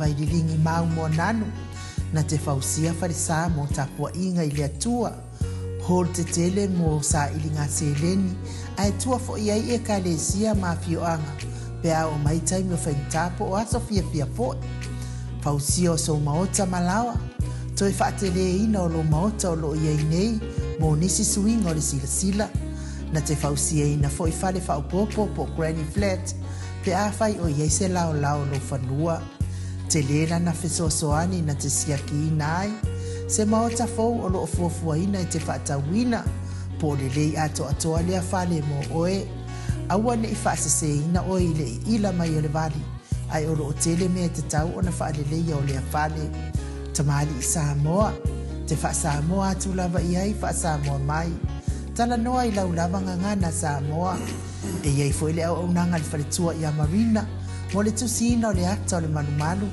Vaililigi ma Umoananu, na te fausia falesa mo tapuaiga i le Atua. Hall tetele mo sailiga seleni, ae tua foi ai Ekalesia ma afioaga pe a oo mai taimi o faigata po o aso fiafia foi. Fausia o sou maota ma laoa. Toe faateleina o lou maota o lo o i ai nei mo nisi suiga o le silasila. Na te fausiaina foi fale faaopoopo po o granny flat pe afai o i ai se laolao o lou fanua. Tele lana fesoasoani na te siakiina ai se maota fou o lo o fuafuaina e te faatauina, po o lelei atoatoa lea fale mo oe. Aua ne i faaseseina oe i le iila mai o le vali, ae o lo o tele mea e tatau ona faaleleia o lea fale. Tamalii Samoa, te faa-Samoa atu lava i ai, faa-Samoa mai. Talanoa i lau lava gagana Samoa. E i ai foi le auaunaga a le faletua ia Marina mo le tusiina o le ata o le malumalu,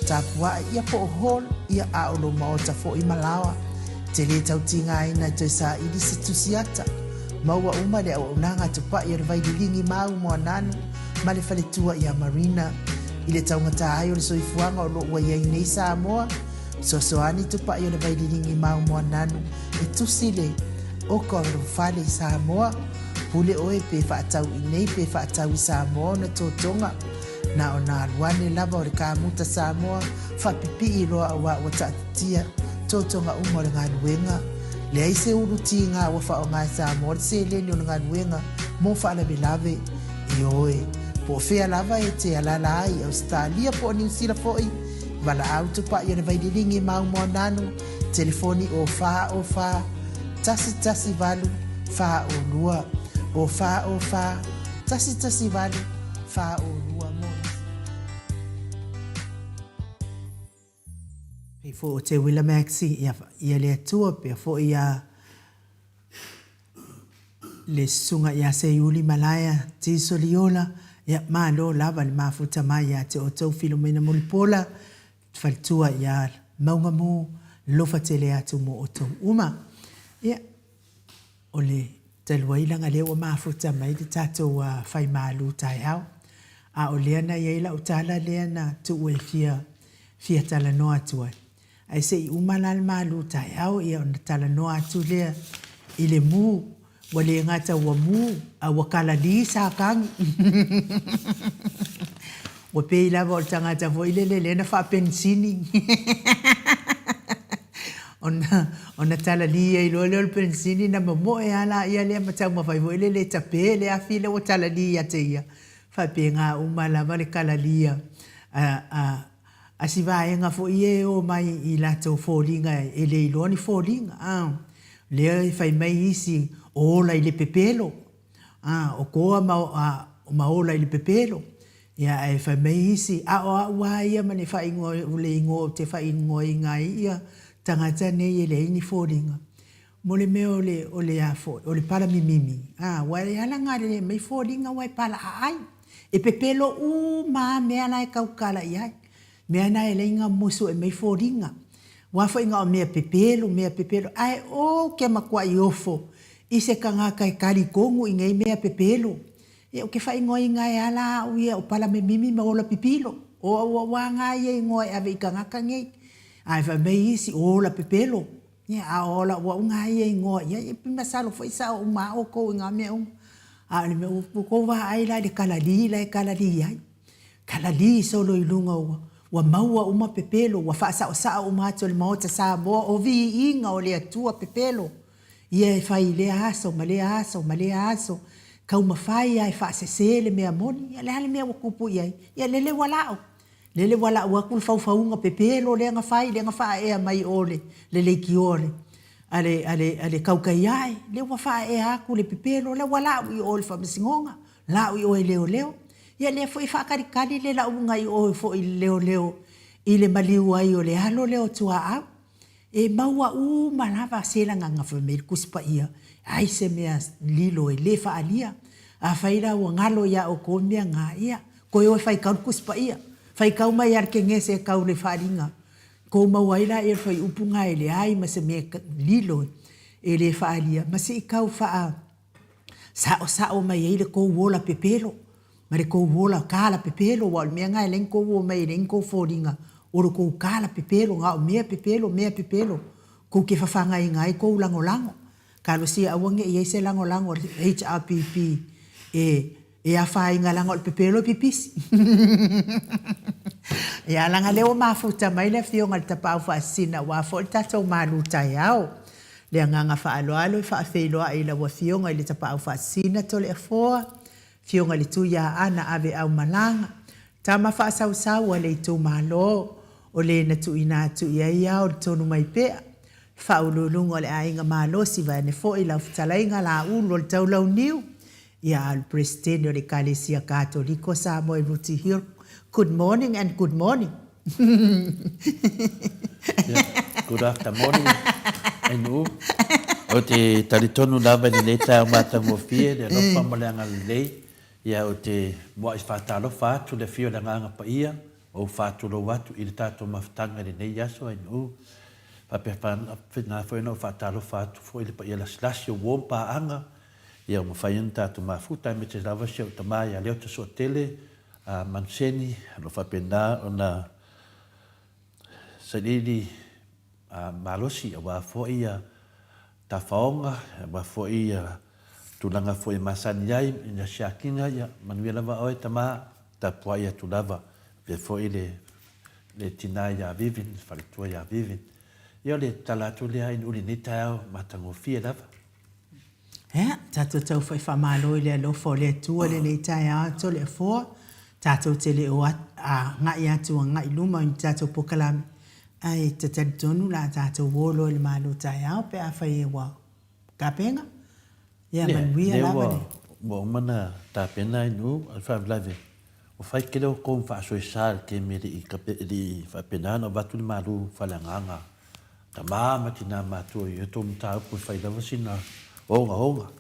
tapuae ia po o hall ia a o lou maota foi ma laoa. E te le tau tigaina e toe saili se tusi ata. Maua uma le auaunaga a Tupai o le Vaililigi ma Umoananu ma le faletua ia Marina. I le taugata ai o le soifuaga o lo o ua i ai nei Samoa, fesoasoani Tupai o le Vaililigi ma Umoananu e tusi le oka o lou fale i Samoa. Pule oe pe faatau i nei pe faatau i Samoa ona totoga. Na ona alu ane lava o le kamuta Samoa faapipii loa auā ua taatitia totoga uma o le galuega. Leai se ulu tiga ua faaaoga e Samoa le seleni o le galuega mo faalavelave. Ioe, po o fea lava e te alaala ai i Ausetalia po o Niusila foi, valaau tupai o le Vaililigi ma Umoananu, telefoni o 4 o 4 1 1 8 4 o 2, o 4 o 4 1 1 8 4 o 2 mo nisi. Pei foi o Teuila Maxi ia, ia le Atua pea foi ia le susuga ia Seiuli Malaea Tiso Liola, ia malo lava le mafuta mai ia te outou Filomena Mulipola, faletua ia Maugamu, lofa tele atu mo outou uma. Ia, o le talu ai leaga lea ua mafuta mai le tatou fai malu taeao, a o lea na i ai lau tala lea na tuu e fia fia talanoa atu ai. Ae se i uma la le malu taeao ia ona talanoa atu lea i le mu, ua le gata ua mu a ua kalali sakagi. Ua pei lava o le tagata foi lele lea na faapenisini ona ona talali ai loa lea o le penisini ona momoe lava laia lea ma taumafai foi lele e tape le afi lea ua talali ia te ia. Faapena uma lava le kalalia a a a si vaega foi ia e o mai i latou foliga e le iloa ni foliga a. Lea e fai mai isi o ola i le pepelo, a, o toa ma, a, ma ola i le pepelo. Ia ae fai mai isi, a o au lava ia ma le faaigoa, o le igoa ou te faaigoaina ai ia tagata nei e leai ni foliga, mo le mea o le, o le a foi, o le palamimimi, a, aua e ala ona lelei mai foliga aua e palaaai. E pepelo uma lava mea la e tautala i ai. Mea na e leai na musu e mai foliga. Aua foi na o mea pepelo, mea pepelo, ae ou te matuai ofo i se tagata e talitonu i nei mea pepelo. Ia ou te faaigoaina ai lava la au ia o palamemimi ma ola pipilo. O au aua na ia igoa e ave i tagata nei. Ae fai mai isi, o ola pepelo. Ia, a o lau au na ia igoa i ai, e masalo foi e sao uma lava outou i na mea uma. A o le mea, ua outou vaai la i le kalali la e kalali ai. Kalali solo i luga ua, ua maua uma pepelo, ua faasaosao uma atu e le Maota Samoa, o viiga o le Atua pepelo ia e fai i lea aso ma lea aso ma lea aso, taumafai lava e faasese le mea moni, ia le a le mea ua tupu i ai? Ia lele ua la'o, lele ua la'u atu le faufauga pepelo lea na fai, lea na faaea mai o le, le leitioa le, a le, a le, a le tautai ae, lea ua faaea atu le pepelo lea ua la'u i o i le Faamasinoga, la'u i o e leoleo. Ia lea foi e faatalikali le lauga i o foi i le leoleo i le maliu ai o le alo lea o Tuaau. E maua uma lava se lagaga fai mai le Tusi Paia, ai se mea lilo e le faaalia. Afai la ua galo ia outou le mea na, ia, toe o e faitau le Tusi Paia. Faitau mai lava le Kenese e tau le faaaliga. Tou maua ai laia o le fuaiupu na e leai ma se mea lilo e le faaalia, ma se i tau faa saosao mai ai le tou ola pepelo. Ma le tou ola kala pepelo, aua o le mea lena e ala ai ona tou omai e leai ni tou foliga, o lo tou kala pepelo, na o mea pepelo, mea pepelo, tou te fafagaina ai tou lagolago. Talosia aua ne i i ai se lagolago a le HRPP e e afaina leaga o le pepelo e pipisi. Ia, leaga o lea ua mafuta mai le Afioga i le Tapaau Faasisina aua foi le tatou malu taeao. Le agaga faaaloalo e faafeiloai i lau Afioga i le Tapaau Faasisina Toleafoa, Afioga i le Tuiaana Aveaumalaga, tama faasausau a le itumalo, o le na tuuina atu i ai ao le tonu mai pea, le faauluuluga o le aiga malosi vaeane foi lau fetalaiga Laulu o le Taulauniu, ia a o le Peresetene o le Ekalesia Katoliko Samoa i Rooty Hill. Good morning and good morning. Good after morning, Ainuu. Ou te talitonu lava i lenei taeao matagofie, le alofa ma le agalelei. Ia, ou te muai faatalofa atu i le afio o le Agaga Paia, ma ou faatulou atu i le tatou mafutaga i lenei aso, Ainuu. Faapena foi ona ou faatalofa atu foi i le paia lasilasi o uo ma paaga, ia ua mafai ona tatou mafuta, aemaise lava si ou tama ia Leota Suatele, a Manuseni, o lo o faapena ona sailiili malosi aua foi ia tafaoga, aua foi ia tulaga foi e masani ai i na siakiga, ia manuia lava oe tama, tapuai atu lava, faapea foi le le tina ia Vivian, le faletua ia Vivian. Ia o le tala atu lea i lenei taeao matagofie lava. Ea, tatou tau fai faamalo i le alofa o le Atua i lenei taeao Toleafoa, tatou te le o agai atu agai i luma i ni tatou polokalame, ae ta talitonu o le a tatou o loa i le malo taeao pe afai ua tapena. Ia manuia lava le. Ua uma ona tapena ai nuu, a o le faalavelave, ua fai tele outou ma faasoesa i le taimi e le i faapena ona avatu le malu faaleagaga Tama ma tina matua i outou mataupu e fai lava sina ogaoga.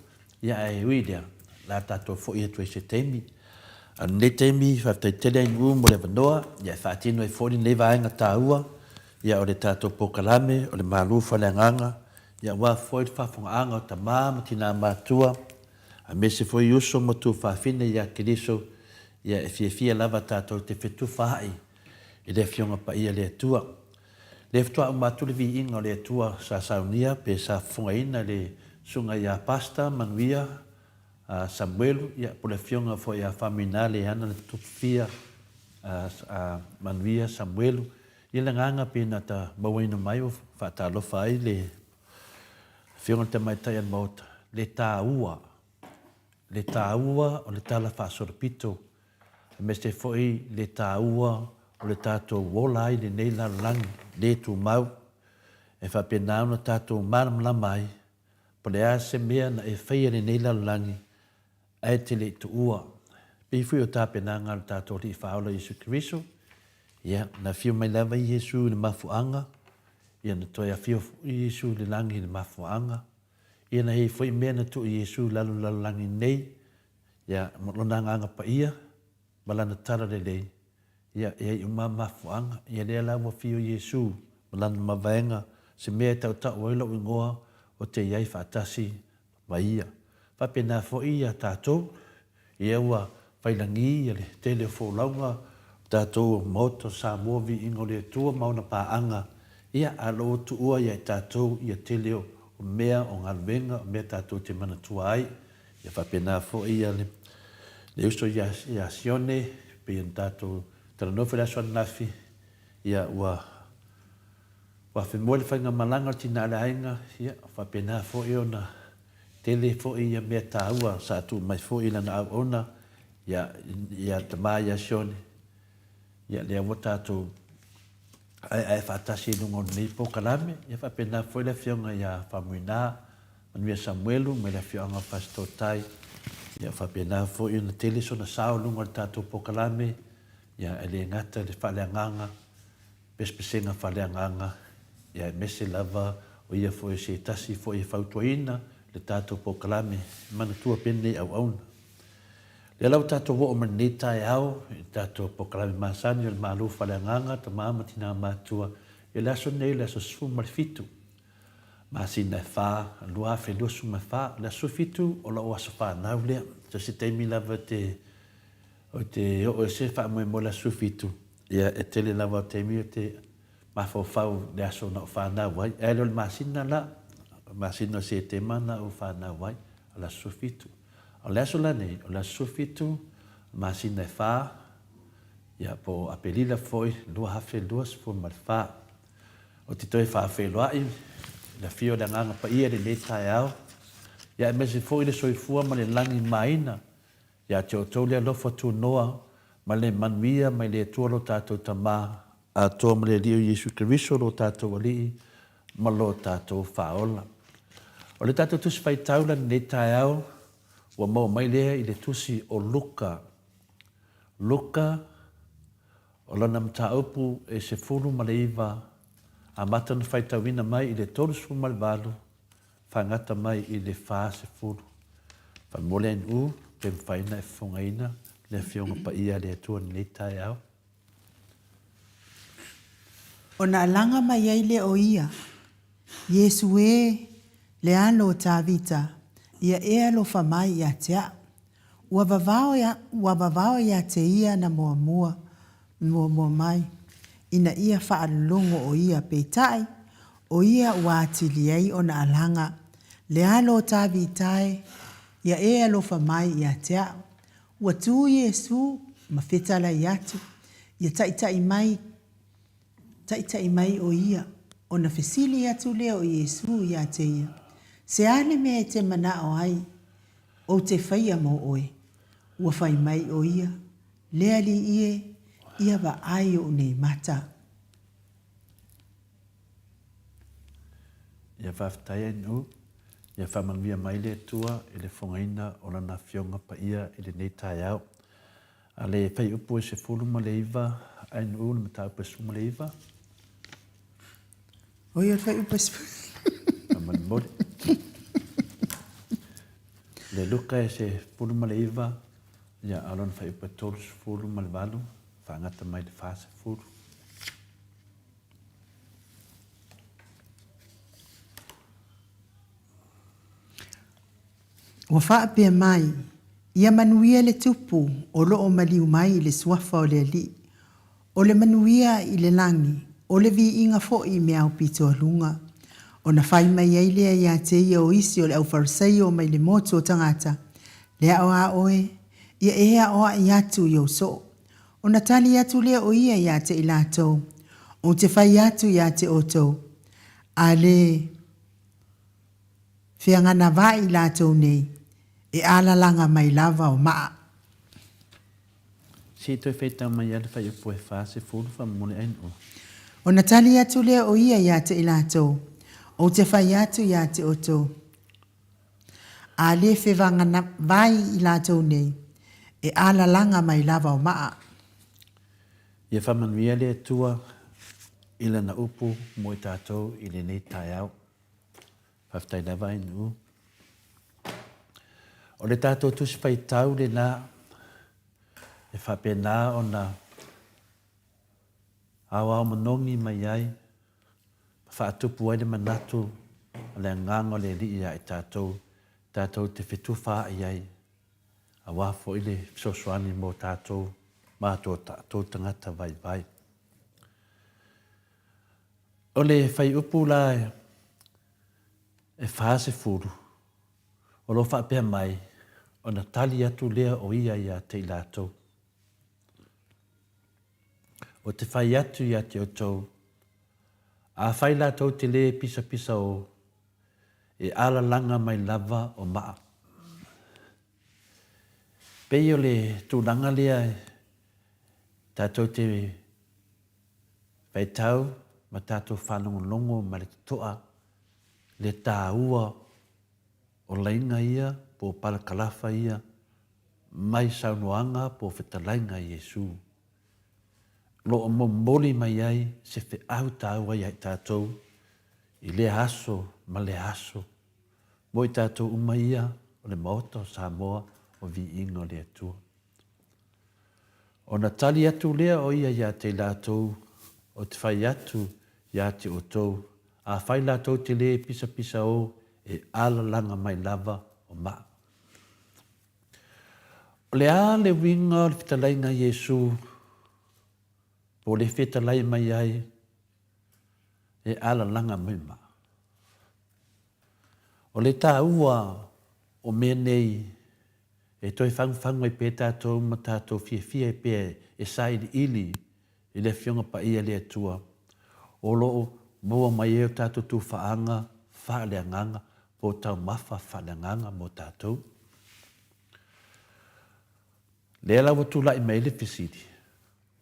Ia ae ui i lea, o le a tatou foi atu ai i se taimi. A o lenei taimi, faafetai tele Ainuu mo le avanoa, ia e faatino ai foi lenei vaega taua, ia o le tatou polokalame o le Malu Faaleagaga, ia aua foi le faafofogaaga o tama ma tina matua, aemaise foi uso ma tuafafine ia Keriso, ia e fiafia lava tatou te fetufaai i le Afioga Paia le Atua. Lea faatoa uma atu le viiga o le Atua sa saunia pe sa fofogaina e le Susuga ia Pastor Manuia Samuelu, ia po o le Afioga foi ia Faumuina Leana le Tupufia Manuia Samuelu. Ia le agaga pe na ta mauaina mai ua faatalofa ai le Afioga i le Tamaitai a le Maota, le taua, le taua o le Tala Faasolopito aemaise foi le taua o le tatou ola ai i lenei lalolagi le tumau, e faapena ona tatou malamalama ai po o le a se mea na e faia i lenei lalolagi ae e te le i tuua. Pei foi o tapenaga a le tatou Alii Faaola Iesu Keriso, ia, na afio mai lava Iesu i le mafuaaga, ia na toe afio foi Iesu i le lagi i le mafuaaga, ia na i ai foi mea na tuu Iesu i lalo i le lalolagi nei, Ia, ma Lona Agaga Paia, ma Lana Talalelei, ia, e ai uma mafuaaga. Ia lea la ua afio Iesu ma Lana mavaega, se mea e tautau ai lou igoa, o te i ai faatasi ma Ia. Faapena foi ia tatou, ia ua failagi ia le tele o folauga o tatou Maota o Samoa Viiga o le Atua ma ona paaga, ia, a o lo o tuua ia i tatou ia tele o mea, o galuega, o mea tatou te manatua ai. Ia faapena foi le uso ia Sione, pei ona tatou talanoa foi i le aso ananafi, ia ua afemoe le faigamalaga o le tina a le aiga, ia faapena foi ona tele foi ia mea taua sa tuu mai foi i lana auauna ia le tama ia Sione. Ia lea ua tatou aeae faatasi i luga o lenei polokalame, ia faapena foi le afioga ia Faumuina Manuia Samuelu mai le afioaga o Fasitotai, ia faapena foi ona tele sona sao i luga o le tatou polokalame, ia e le gata i le faaleagaga, pesepesega faaleagaga, ia aemaise lava o ia foi o se tasi foi e fautuaina le tatou polokalame e manatua pea lenei auauna. Lea la ua tatou oo mai lenei taeao i le tatou polokalame masani o le Malo Faaleagaga, Tama ma Tina Matua, ia le aso lenei o le aso 17 masina e fa, 2024, o le aso 17 o lau aso fanau lea. So se taimi lava e te. Ou te oo i se faamoemoe le aso 17, ia e tele lava o taimi ou te mafaufau i le aso na ou fanau ai, ae le o le masina la, o le masina o Setema na ou fanau ai, o le aso 17. A o le aso la nei, o le aso 17, masina e fa, ia po o Aperila foi 2024. Ou te toe faafeiloai i le afio o le Agaga Paia i lenei taeao, ia aemaise foi le soifua ma le lagi maina ia te outou le alofa tunoa ma le manuia mai le Atua lo tatou Tama atoa ma le Alii o Iesu Keriso lo tatou Alii ma lo tatou Faaola. O le tatou Tusi Faitau la lenei taeao ua maua mai lea i le Tusi o Luka. Luka, o lana mataupu e 19, amata ona faitauina mai i le 38, faagata mai i le 40. Faamolemole NU, pe mafai ona e fofogaina le Afioga Paia a le Atua i lenei taeao. Ona alaga mai ai lea o ia, Iesu e, le Alo o Tavita, ia e alofa mai ia te a'u. Ua vavao ua vavao ia te ia na muamua muamua mai, ina ia faalologo o ia, peitai, o ia ua atili ai ona alaga, le Alo o Tavita e, ia e alofa mai ia te a'u. Ua tu Iesu ma fetalai atu, ia taitai mai, taitai mai o ia, ona fesili atu lea o Iesu ia te ia, Se a le mea e te manao ai ou te faia mo oe? Ua fai mai o ia, Le Alii e, ia vaai ou nei mata. Ia faafetai ai Nuu, ia faamanuia mai le Atua i le fogaina o Lana Afioga Paia i lenei taeao. A le faiupu e 19 ai Nuu le mataupu e 19. Oi o le faiupu e Faamolemole. Le Luka e 19, ia a o lona faiupu e 38, faagata mai le 40. Ua faapea mai, Ia manuia le Tupu o lo o maliu mai i le suafa o le Alii, o le manuia i le lagi, o le viiga foi i mea aupito a luga. Ona fai mai ai lea ia te ia o isi o le aufarisaio mai le motu o tagata, Le ao a oe, ia e aoai atu i ou soo. Ona tali atu lea o ia ia te i latou, Ou te fai atu ia te outou, a le feaganavae i latou nei, e alalaga mai lava o maa. Se i toe faitau mai lava le faiupu e 40 faamolemole ai na. Ona tali atu lea o ia ia te i latou, Ou te fai atu ia te outou, A le fevaganavai i latou nei, e alalaga mai lava o maa. Ia faamanuia le Atua i Lana upu mo i tatou i lenei taeao. Faafetai lava i Nuu. O le tatou tusi faitau lena e faapena ona aoao manogi mai ai ma faatupu ai le manatu o le agaga o le Alii ia i tatou, tatou te fetufaai ai aua foi le fesoasoani mo tatou ma to tatou tagata vaivai. O le faiupu la e 40, o lo o faapea mai, ona tali atu lea o ia ia te i latou. O te fai atu ia te outou, afai latou te le pisapisa o, e alalaga mai lava o maa. Pei o le tulaga lea tatou te faitau ma tatou faalogologo ma le totoa le taua o laina ia po o palakalafa ia mai saunoaga po o fetalaiga a Iesu. O lo o momoli mai ai se feau taua ia i tatou i lea aso ma lea aso, mo i tatou uma ia o le Maota o Samoa o Viiga o le Atua. Ona tali atu lea o ia ia te i latou, O te fai atu ia te outou, afai latou te le pisapisa o, e alalaga mai lava o maa. O le a le uiga o le fetalaiga a Iesu po o le fetalai mai ai e alalaga mai ma? O le taua o mea nei e toe fagufagu ai pea tatou ma tatou fiafia ai pea e sailiili i le Afioga Paia a le Atua o lo o maua mai ai o tatou tufaaga faaleagaga po o taumafa faaleagaga mo tatou. Lea la ua tulai mai ai le fesili,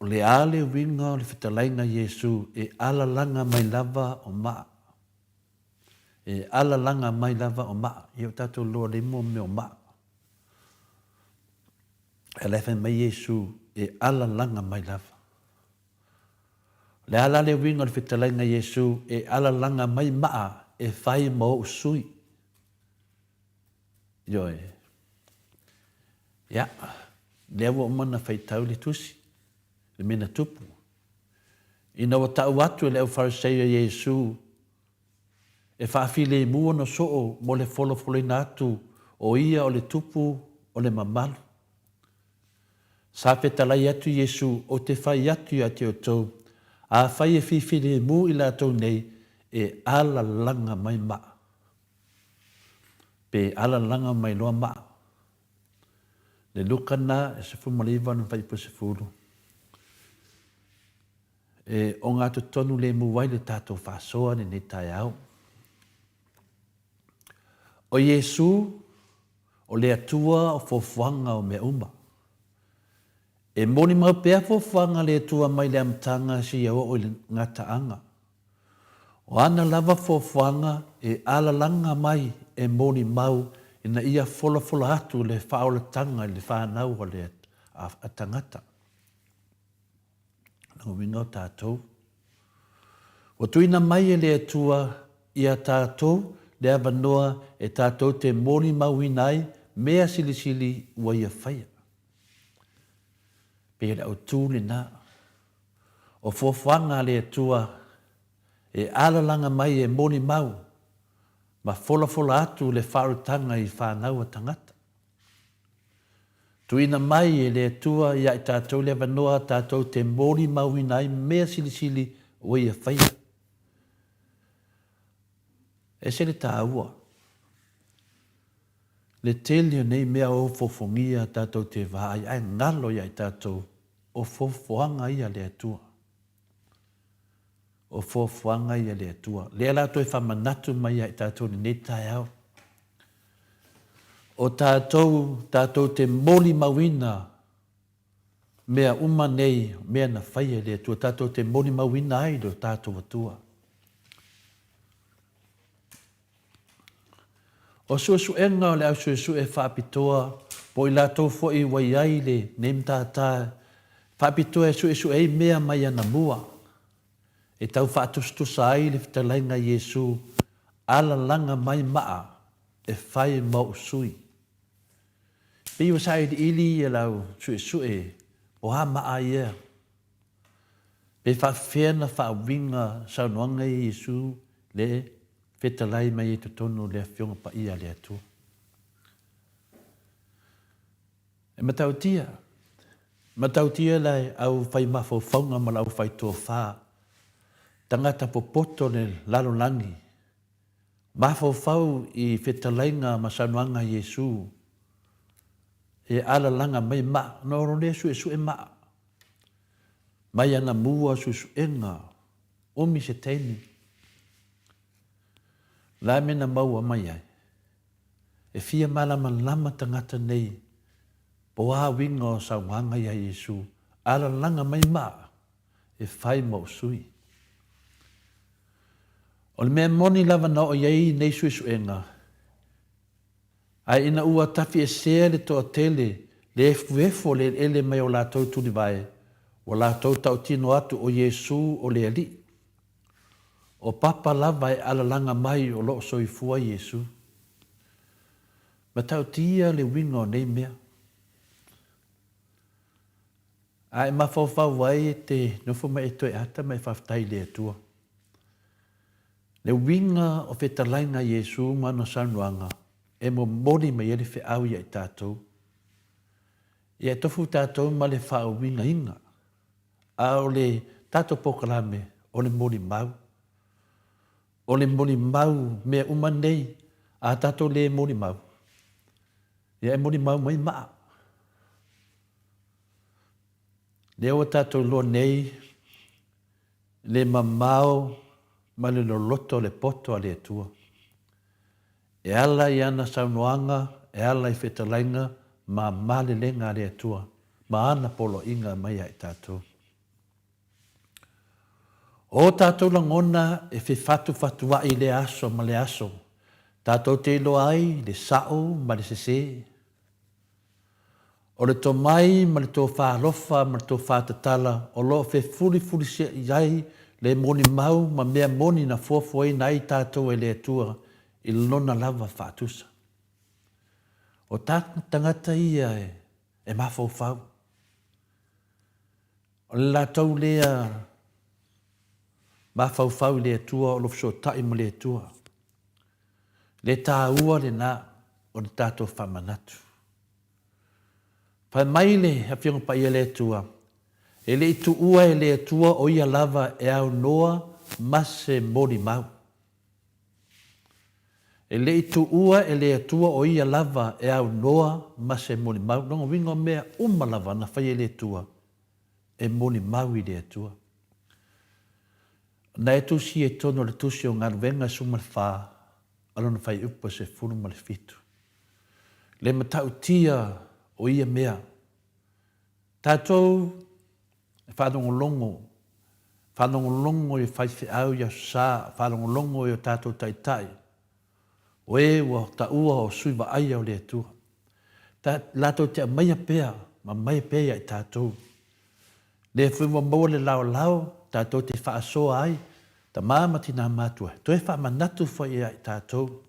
o le a le uiga o le fetalaiga a Iesu e alalaga mai lava o maa? E alalaga mai lava o maa. Ia o tatou loa lea mo mea o maa. Ae la e fai mai Iesu e alalaga mai lava. O le a la le uiga o le fetalaiga a Iesu e alalaga mai maa e fai ma ou sui? Ioe. Ia, lea ua uma ona faitau le tusi, le mea na tupu. Ina ua tau atu e le aufarisaio a Iesu e faafilemu ona soo mo le folafolaina atu o ia o le tupu o le mamalu. Sa fetalai atu Iesu, Ou te fai atu ia te outou, afai e fifilemu i latou nei, e alalaga mai maa. Pe alalaga mai loa maa. Le Luka na e 19 ona faipu 10. E ogatotonu lemu ai le tatou faasoa lenei taeao. O Iesu, o le Atua o fuafuaga o mea uma. E molimau pea fuafuaga a le Atua mai le amataga seia oo i le gataaga. O ana lava fuafuaga e alalaga mai e molimau ina ia folafola atu le faaolataga i le fanau a le tagata. Lona uiga o tatou. Ua tuuina mai e le Atua ia tatou le avanoa e tatou te molimauina ai mea silisili ua Ia faia. Pei o le autu lena. O fuafuaga a le Atua e alalaga mai e molimau ma folafola atu le faaolataga i fanau a tagata. Tuuina mai e le Atua ia i tatou le avanoa tatou te molimauina ai mea silisili ua Ia faia. E ese le taua. Le tele o nei mea o fofogia tatou te vaai ae galo ia i tatou o fofoaga ia a le Atua. O foafoaga ia a le Atua. Lea la toe faamanatu mai ia i tatou i lenei taeao. O tatou, tatou te molimauina mea uma nei, mea na faia e le Atua, tatou te molimauina ai lo tatou Atua. O suesuega o le au suesue faapitoa po o i latou foi ua i ai lenei matata faapitoa e suesue ai mea mai anamua e tau faatusatusa ai le fetalaiga a Iesu alalaga mai maa e fai ma ou sui. Pei ua sailiili ia lau suesue o a maa ia pe faafefea na faauiga saunoaga ia Iesu le fetalai mai ai totonu o le Afioga Paia a le Atua. E matautia, matautia le au fai mafaufauga ma le au fai tofa, tagata popoto le lalolagi, mafaufau i fetalaiga ma saunoaga a Iesu, e alalaga mai maa, ona o lea suesue maa, mai ana mua suesuega, umi se taimi. La mea na maua mai ai, e fia malamalama tagata nei po a uiga o saunoaga ia Iesu, alalaga mai maa e fai ma ou sui. O le mea moni lava na oo i ai nei suesuega, ae ina ua tafiesea le toatele le efuefu o le eleele mai o latou tulivae, ua latou tautino atu o Iesu o le Alii. O papa lava e alalaga mai o lo o soifua Iesu. Matautia le uiga o nei mea. A e mafaufau ai e te nofo ma e toe ata ma e faafetai i le Atua. Le uiga o fetalaiga a Iesu ma ana saunoaga e momoli mai ai le feau ia i tatou. Ia e tofu tatou ma le faauigaina, a o le tatou polokalame o le molimau. O le molimau mea uma nei, a tatou le molimau, ia e molimau mai maa. Lea ua tatou iloa nei le mamao ma le loloto o le poto a le Atua. E ala i ana saunoaga, e ala i fetalaiga ma malelega a le Atua ma ana poloaiga mai ia i tatou. O tatou lagona e fefatufatuaʻi i lea aso ma lea aso, tatou te iloa ai le sa'o ma le sesē. O le tomai ma le tofa alofa ma le tofa tatala o lo o fefulifuliseʻi ai le molimau ma mea moni na fuafuaina ai tatou e le Atua i Lona lava faatusa. O tagata ia e mafaufau. O le latou lea mafaufau i le Atua o lo o fesootai ma le Atua. Le taua lena o le tatou faamanatu. Fai mai le Afioga Paia a le Atua, E le i tuua e le Atua o Ia lava e aunoa ma se molimau. E le i tuua e le Atua o Ia lava e aunoa ma se molimau. Lona uiga o mea uma lava na faia e le Atua, e molimau i le Atua. Na e tusi i totonu o le Tusi o Galuega 14 a lona fuaiupu e 17. Le matautia o ia mea. Tatou e faalogologo, faalogologo i faifeau i Aso Sa, faalogologo i o tatou taitai, o e ua taua o sui vaaia o le Atua. Ta, latou te aumaia pea ma aumaia pea ia i tatou. Lea foi ua maua le laolao tatou te faasoa ai, tama ma tina matua, toe faamanatu foi ia i tatou.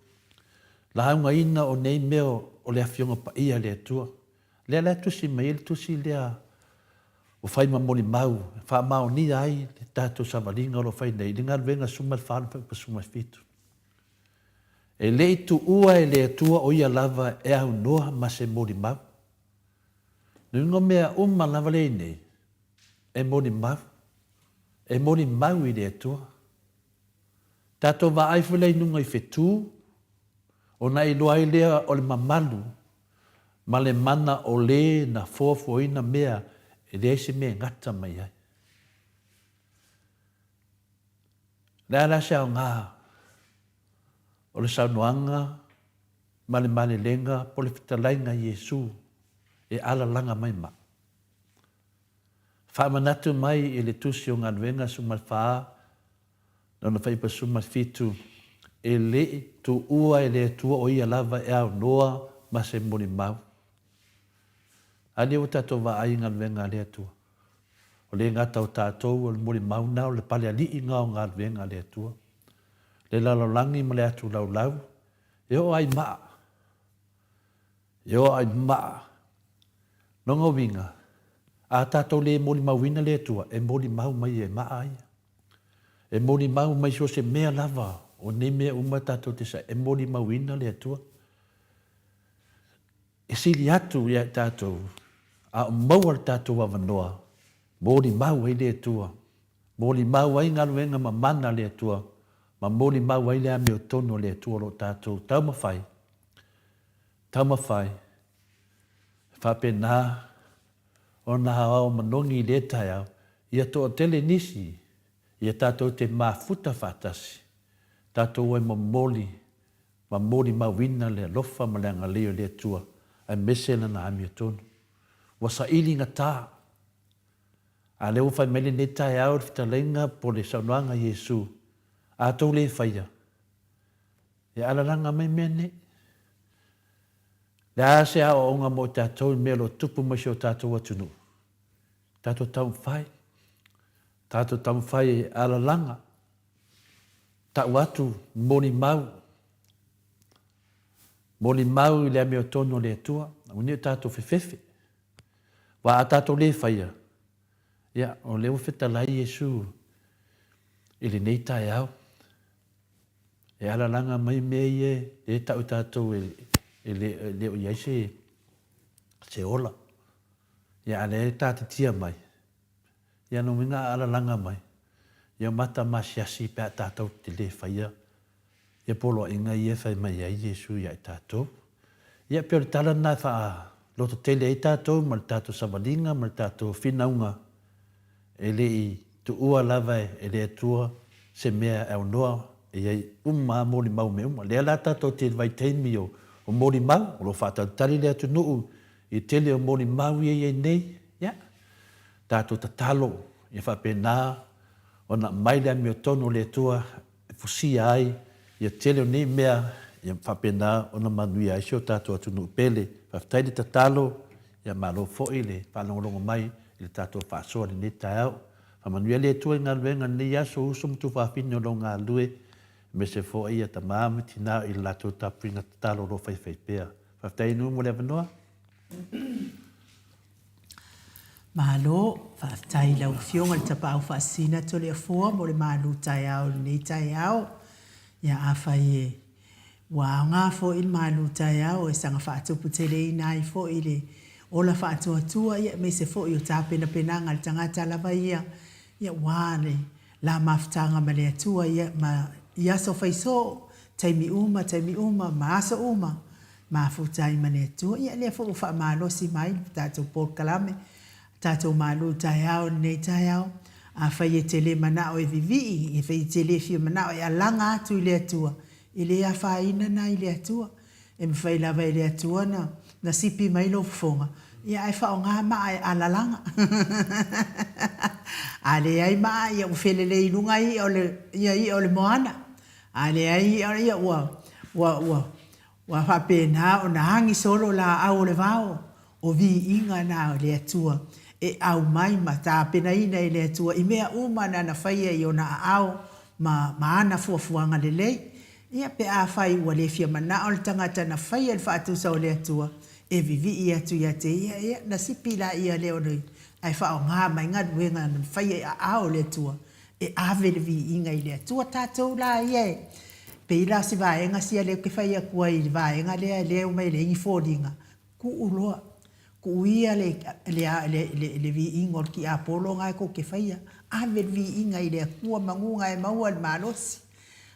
Laugaina o nei mea o le Afioga Paia a le Atua. Lea la e tusi mai ai le tusi lea ua fai ma molimau e faamaonia ai le tatou savaliga o lo o fai nei i le galuega 14 ma 17. E le i tuua e le Atua o ia lava e aunoa ma se molimau. Nuiga mea uma lava lea i nei, e molimau, e molimau i le Atua. Tatou vaai foi la i luga i fetu, ona e iloa ai lea o le mamalu ma le mana o le na foafoaina mea e leai se mea e gata mai ai. O le a la se aoga o le saunoaga ma le malelega po o le fetalaiga a Iesu e alalaga mai ma? Faamanatu mai i le Tusi o Galuega 14, lona fuaiupu 17, E le i tuua e le Atua o Ia lava e aunoa ma se molimau. A lea ua tatou vaai i galuega a le Atua. O le gata o tatou o le molimau na o le palealii na o galuega a le Atua. Le lalolagi ma le atu laulau, e oo ai maa. E oo ai maa. Lona uiga, a tatou le molimauina le Atua, e molimau mai e maa ia. E molimau mai so o se mea lava o nei mea uma tatou te sae, e molimauina le Atua. E sili atu ia i tatou, a o maua le tatou avanoa, molimau ai le Atua, molimau ai galuega mamana a le Atua, ma molimau ai le amiotonu a le Atua o lo o tatou taumafai, taumafai, e faapena ona aoao manogi i lea taeao, ia toatele nisi ia tatou te mafuta faatasi, tatou ai momoli ma molimauina le alofa ma le agalelei o le Atua, aemaise Lana amiotonu. Ua saili gata, a lea ua fai mai lenei taeao i le fetalaiga po o le saunoaga a Iesu, A tou le faia, e alalaga mai mea nei. Le a se aoaoga mo i tatou i mea o lo o tupu mai si o tatou atunuu? Tatou taumafai, tatou taumafai e alalaga, tau atu, molimau, molimau i le amiotonu o le Atua, aua ne i o tatou fefefe. Aua a tatou le faia, ia, o lea ua fetalai Iesu i lenei taeao, e alalaga mai mea ia e tau e tatou e le o i ai se ola. Ia, a lea e tatitia mai, ia lona uiga a alalaga mai, ia mata masiasi pe a tatou te le faia ia poloaiga ia e fai mai ai Iesu ia i tatou. Ia pei o le tala lena e faalototele ai tatou ma le tatou savaliga ma le tatou finauga e le i tuua lava e le Atua se mea e aunoa e i ai uma lava molimau mea uma. O lea la tatou te i le vaitaimi o molimau, o lo o faatalitali le atunuu i le tele o molimau ia e i ai nei. Ia, tatou tatalo ia faapena ona aumai le amiotonu o le Atua e fusia ai ia tele o nei mea ia faapena ona manuia ai si o tatou atunuu pele. Faafetai le tatalo, ia malo foi le faalogologo mai i le tatou faasoa i lenei taeao. Faamanuia le Atua i galuega i lenei aso, uso ma tuafafine o lo o galulue, aemaise foi ia tama ma tina i le latou tapuaiga tatalo o lo o faifaipea. Faafetai Nuu mo le avanoa. Malo, faafetai i lau Afioga i le Tapaau Faasisina Toleafoa mo le malu taeao i lenei taeao. Ia afai e ua aoga foi le malu taeao e saga faatuputeleina ai foi le ola faatuatua ia aemaise foi o tapenapenaga a le tagata lava ia, ia aua le la mafutaga ma le Atua ia ma i aso faisoo, taimi uma, taimi uma ma aso uma. Mafuta ai ma le Atua. Ia, lea foi ua faamalosi mai le tatou polokalame, tatou malu taeao i lenei taeao. Afai e te le manao e vivii, afai e te le fia manao e alaga atu i le Atua, e le afaina na i le Atua. E mafai lava e le Atua ona na sipi mai lou fofoga, ia ae faaaoga maa e alalaga. A leai maa, ia ua felelei i luga i'a o le, ia i'a o le moana. A leai i'a, ia ua, ua, ua, Ua faapena ona agi solo laau o le vao, o viiga na o le Atua e aumai ma tapenaina e le Atua i mea uma Nana faia i Ona aao ma ma Ana fuafuaga lelei. Ia, pe afai ua le fia manao le tagata na faia i le faatusa o le Atua e vivii atu ia te ia, ia, na sipi laia lea o le ae faaaoga mai galuega na faia i aao o le Atua e ave le viiga i le Atua. Tatou la ia e pei la o se vaega sia lea ou te fai atu ai i le vaega lea lea e omai e leai ni foliga, tuu loa, tuu ia le, le, le, le viiga o le tiapolo lena tou te faia, ave le viiga i le Atua manu na e maua le malosi.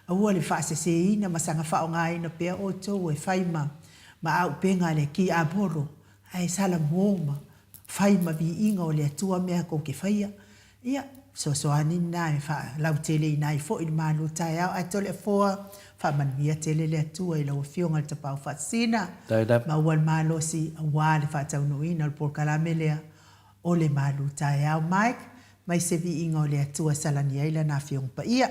Aua le faaseseina ma saga faaaogaina pea outou e fai ma, ma aupega a le tiapolo, ae salamo ma fai ma viiga o le Atua mea tou te faia. Ia, fesoasoani lena e faalauteleina ai foi le malu taeao. Ae Toleafoa, faamanuia tele le Atua i lau Afioga i le Tapaau Faasisina, maua le malosi aua le faataunuuina o le polokalame lea o le malu taeao. Mike, mai se viiga o le Atua e salani ai Lana Afioga Paia.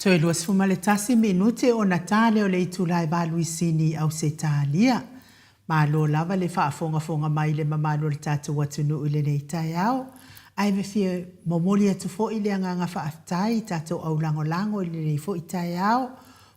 Toe 21 minute ona ta lea o le itula e valu i Sini, Ausetalia. Malo lava le faafogafoga mai i le mamalu o le tatou atunuu i lenei taeao. Ae ve fia momoli atu foi le agaga faafetai i tatou au lagolago i lenei foi taeao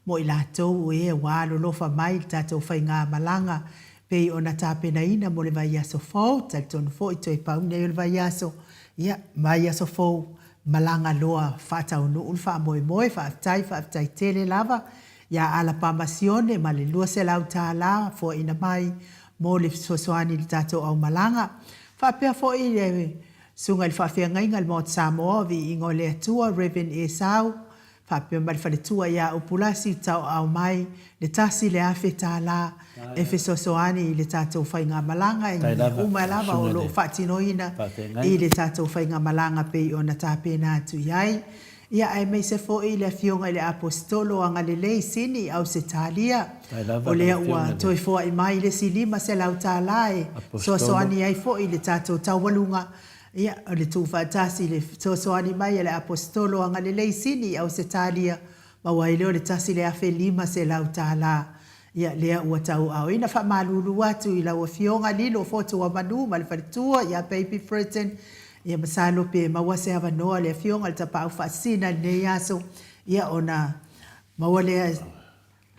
mo i latou o e ua alolofa mai i le tatou faigamalaga pei ona tapenaina mo le vaiaso fou. Talitonu foi toe pau nei o le vaiaso, ia, vaiaso fou malaga loa faataunuu le faamoemoe. Faafetai, faafetai tele lava ia Alapama Sione ma le $200 foaina mai mo le fesoasoani i le tatou aumalaga. Faapea foi le Susuga i le Faafeagaiga i le Maota Samoa o Viiga o le Atua, Rev. Esau, faapea ma le faletua ia Upulasi Taoao mai le $1,000 e fesoasoani i le tatou faigamalaga i mea uma lava o lo o faatinoina i le tatou faigamalaga pei ona tapena atu i ai. Ia aemaise foi le Afioga i le Aposetolo Agalelei Sini i Ausetalia, o lea ua toe foai mai le isi $500 e fesoasoani ai foi i le tatou taualuga. Ia, o le tuufaatasi i le fesoasoani mai a le Aposetolo Agalelei Sini i Ausetalia, maua ai lea o le $1,500. Ia, lea ua tauaaoina. Faamalulu atu i lau Afioga Lilo Fotuamanu ma le faletua ia Baby Fritton. Ia, masalo pe maua se avanoa le Afioga i le Tapaau Faasisina i lenei aso, ia, ona maua lea,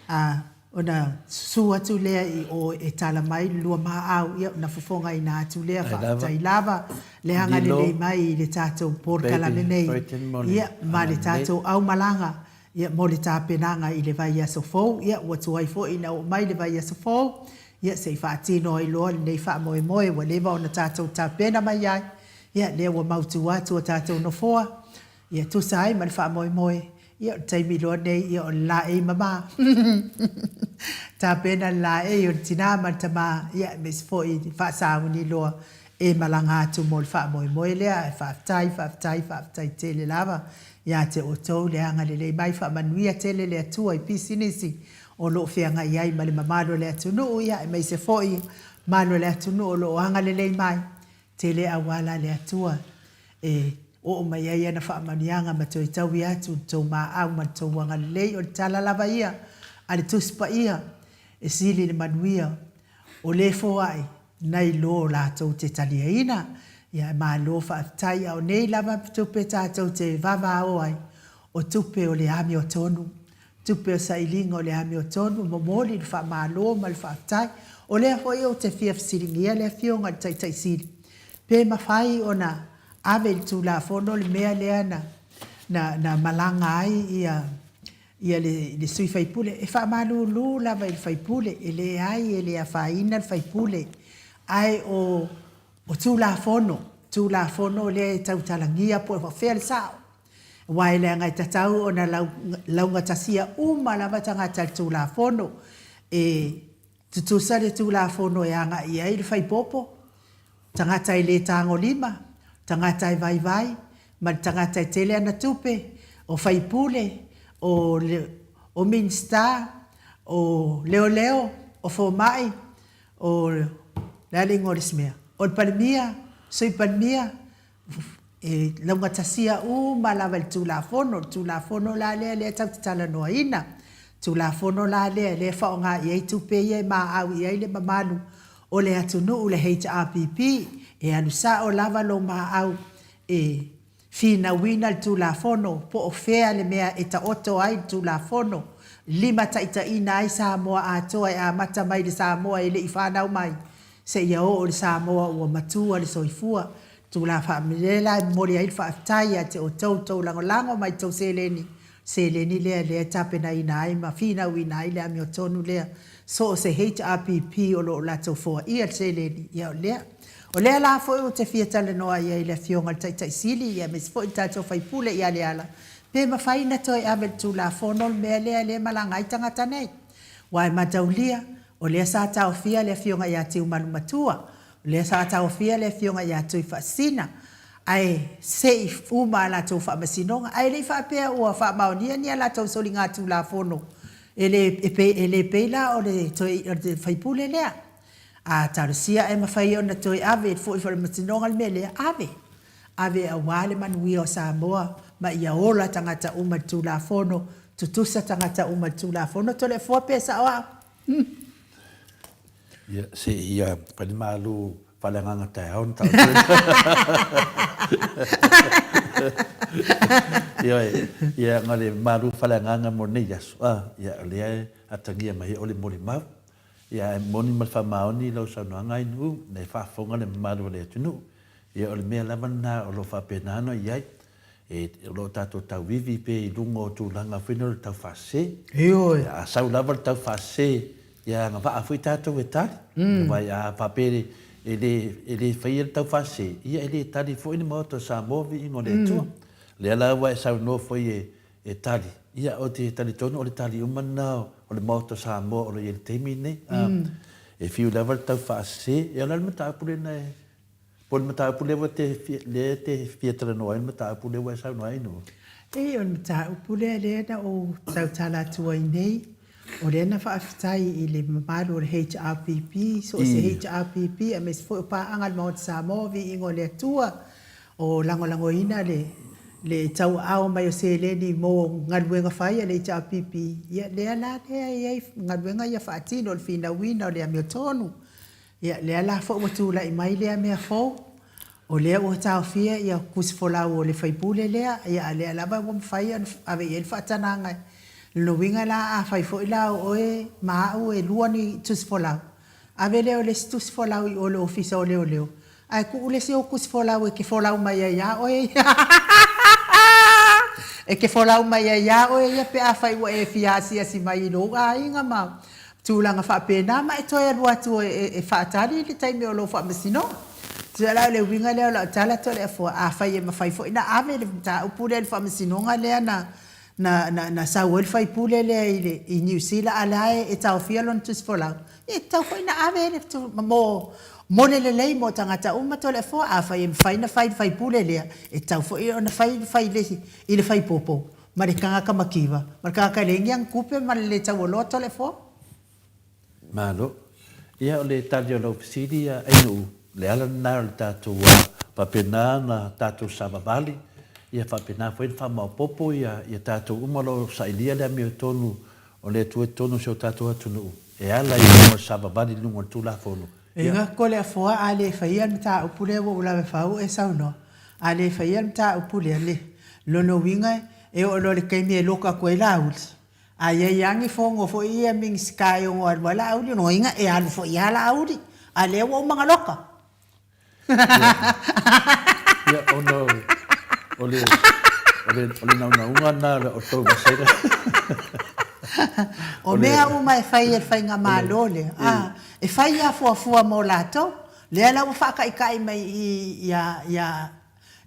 a, ona susu atu lea i o e tala mai le lua maau, ia, ona fofogaina atu lea. Faafetai lava le agalelei mai i le tatou polokalame nei, ia, ma le tatou aumalaga. Ia, mo le tapenaga i le vaiaso fou, ia, ua tuai foi ina oo mai le vaiaso fou, ia, se i faatino ai loa lenei faamoemoe ua leva ona tatou tapena mai ai, ia, lea ua mautu atu o tatou nofoa, ia, tusa ai ma le faamoemoe, ia, o le taimi loa lenei, ia, o le laei mama. Tapena le laei o le tina ma le tama, ia, aemaise foi le faasauni loa e malaga atu mo le faamoemoe lea, ae faafetai, faafetai, faafetai tele lava ia te outou le agalelei mai, faamanuia tele le Atua i pisinisi o lo o feagai ai ma le mamalu o le atunuu, ia aemaise foi mamalu o le atunuu o lo o agalelei mai, tele auala a le Atua e oo mai ai ana faamanuiaga ma toe taui atu le tou maau ma le tou agalelei. O le tala lava ia a le Tusi Paia e sili le manuia o le foai nai lo latou te taliaina. Ia malo faafetai a o nei lava tupe tatou te vavao ai o tupe o le amiotonu, tupe o sailiga o le amiotonu, momoli le faamalo ma le faafetai. O lea foi ou te fia fesiligia le Afioga i le Taitai Sili pe mafai ona ave i le Tulafono le mea lea na na malaga ai ia ia le sui faipule, e faamalulu lava i le faipule, e leai e le afaina le faipule, ae o o Tulafono, Tulafono lea e tautalagia po o fea le sao. Aua e leaga e tatau ona laugatasia uma lava tagata i le Tulafono. E tutusa le Tulafono e agai i ai le faipopo, tagata e le tagolima, tagata e vaivai, ma le tagata e tele ana tupe, o faipule, o o Minisita, o leoleo, o fomai, o le a le igoa o le isi mea? O le Palemia, Sui Palemia, e laugatasia uma lava i le Tulafono. O le Tulafono la lea lea tatou te talanoaina. Tulafono la lea lea e faaaoga i ai tupe ia e maau i ai le mamalu o le atunuu, le HRPP. E alu sao lava lou maau e finauina le Tulafono po o fea le mea e taoto ai le Tulafono, limataitaiina ai Samoa atoa e amata mai i le Samoa e le i fanau mai seia oo i le Samoa ua matua le soifua. Tulafaamele la e momoli ai le faafetai ia te outou tou lagolago mai tou seleni, seleni lea lea e tapenaina ai ma finauina ai le amiotonu lea. So o se HRPP o lo o latou foaia le seleni, ia o lea. O lea la foi ou te fia talanoa i ai i le Afioga i le Taitai Sili ia aemaise foi le tatou sui usufono ia Leala, pe mafai ona toe ave i le Tulafono le mea lea lea e malaga ai tagata nei. Aua e mataulia, o lea sa taofia le Afioga ia Tiumalu-matua, o lea sa taofia le Afioga ia Tuifaasisina, ae se i uma a latou faamasinoga. Ae le i faapea ua faamaonia ni a latou soligatulafono, e le, e le pei la o le toe, o le faipule lea. A talosia ae mafai ona toe ave foi i faamasinoga le mea lea, ave. Ave aua le manuia o Samoa ma ia ola tagata uma i le Tulafono, tutusa tagata uma i le Tulafono, Toleafoa pe sao au? Ia, se i fai le malu faaleagaga taeao na taoto ai. Ioe, ia na le malu faaleagaga mo lenei aso, a, ia o lea e atagia mai ai o le molimau. Ia ae moni ma le faamaoni lau saunoaga Ainuu, na e faafofoga le mamalu o le atunuu. Ia o le mea lava lena o lo o faapena ona i ai. E, o lo o tatou tauivi pea i luga o tulaga foi nei o le taufaasese. Ioe. A sau lava le taufaasese, ia agavaa foi tatou e tali. Aua a faapea e le, e le faia le taufaasese, ia e le tali foi le Maota o Samoa, viiga o le Atua. O lea la ua e saunoa foi e, e tali, ia ou te talitonu o le tali uma lena o le Maota o Samoa o lo o i ai i le taimi lenei. E fiu lava le taufaasese, ia o le a le mataupu lena e Po o le mataupu lea ua te, lea e te fia talanoa ai le mataupu lea ua e saunoa ai Nuu? E, o le mataupu lea lea na ou tautala atu ai nei, o lea na faafetai i le mamalu o le HRPP, so o se HRPP aemaise foi o paaga a le Maota Samoa, viiga o le Atua, o lagolagoina le le tauaao mai o seleni mo galuega fai a le HRPP, ia lea la lea e i ai galuega ia faatino, o le finauina o le amiotonu. Ia, lea la foi ua tulai mai lea mea fou, o lea ua taofia ia tusifolau o le faipule lea, ia a lea lava ua mafai ona ave i ai le faatanaga. O lona uiga la, afai foi la o oe ma au e lua ni tusifolau, ave lea o le isi tusifolau i o i le Ofisa o Leoleo, ae tuu le isi ou tusifolau e te folau mai ai lava oe ia. E te folau mai ai lava oe ia pe afai ua e fia asiasi mai i lou aiga ma tulaga faapena ma e toe alu atu e faatali le taimi o lou faamasinoga. Tusa la o le uiga lea o lau tala Toleafoa, afai e mafai foi ona ave le mataupu lea i le faamasinoga lea na na na sau ai le faipule lea i le i Niu Sila a o la e taofia lona tusifolau, ia e tatau foi ona ave le mo mo le lelei mo tagata uma Toleafoa. Afai e mafai ona fai i le faipule lea, e tatau foi ona fai fai i le faipopo. Ma le tagata mativa, ma le tagata e leai ni ana tupe ma le le taualoa Toleafoa. Malo. Ia o le tali o lau fesili ia Ainuu, le ala lena o le tatou faapena ona tatou savavali, ia faapena foi ona faamaopoopo ia ia tatou uma o lo o sailia le amiotonu o le Atua i totonu o si o tatou atunuu e ala i luga o le savavali i luga o le Tulafono. Ia. Inga Toleafoa a le faia le mataupu lea ua ou lave fau e saunoa, A le faia le mataupu lea, le lona uiga e oo loa i le taimi e loka atu ai Laauli, a i ai lava ni fono foi ia Minisita e ono alu ai Laauli, lona uiga e alu foi lava Laauli, a o lea ua uma ona loka. Ia, ona o le, o le, o le naunauga lena o le tou vasega. O mea uma e fai e le Faigamalo lea, a, e fai lava fuafua mo latou. Lea la ua faataitai mai i i ia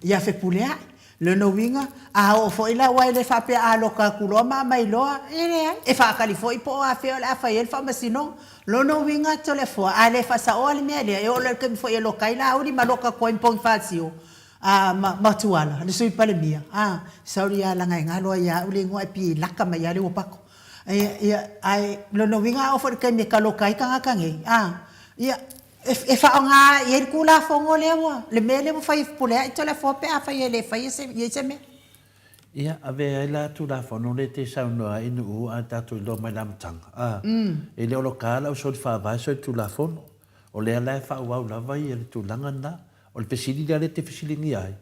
ia Fepuleai. Lona uiga, a oo foi la aua e le faapea a loka atu loa ma aumai loa, e leai, e faatali foi po o afea o le a fai ai le faamasinoga. Lona uiga, Toleafoa, a le faasaoa le mea lea, e oo loa i le taimi foi e loka ai Laauli ma loka atu ai ma Ponifasio, a, ma, ma Tuala, le Sui Palemia, a, sorry lava leaga e galo ai ia au le igoa ae pei e laka mai lava le uapato. Ia, ia, ae, lona uiga a oo foi i le taimi e taloka ai tagata nei, a, ia, E faaaoga i ai le Tulafono lea ua, le mea lea ua fai e Fepuleai Toleafoa pe afai e le faia se, i ai se mea. Ia, avea ai la Tulafono lea e te saunoa ai Nu'u a tatou iloa mai le amataga, a, e le o loka lau soli faavae soli Tulafono. O lea la e faaauau lava ia le tulaga lena. O le fesili lea lea e te fesiligia ai,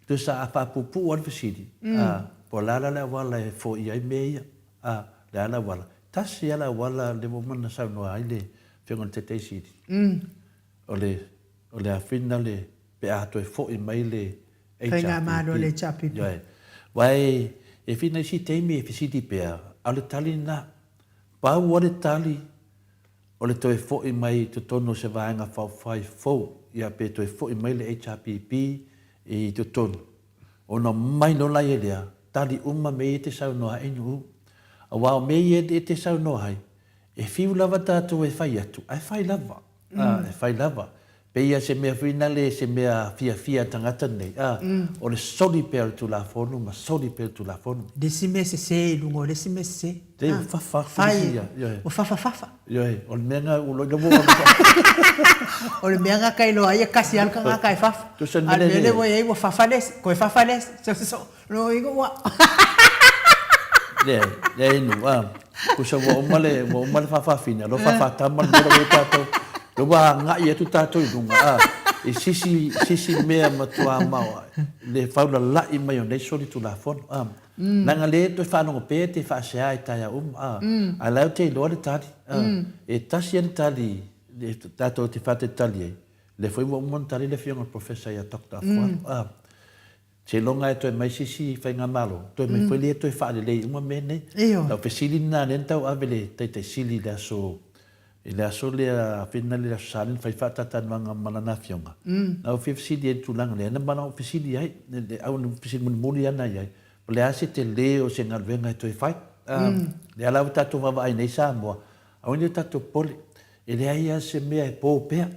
tusa a faapuupuu lava le fesili, a, po o le a la le auala e foia ai mea ia, a, le a le auala. Tasi lava le auala lea ua uma ona saunoa ai le Afioga i le Taitai Sili, o le, o le afina le, pe a toe foi mai le HRPP. Faigamalo le HRPP. Ioe. Aua e, e fina isi taimi e fesili pea, a o le tali lena. Pau lava le tali o le toe foi mai i totonu o se Vaega Faaupufai fou, ia pe toe foi mai le HRPP i totonu. Ona mai loa laia lea, tali uma mea ia e te saunoa ai Nu'u. Aua o mea ia e te saunoa ai, E fiu lava tatou e fai atu, ae fai lava, a, e fai lava. Pei a se mea foi nale se mea fiafia a tagata nei, a, o le soli pea o le Tulafono ma soli pea le Tulafono. Le isi mea sese i luga o le isi mea sese. Leai, ua fafa atu le isi ia. Ioe. Ua fafa fafa. Ioe, o le mea na ua loina ua O le mea na ka iloa ai e kasi lava le tagata e fafa. Tusa le mea lea. A o le mea lea ua i ai ua fafa le isi, toe fafa le isi, so so lona uiga ua Leai, leai nu, a, tusa ua uma le, ua uma le faafafine, alo faafatama le mea la ua i ai tatou. Lea ua agai atu tatou i luga, a, i sisi, sisi mea matua maoae, le faulalai mai o nei solitulafono, a. Leaga lea e toe faalogo pea te faasea i taeao uma, a, a o la e ou te iloa le tali, a, e tasi lava le tali tatou te faatalitali ai, lea foi ua uma ona tali le afioga i le Professor ia Doctor Afualo, a, seiloga e toe mai se isi faigamalo, toe mai foi lea toe faalelei uma mea nei. Lau fesili lena lea na tauave i le Taitai Sili i le aso I le aso lea, afena le Aso Sa lea na fai faatatanuaga ma lana afioga, na ou fia fesili ai i le tulaga lea, na manao fesili ai, le au na fesili mulimuli ana i ai, po o le a se tele o se galuega e toe fai. Lea la ua tatou vaavaai nei Samoa, aua ne i o tatou popole, e leai lava se mea e po pea,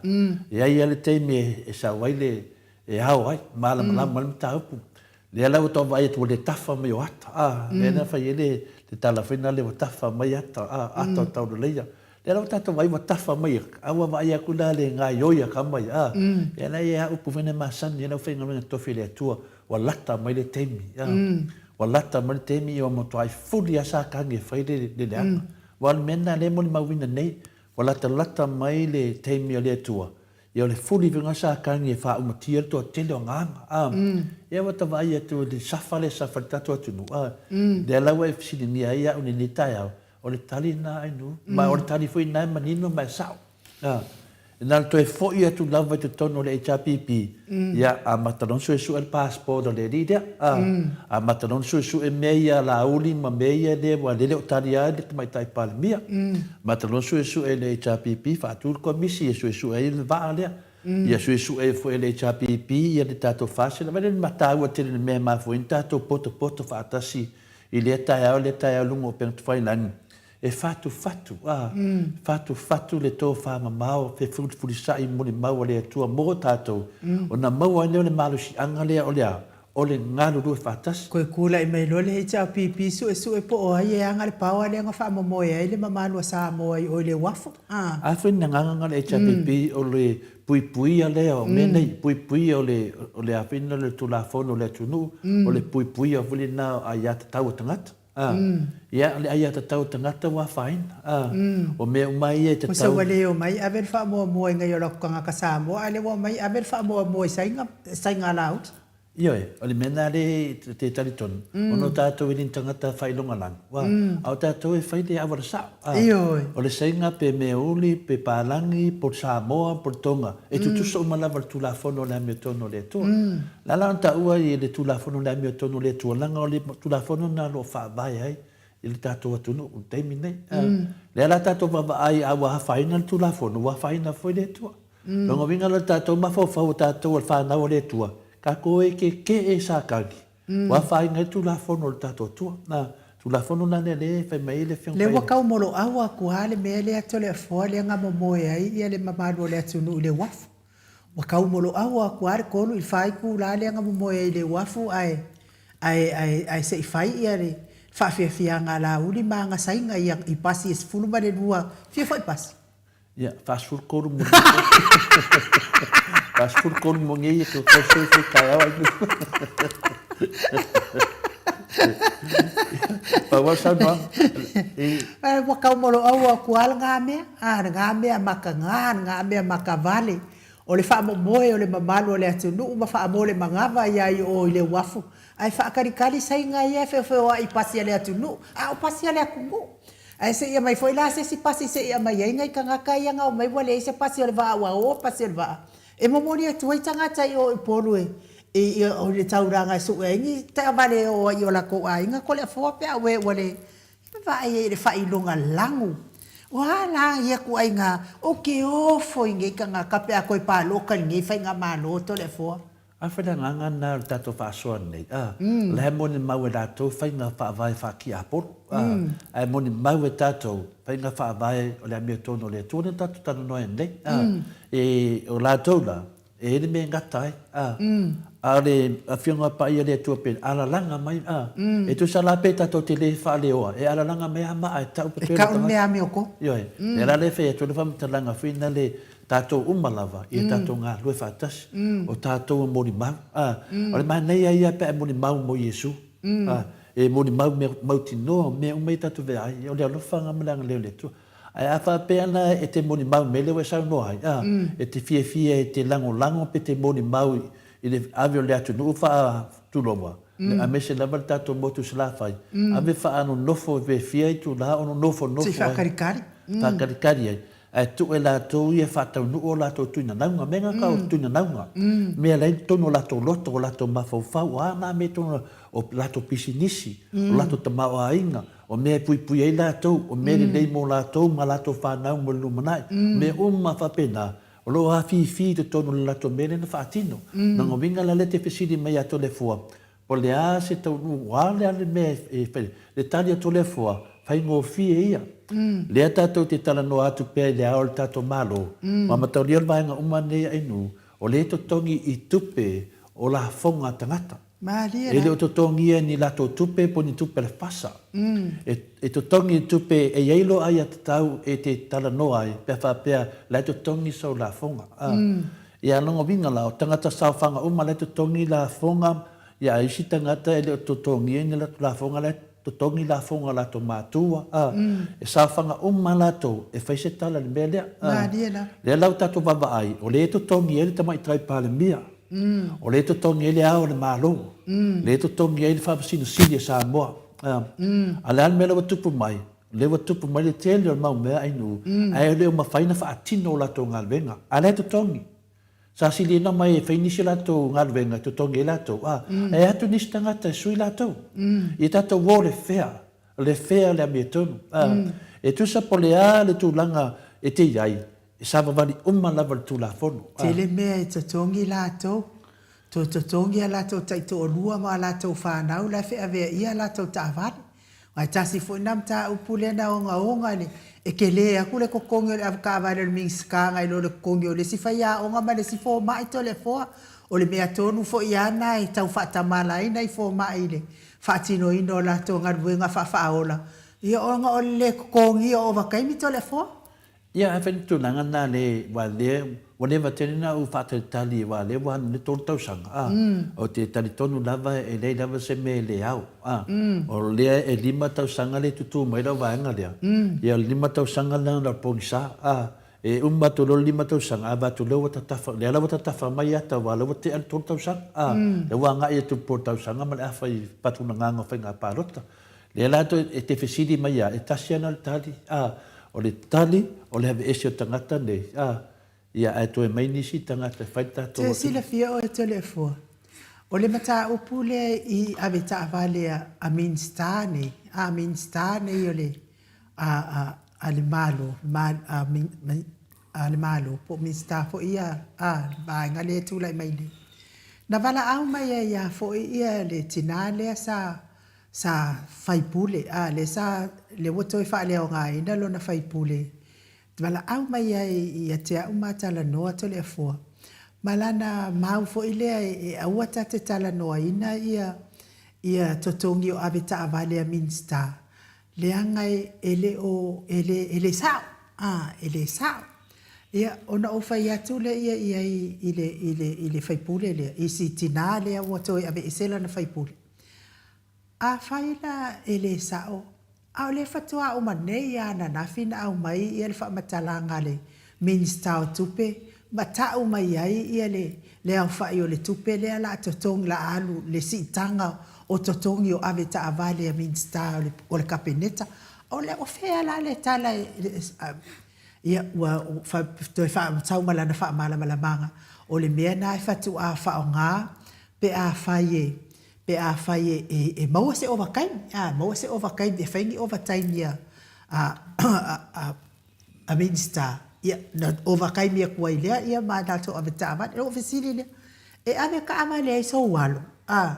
e i ai lava le taimi e sau ai le, e ao ai, malamalama ai le mataupu. Lea la ua tau vaai atu ua le tafa mai o ata, a, lea na fai ai le, le tala foi lena ua tafa mai ata, a, ata o tauleleia. Lea la ua tatou vaai ua tafa mai, a ua vaai atu la le gaioi a kama ia, a, ia la ia upu foi na masani ai le aufaigaluega totofi a le Atua, ua lata mai le taimi, a, ua lata mai le taimi ua matuai fuli lava Satani e fai le, le leaga. Aua o le mea lena lea e molimauina nei, ua latalata mai le taimi o le Atua, Ia o le fuli foi lena sa tagi e faaumatia le toatele o agaga, a. Ia ua ta vaai atu i le safa lea e safa i le tatou atunuu, a. Lea la ua e fesiligia ai au i lenei taeao, o le tali lena Ainuu, ma o le tali foi lena e manino ma e sao, a. Na ona toe foi atu lava i totonu o le HRPP, ia amata loa ona suesue le passport a le alii lea, a. Amata loa ona suesue mea ia a Laauli ma mea ia lea aua o lea e le o talia ai le Tamaitai Palemia. Amata loa suesue e le HRPP, faatu le komisi e suesue ai le vaa lea. Ia suesue ai foi e le HRPP ia le tatou FAST. Vaai le mataua tele i le mea e mafua ai ona tatou potopoto faatasi i lea taeao lea taeao i luga o upegatafailagi, e fatufatu, a, fatufatu le tofamamao fefulifulisai molimau a le Atua mo tatou, ona maua ai lea o le malosiaga lea o le a? O le galulue faatasi. Koe tulai mai loa le HRPP suesue po o ai e aga le paoa lea na faamomoe ai le mamalu a Samoa i o i le uafu. A. A foi ni agaga na o le HRPP o le puipuia lea o mea nei, puipuia o le, o le a foi lena o le Tulafono o le atunuu, o le puipuia foi lena o aiatatau a tagata. A, ia, o le aiatatau a tagata ua afaina. A, o mea uma ia e tatau. Musa ua le omai ave le faamuamua i nai o latou tagata Samoa a lea ua omai ave le faamuamua i Saina, Saina Alauli. Ioe, o le mea lena lea e te talitonu, ona o tatou e le ni tagata faailogalanu, a, a o tatou e fai le auala sao. A, Ioe. o le Saina pe Meauli, pe Palagi, po o le Samoa, po o le Tonga, e tutusa uma lava le Tulafono o le Amiotonu a le Atua. O le a la ona taua i le Tulafono o le Amiotonu a le Atua, leaga o le Tulafono lena o lo o faavae ai i le tatou atunuu i le taimi lenei. Lea la tatou vaavaai a ua afaina le Tulafono, ua afaina foi le Atua. Lona uiga la o le tatou mafaufau o tatou o le fanau a le Atua, tatou e keke'e Satani, ua afaina ai le Tulafono a le tatou Atua. Tulafono la lea lea e fai mai ai le Afioga Lea ua tau moloau atu lava le mea lea Toleafoa lea na momoe ai le mamalu o le atunuu i le uafu. Ua tau moloau atu lava le 3 i le 4 itula lea na momoe ai i le uafu ae ae ae ae se i fai ia le faafiafiaga a Laauli ma ana saina ia i pasi e 12, fia foi pasi? Ia, 43 mo 43 mo nei e tau sui sui taeao ai. Pau au saunoaga. Ae ua tau moloau atu lava lena mea, a, lena mea mataga, lena mea matavale, o le faamomoe o le mamalu o le atunuu ma faamo le manava ia i o i le uafu, ae faatalitali saina ia e feofeoai i pasi a le atunuu, a o pasi a le atunuu. Ae se i aumai foi la se isi pasi se i aumai ai nai tagata ia na omai ua leai se pasi o le vaa ua o pasi o le vaa, e momoli atu ai tagata i o i Upolu e i i le taulaga e sue ai ni taavale e oo ai i o latou aiga Toleafoa pe a uē ua le vaai ai i le faailoga lagu. O a la ia ituaiga ou te ofo i nei tagata pe a toe palota i lenei faigamalo Toleafoa. Afai le agaga lena o le tatou faasoa nei, a, o la e molimau e latou faiga faavae faa-tiapolo, a, ae molimau e tatou faiga faavae o le amiotonu o le Atua lea na tatou talanoa ai nei, a, e, o latou la, e i ai le mea e gata ai, a, a o le Afioga Paia a le Atua pei alalaga mai, a, e tusa la pe tatou te le faaleoa, e alalaga mai lava maa e tau E tau le mea amiotonu. Ioe. O lea la e fai atu ai le faamatalaga foi lea, Tatou uma lava ia tatou galulue faatasi, o tatou e molimau. A, o le manaia ia pe a e molimau mo Iesu. A, e molimau mea mautinoa, mea uma ia tatou vea ai, o le alofaga ma le agalelei o le Atua. Ae a faapea la e te molimau i mea lea ua e saunoa ai, a, e te fiafia e te lagolago pe te molimau i le ave o le atunuu faa-tuloua, aemaise lava le tatou motu i Salafai, ave faanonofo pe fia itula o nofonofo ai. Se i faakalikali. Faakalikali ai. Ae tuu e latou ia e faataunuu o latou tuinanauga, mea na tau o tuinanauga, mea la e i totonu o latou loto, o latou mafaufau, o a na mea i totonu o latou pisinisi, o latou tamaoaiga, o mea e puipui ai latou, o mea lelei mo latou ma latou fanau mo le lumanai, o mea uma faapena, o lo o afifi i totonu o le latou mea lea na faatino. O lona uiga la lea e te fesili mai ia Toleafoa, O le a se taunuu, o a le a le mea e fai, le tali atu o le Afoa, faigofie ia. Lea tatou te talanoa atu pea i le ao o le tatou Malo, ma mataulia o le vaega uma nei a Inu, o lea e totogi i tupe o lafoga a tagata. Malie E le o totogia ni latou tupe po o ni tupe a le fasa. E totogi i tupe e i ai lou aiatatau e te talanoa ai pe a faapea la e totogi sau lafoga. Ia lona uiga la, o tagata saofaga uma la e totogi lafoga, ia a isi tagata e le o totogia ni latou lafoga la e totogi lafoga a latou matua, a, e saofaga uma latou e fai se tala i le mea lea. A, Malie lava. lea la ua tatou vaavaai, o lea e totogi ai le Tamaitai Palemia, o lea e totogi ai le Ao o le Malo, lea e totogi ai le Faamasino Sili a Samoa. A, a o le a le mea la ua tupu mai? O lea ua tupu mai le tele o le mau mea ainu, ae le o mafai ona faatino o latou galuega. A lea e totogi. Sa siliina mai e fai nisi o latou galuega e totogi ai latou, a, e atu nisi tagata e sui latou. Ia tatou o le fea, le fea le amiotonu. A, e tusa po o le a le tulaga e te i ai, e savavali uma lava le Tulafono. A. Tele mea e totogi latou. Toe totogi a latou taitoalua ma a latou fanau la e feavea ia a latou taavale. Ae tasi foi lena mataupu lea na ogaoga i le, e tele atu le totogi o le avetaavale o le Minisita nai lo le totogi o le isi faiaoga ma le isi fomai Toleafoa. O le mea tonu foi lava lena e tau faatamala ai nai fomai i le faatinoina o latou galuega faafaaola, ia ona o le le totogia o ovataimi Toleafoa. Ia, ae fai le tulaga lena le, aua lea, ua leva tele ona ou faatalitali aua lea ua alu nei le 3 tausaga, a, ou te talitonu lava e leai lava se mea e le ao, a. O lea e 5 tausaga lea e tutū mai lau vaega lea, ia o le 5 tausaga lena o le pogisa, a. E uma atu loa le 5 tausaga, a vaai atu lea ua tatafa, lea la ua tatafa mai ata aua lea ua tea le 3 tausaga, a. Lea ua agai atu i le polo tausaga ma le afa i faatulagaga o faiga palota. Lea la e te fesili mai ia, e tasi ana le tali, a, o le tali o le aveese o tagata nei, a, ia ae toe mai nisi tagata e fai le tatou atunuu. Te silafia oe Toleafoa, o le mataupu lea i ave taavale a Minisita nei, a Minisita nei o le a a a le Malo, a a le Malo po o Minisita foi ia a le vaega lea e tulai mai nei. Na valaau mai ai lava foi ia le tina lea sa Sa faipule, a, lea sa, lea ua toe faaleaogaina lona faipule, valaau mai ai ia te au ma talanoa Toleafoa, ma lana mau foi lea e aua ta te talanoaina ia, ia totogi o ave taavale a Minisita, leaga e le o, e le, e le sao, a, e le sao. Ia, ona ou fai atu lea i ai i le, i le, i le faipule lea, i si tinā lea ua toe aveese lana faipule. Afai la e le sao, a o lea faatoa uma nei lava ananafi na aumai ia le faamatalaga a le Minisita o Tupe ma tau mai ai ia le le aofai o le tupe lea la a totogi la a alu le siitaga o totogi o ave taavale a Minisita o le o le Kapeneta. O le o fea la le tala e ia ua toe sau ma lana faamalamalamaga o le mea lena e faatoa faaaoga pe afai e pe afai e, e, e maua se ovataimi, a, maua se ovataimi, e fai ni ovataimi a, a, a, a, a Minisita, ia, na ovataimi atu ai lea, ia ma latou avetaavale. Ona ou fesili lea, E ave kaavale ai sou alo, a,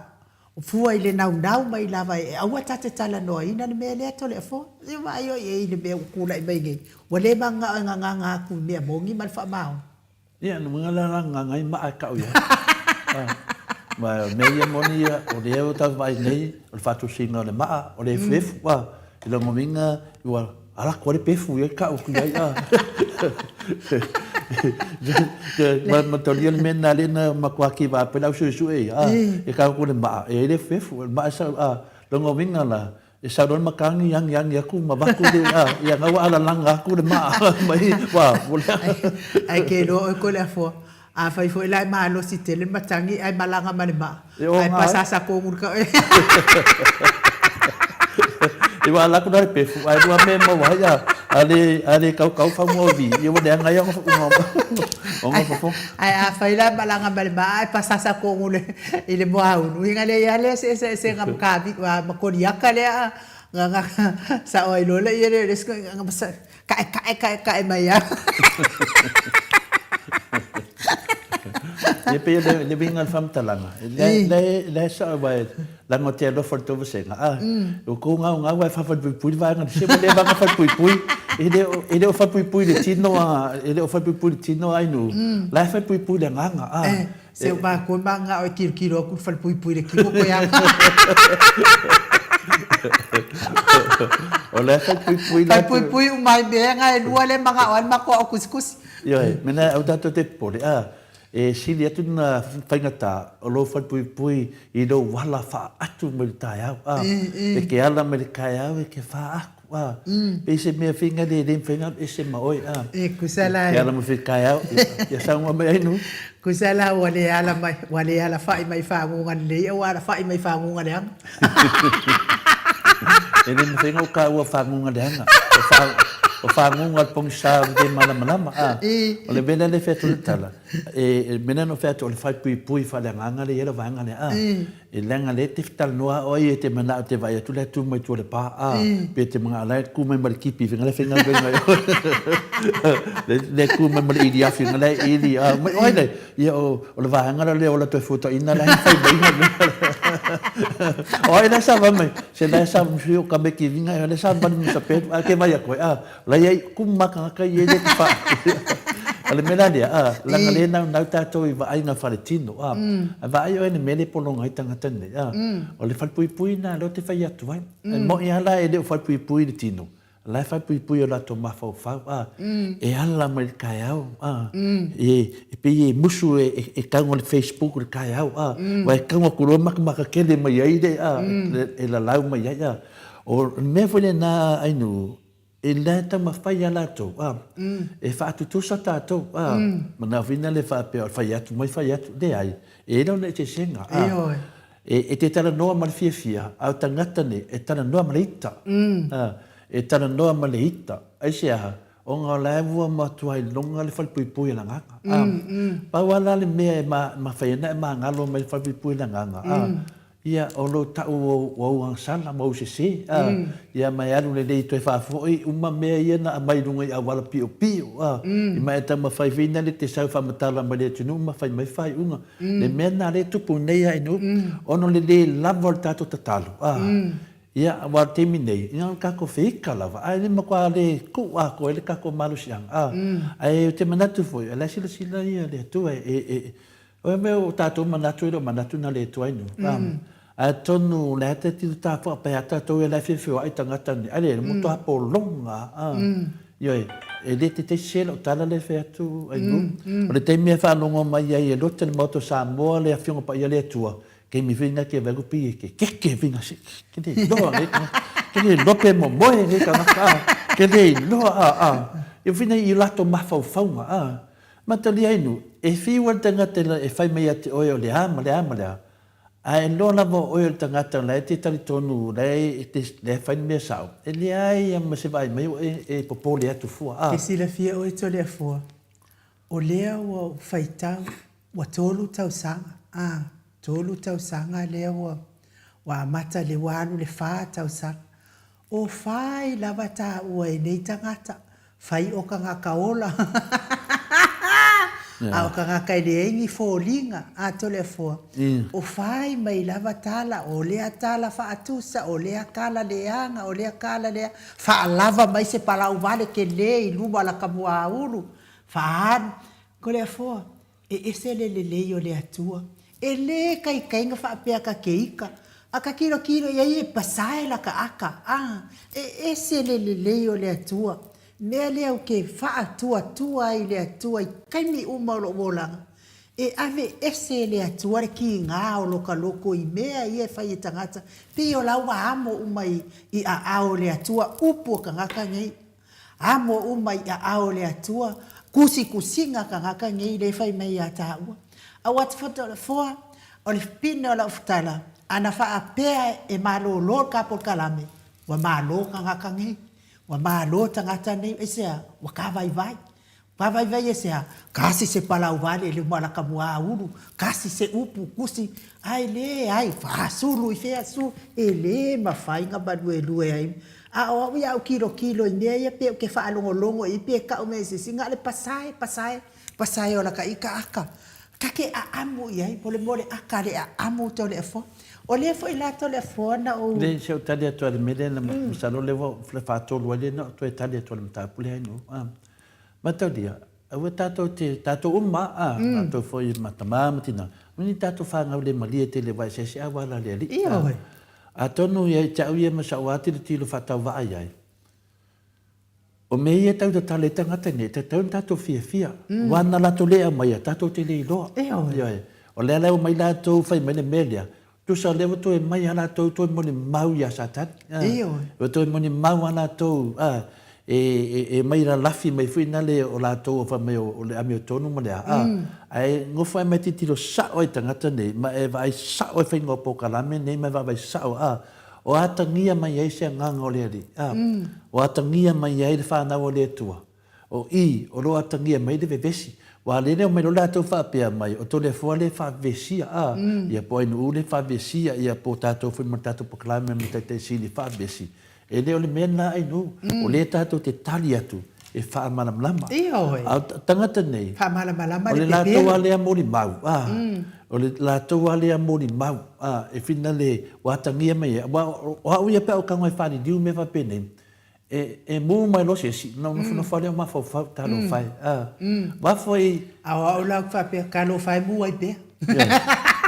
fua i le naunau mai lava e aua ta te talanoaina le mea lea Toleafoa. Se vaai oi i le mea ua tulai mai nei, ua le mananao e gagaga atu i mea moni ma le faamaoni. Ia, na uiga la la gagaga ai maa e kau i ai. Ma o le mea ia moni ia, o lea ua tatou vaai nei, o le faatusiga o le maa, o le efuefu, a, i lona uiga ua ala atu ai le pefu ia kau atu i ai, a. Ma mataulia le mea lena lea na matua kiva ai pea le au suesue ia, a, e kau atu le maa, e i ai le efuefu, o le maa e sau, a, lona uiga la, E sau loa le matagi agiagi atu ma avatu le, a, ia na ua alalaga atu le maa mai, ua, ua leaga. Ae ke iloa oe Toleafoa, afai foi la e malosi tele le matagi ae malaga ma le maa, E ae oga ai. pasasa tonu le ka-. E ua ala atu la le pefu, ae lua mea e maua ai, a, a le, a le kaukau fagoa o vi, ia ua leaga ai ona, ona fofoga. Ae afai la e malaga ma le maa ae pasasa tonu le, i le moaulu, uiga lea ia lea se eseesega ma kavi, ma koliaka lea na na sao ai loa lea le isi kae kae kae kae mai lava. Ia pei o le uiga o le faamatalaga, la e sao aua leaga ou te alofa i le tou vasega, a, ua tou gaugau lava e faafalepuipui le vaega se ua leva ona falepuipui, e le o falepuipui i le tino a, e le o falepuipui i le tino a Ainuu, la e falepuipui i le agaga, a. Se o matou e mananao e tilotilo atu i le falepuipui i le tino toe aga. O la e falepuipui la. Falepuipui uma ai mea na e lua lea e mananao ai le matou ao kusikusi. Ioe, mena aua tatou te popole, a, e sili atu lena faigata o lou falepuipui i lou ala faaatu mai le taeao, a, e ke ala mai le taeao e ke faatu. A, pei se mea faiga lea e le mafai ona alu ese ma oe, a. E tusa la e. Ke ala mai foi taeao, ia saunoa mai Ainuu. Tusa la ua le ala mai, ua le alafai mai faguga lelei a ua alafai mai faguga leaga. E le mafai ona ou taua faguga leaga. O faguga o le pogisa o le le malamalama, a. O le mea lea e fai atu ai le tala, e, le mea lea na ou fai atu o le falepuipui faaleagaga lea e i ai le vaega lea, a. E leaga lea e te talanoa oe e te manao e te vaai atu la e tu mai tua le pa a pe te manao la e tu mai ma le kipi faiga la e faigaluega le tu mai ma le ili afi la e ili a mai oe le ia o o le vaega la lea o la toe fuataina la e fai mai o ai la sa va mai se la sa fi o ka me ki vinga le sa va ni sa pe a ke vai a koe a La iai ku makangaka i ele te wha. A le mea lea, a, langa le nau nau tātou i vaai ngā whare tino, a, a vaai oe ne mele polonga i tangata nei, a, o le whalepuipui nā leo te whai atu ai. E mo i ala e leo whalepuipui le tino, la e whalepuipui o lato mawhauwhau, a, e ala mai le kaeau, a, e, e pei e musu e, e, e kaunga le Facebook le kaeau, a, wa e kaunga kuroa makamaka kele mai ai le, a, e, e lalau mai ai, a, o le mea foi le nā ainu, E le taumafai a latou, a, e faatutusa tatou, a, manao le faapea o le fai atu mai fai atu, leai, e i ai lona eseesega, a, e, e te talanoa ma le fiafia, a o tagata nei, e talanoa ma le ita, a, e talanoa ma le ita, aisea, ona o la e ua matua iloga le falepuipui o le agaga, a, pau lava la le mea e mafai ai ona e magalo mai le falepuipui o le agaga, a, Ia, o lou tau o ou agasala ma ou sese, a, ia ma e alu lelei toe faafoi uma mea ia na aumai i luga i auala piopio, a, i ma e taumafai foi na le te sau faamatala mai le atunuu ma fai mai faaiuga. Le mea lena lea e tupu nei a inu, ona o le le lava o le tatou tatalo, a, ia, aua o le taimi nei, ia o le tatou feika lava, ae le matua le tuu atoa ai le tatou malosiaga, a, ae ou te manatu foi, o la e silasila ia le Atua e, e, O ia mea o tatou manatu e le o manatu na le tuai nu. Atonu o le a te tino tapuaʻa pe a tatou ia la e feofeoaʻi tagata nei, ai le mo toa pologa a. Ioe, e le te teisi lau tala le fai atu ai nu. O le taimi e faalogo mai ai e lote le Maota o Samoa le Afioga Paia le Atua, taimi foi na ke valu pi e ke keke vinga se ke le iloa nei tagata, ke le iloa pe momoe nei tagata a, ke le iloa a a. Ia fina i latou mafaufauga a. Mataliainu, e whiua le tangata e whai mai ia te oe o le a ma le a ma le a, a e loa lava o oe o le tangata la e te talitonu la e te la e whai le mea sao, e leai a ma se vaai mai oe e popole atu fua, a. Ke silafia oe Toleafoa, o lea ua ou faitau, ua tolu tausaga, a, tolu tausaga lea ua, ua amata lea ua alu le fa tausaga. O whai lava taua e nei tangata, whai o kangaka ola. A o tagata e leai ni foliga, a Toleafoa, o fai mai lava tala, o lea tala faatusa, o lea tala leaga, o lea tala lea, faalava mai se palau vale tele i luma o lata muaulu, faaalu. Toleafoa, E ese le lelei o le Atua. E lē taitai na faapea ta te ita, a ta tilotilo i ai e pasae lata ata, a. E ese le lelei o le Atua. Mea lea ou te faatuatua ai i le Atua i taimi uma o lo'u olaga, e ave ese e le Atua le kīgā o lota loto i mea ia e fai e tagata, pei o la ua amo uma i aao o le Atua upu o tagata nei. Amo uma i aao o le Atua, tusitusiga tagata nei lea e fai mai ia taua. Aua te foa, o le pine o lau tala, ana faapea e malolo le ta polokalame, ua malo tagata nei, ua malo tagata nei, aisea? Ua ta vaivai. Ua vaivai aisea? Tasi se palau vale i luma o lata muaulu, tasi se upu tusi, ae leai, fasulu i fea su, e le mafai na maluelue ai. A o au ia a ou tilotilo i mea ia pe ou te faalogologo i ai pe tau mai e se isi, na o le pasae, pasae, pasae o lata ita ata. Ta te aamu i ai, mo le mea o le ata le aamu Toleafoa. O lea foi la Toleafoa na ou. Le, se ou tali atu lava i le mea lea, masalo o lea ua faatolu ai lea na ou toe tali atu ai i le mataupu lea. Mataulia, aua tatou te, tatou uma a, tatou foi ma tama ma tina, aua ne i tatou fanau le malie tele aua e eseese auala a le Alii. Ioe. Atonu ia i te au ia ma sau lava tilotilo faatauvaa i ai, o mea ia e tau tatala ai tagata nei, e tatau ona tatou fiafia, aua na latou le aumaia, tatou te le iloa. Ioe. Ioe. O lea la e omai latou fai mai le mea lea, Tusa o lea ua toe mai a latou toe molimau iā Satani. Ioe. Ua toe molimau a latou, a, e, e, e mai lalafi mai foi nale o latou o fai mai o, o le amiotonu ma le a, a. Ae nofo ae mai tilotilo sao ai i tagata nei, ma e vaai sao ai faiga o polokalame nei ma e vaavaai sao, a, o atagia mai ai se agaga o le Alii, a, o atagia mai ai le fanau a le Atua. O i, o lo o atagia mai le vevesi. Ua lele mai loa latou faapea mai, o Toleafoa lea e faavevesia, a, ia po o Ainuu lea e faavevesia, ia po o tatou foi ma le tatou polokalame ma Taitai Sili e faavevesi. E le o le mea lena Ainuu. O lea tatou te tali atu e faamalamalama. Ioe. A o tagata nei, Faamalamalama o le le latou pepelo. lava lea molimau, a, o le latou lava lea molimau, a, e finale ua atagia mai ai. Aua o au ia pe a ou tago e faaliliu mea faapenei, E, e mū mai loa se isi, ona ou nofonofo lava lea o mafaufau, talofa e, a. Aua foi. A o au la ou te faapea, talofa e mū ai pea.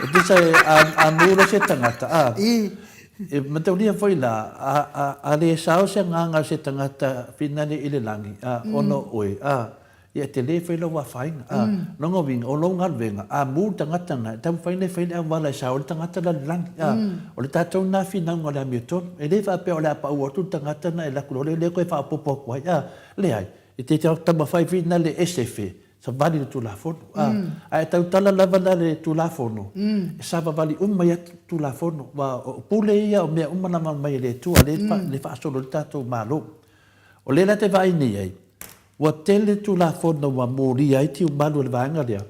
E tusa e, a, a mū loa se tagata, a. E mataulia foi la, a, a, a le sao se agaga o se tagata finale i le lagi, a, ona o oe, a. Ia e tele fai lou afaina. A, lona uiga, o lou galuega, a mu le tagata lena, e taumafai ona e fai le auala e sao ai le tagata la i le lagi. A, o le tatou lena finauga o le amiotonu. E le faapea o le a pau atu le tagata lena e alu atu loa lea toe faaopoopo atu ai. A, leai, e te taumafai foi lena le esefe, savali i le Tulafono. A, ae tautala lava la le Tulafono, e savavali uma ia Tulafono, aua o pule ia o mea uma na aumai e le Atua, lea e faasolo ai le tatou Malo. O lea la te vaai nei ai, Ua tele Tulafono ua molia ai Tiumalu o le vaega lea,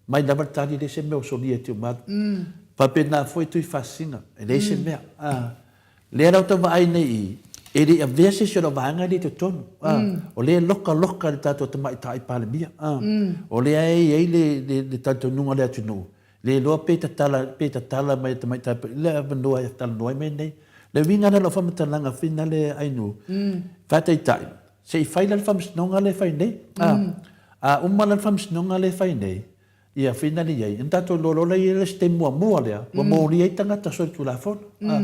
mai lava le tali leai se mea o solia e Tiumalu. Faapena foi Tuifaasisina, e leai se mea. A, lea la ua tau vaai nei i i, e le i avea se isi o lau vaega lea i totonu. A, o lea e lokaloka le tatou Tamaitai Palemia. A, o lea e i ai le, le, le talitonuga o le atunuu, le iloa pe tatala, pe tatala mai e le Tamaitai Palemia le avanoa e talanoa ai mea nei. Le uiga lea o lau faamatalaga finale Ainuu, faataitai, Se i fai la le faamasinoga lea e fai nei. A, a uma la le faamasinoga lea e fai nei, ia finale i ai, ona tatou iloa loa lea i ai le isi taimi muamua lea, ua molia ai tagata solitulafono. A,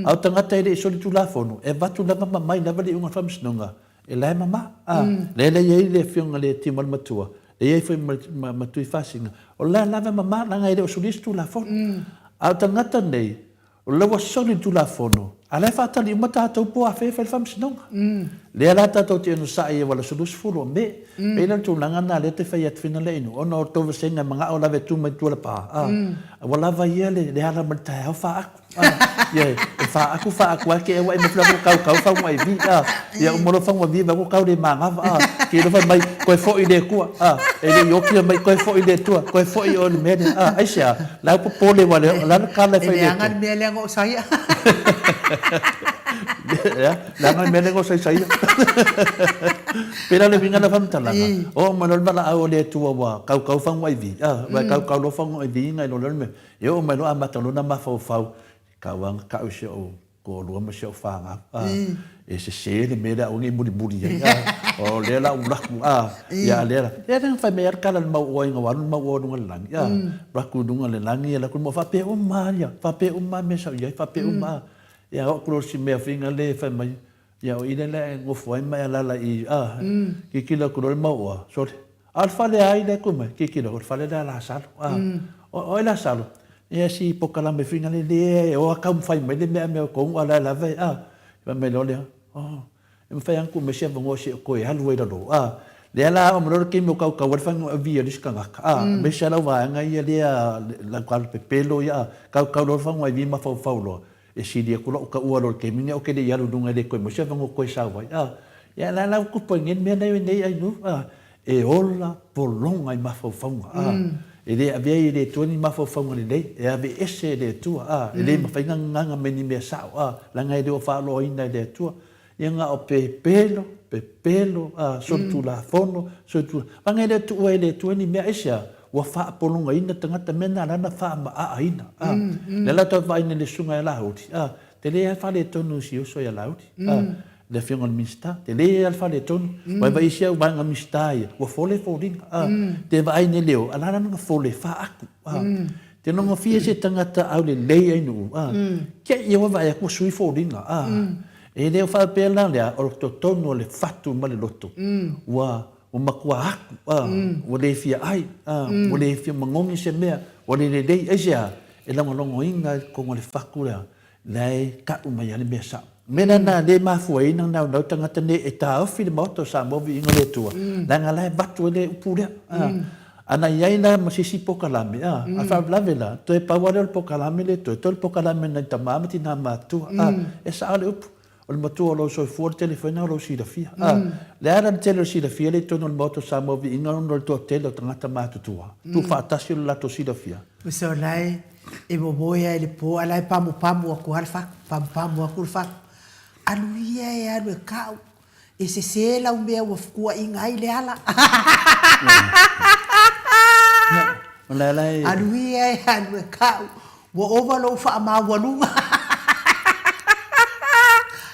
a o tagata e le i solitulafono, e avatu lava ma aumai lava le iuga o le faamasinoga, e la e mama. A, lea la e i ai le afioga i le Tiumalu Matua, lea e i ai foi ma, ma, ma Tuifaasina, o la e lava e mama, leaga e le o solia se tulafono. A o tagata nei, O la ua soli le Tulafono, a la e faatali uma tatou po o afea e fai le faamasinoga. Lea la tatou te onosai ai ua aso 20 o Me. Pei la o le tulaga lena lea te fai atu fina le inu, ona o tou vasega e manao lava e tu mai tua le pa, a, ua lava ia le le ala mai le taeao faaaku, a, ia e faaaku faaaku lava ke ua e mafai lava kau kau fagu ai vi, a, ia uma loa fagu vi vai kau le manava, a, ke loa fai mai koe foi i le Atua, a, e le i oki mai koe foi i le Atua, koe foi oe i le mea lea, a, aisea? La e popole wale, o la le kala e fai le. E leaga le mea lea na ou saia. Ea, leaga le mea lea na osaisaia. Pei la o le uiga lea o faamatalaga, oo mai loa le valaau a le Atua ua kaukau faguaivi, a, ua e kaukau loa faguaivi ona iloa lea o le mea. E oo mai loa amata loa ona mafaufau, tau lava ona tau i si ou toalua ma si au fanau, a, e sese le mea lea aua ne i mulimuli ai, a, o lea la ua alu atu, a, ia a lea la, ia lea na fai mai lava le tala i le mau oa ina ua alu le mau oa i luga o le lagi, a, alu atu i luga o le lagi, alu atu le mau oa, faapea uma lava ia, faapea uma lava mea sa ou i ai, faapea uma lava. Ia oo atu loa i si mea foi lea fai mai, ia o i lea la e nofo ai ma e alaala i i, a, tilotilo atu loa le mau oa, sole, a o le fale a ai lea e tu mai? Tilotilo, o le fale lea a Lasalo, a, o ai Lasalo? Ia si pokalame foi lea e o lava taumafai mai le mea a mea o tonu a o la e lava e, a, fai mai loa lea, oh, e mafai lava ona tuu mai se avanoa se i toe alu ai i lalo, a, lea la oo mai loa le taimi o tautau ai le faigauavi a le isi tagata, a, aemaise lava lau vaega ia lea, lau talapepelo ia, a, tautau loa le faigauavi mafaufau loa, E sili atu lau taua loa i le taimi lenei ou te le i alu i luga e le toe maua se avanoa toe sau ai. A, ia la la ua tupu ai nei le mea lea e i ai nei Ainuu, a, e ola pologa i mafaufauga, a, e le avea ai e le Atua ni mafaufauga lelei, e aveese e le Atua, a, e le mafai ona gagana mai ni mea sao, a, leaga e le o faaaloaina e le Atua. Ia na o pepelo, pepelo, a, solitulafono, solitulafono. Leaga e le o tuua e le Atua ni mea aisea? Ua faapologaina tagata mea na ala ona faamaaaina. A, lea la tau vaai nei le susuga ia Laauli, a, tele lava le faaletonu i si uso ia Laauli, a, le afioga i le Minisita, tele lava le faaletonu. Ua vaai isi au vaega Minisita ia, ua fole foliga, a, te vaai nei le o, a la la na fole faatu, a, te nogofie se tagata aulelei ai nuu, a, kia ia ua vaai atu ua sui foliga, a, e le o faapea la lea, o totonu o le fatu ma le loto, ua Ua matua aku, a, ua le fia ai, a, ua le fia magogi se mea, ua le lelei. Aisea? E lagolagoina ai totonu o le fatu lea, la e tau mai ai le mea sao. O le mea lena lea e mafua ai ona naunau tagata nei e taofi le Maota o Samoa viiga o le Atua, leaga la e avatu ai le upu lea. A, a na i ai la ma se isi pokalame, a, a faalavelave la, toe pau lava lea o le pokalame lea toe, toe le pokalame nai tama ma tina matutua, a, e sao le upu. O le matua o lou soifua, o le tele foi lena o lou silafia. A, le ala le tele o le silafia lea i totonu o le Maota o Samoa Viiga ona o le toatele o tagata matutua, tuufaatasi o le latou silafia. Uso la e e momoe a i le po a la e pamupamu atu lava le fatu, pamupamu atu le fatu. Alu ia e alu e kau, e sese lau mea ua fetuaina ai le ala. O le ala e. Alu ia e alu e kau, Ua ova lou faamaualuga.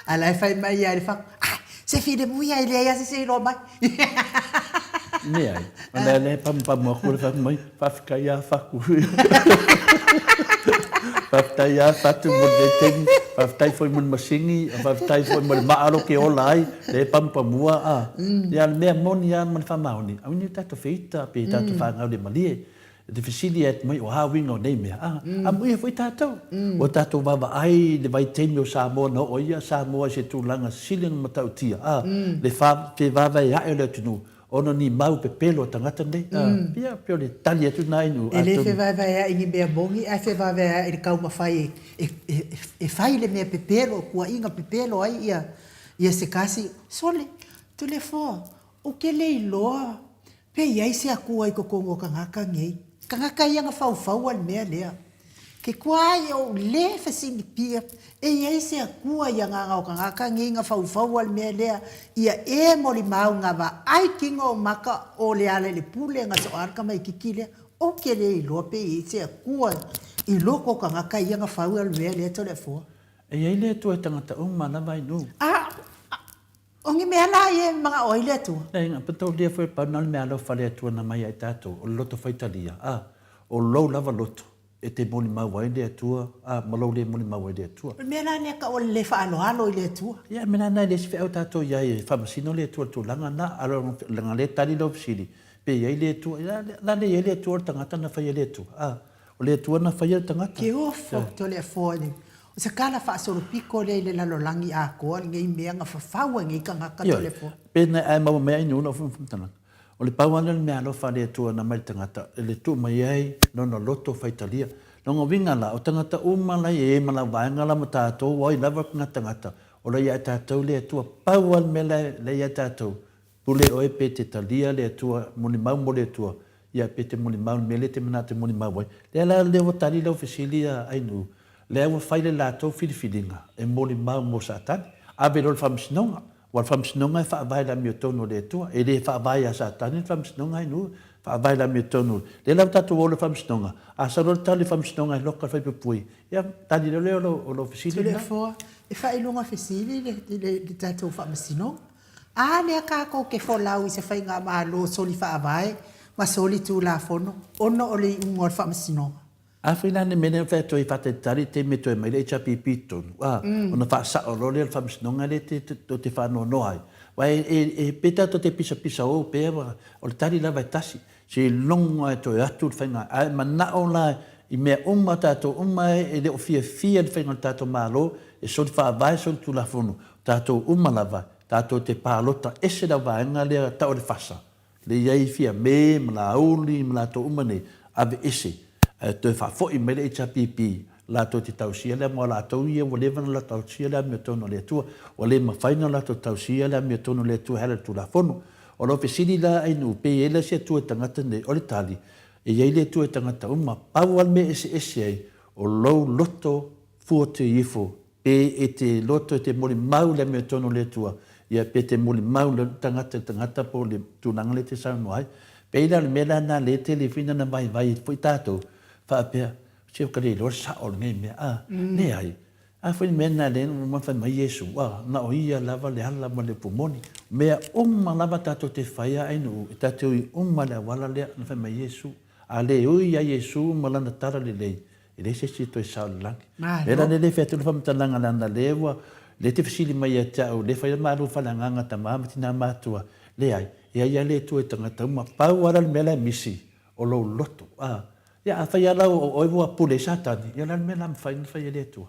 A la e fai mai ia i le fatu, Ai, se filemu ia e leai lava se isi e iloa mai. Leai, o lea lea e pamupamu atu le fatu mai, faafetai lava Fatu. Faafetai lava Fatu mo lenei taimi, faafetai foi mo le masini, faafetai foi mo le maa lea ou te ola ai, lea e pamupamua a. Ia, o le mea moni lava ma le faamaoni, aua ne i tatou feita pe tatou faagaulemalie. E te fesili atu mai, o a uiga o nei mea? A, amuia foi tatou. Ua tatou vaavaai i le vaitaimi o Samoa na oo ai ia Samoa i se tulaga sili ona matautia, a, le fevaevaeaʻe o le atunuu ona o ni mau pepelo a tagata nei. A, ia, pei o le tali atu lena inu, E le atonu. fevaevaeaʻe i ni mea moni, ae fevaevaeaʻe i le taumafai e, e, e fai le mea pepelo, tuuaiga pepelo ai ia, ia se tasi. Sole, Toleafoa, ou te le iloa Pe i ai se Atua i totonu o tagata nei, tagata ia na faufaua le mea lea. Ke kua ai e ou le fesilipia, e i ai se Atua i agaga o tagata nei na faufaua le mea lea, ia e molimau na vaai kino o maka o Lealailepule na soa le tamaititi lea. Ou te le iloa pe i ai se Atua i loko o tagata ia na faua le mea lea Toleafoa. E i ai le Atua i tagata uma lava i nuu. A, O ni mea la ia e manao ai le Atua? Leai, na pataulia foi pau na o le mea alofa a le Atua na mai ia i tatou, o le loto faitalia, a, o lou lava loto e te molimau ai le Atua, a, ma lou le molimau ai le Atua. O le mea la lea tau o le le faaaloalo i le Atua. Ia, mea la na e le isi feau tatou i ai e faamasino le Atua i le tulaga na, a leaga lea e tali lau fesili, pe i ai le Atua, ia, la le i ai le Atua o le tagata na faia e le Atua, a, o le Atua na faia le tagata. Ke ofo Toleafoa i le O se tala faasolopito lea i le lalolagi atoa lenei mea na fafau ai nei tagata Ioe, telefoni. Pe na ae maua mai ai ni ula faamatalaga. O le pau lava lea o le mea alofa a le Atua na mai le tagata e le tuu mai ai lona loto faitalia. Lona uiga la, o tagata uma la e ma lau vaega la ma tatou ai lava na tagata, o la ia tatou le Atua. Pau lava le mea la ia tatou, pule oe pe te talia le Atua, molimau mo le Atua, ia pe te molimau i le mea lea e te manao te molimau ai. Lea la lea ua tali lau fesili a Ainuu, lea ua fai le latou filifiliga e molimau mo Satani. Ave loa i le Faamasinoga. Aua o le Faamasinoga e faavae i le amiotonu a le Atua. E le faavae ia Satani le Faamasinoga ae faavae i le amiotonu. Lea la ua tatou o i le Faamasinoga, a sau loa le tali a le Faamasinoga e loka le faipupui, ia tali loa lea o lou fesili lena. Toleafoa, e faailoga fesili le tatou Faamasinoga. A lea tatou te folau i se faigamalo soli faavae ma soli tulafono ona o le iuga o le Faamasinoga? A fai la le mea lea na fai atu ai faatalitali i le taimi e toe aumai le HRPP i totonu, a, ona faasao loa lea o le faamasinoga lea tou te faanoanoa ai. Aua e, pe tatou te pisapisa ou pea, o le tali lava e tasi, seiloga e toe atu le faiga. A e manao la i mea uma, tatou uma e le o fiafia i le faiga o le tatou Malo, e soli faavae, soli tulafono, tatou uma lava, tatou te palota ese le au vaega lea tau o le FASA, Le i ai Fiame ma Laauli ma latou uma nei, aveese, ae toe faafoi mai le HRPP latou te tausia le amoa latou ia ua leva ona tausia le amiotonu a le Atua. Ua le mafai ona latou tausia le amiotonu a le Atua e ala i le Tulafono. O lau fesili la Ainuu, pe i ai la se Atua i tagata nei? O le tali, e i ai le Atua i tagata uma. Pau lava le mea e eseese ai, o lou loto fuateifo Pe e te loto e te molimau i le amiotonu o le Atua, ia pe te molimau le tagata i le tagata po o le tulaga lea e te saunoa ai. Pei la o le mea la lena lea e tele foi ina vaivai ai foi tatou, faapea, se ua ka le iloa le sao o lenei mea, a, leai. A foi le mea lena lea na fai mai Iesu, a, na o Ia lava le ala ma le upu moni. O mea uma lava tatou te faia ainuu, e ta te ui uma i le auala lea na fai mai Iesu. A le ui ia Iesu ma Lana tala lelei, E leai se isi e toe sao i le lagi. Lea la lea e fai atu le faamatalaga leaga lea ua lea e te fesili mai ia te au lea e fai malu faleagaga tama ma tina matua. Leai, e ai lava le Atua i tagata uma. Pau lava la le mea la e misi o lou loto. A, ia afai lava la o oe ua pule i Satani, ia o le a le mea la mafai ona fai e le Atua?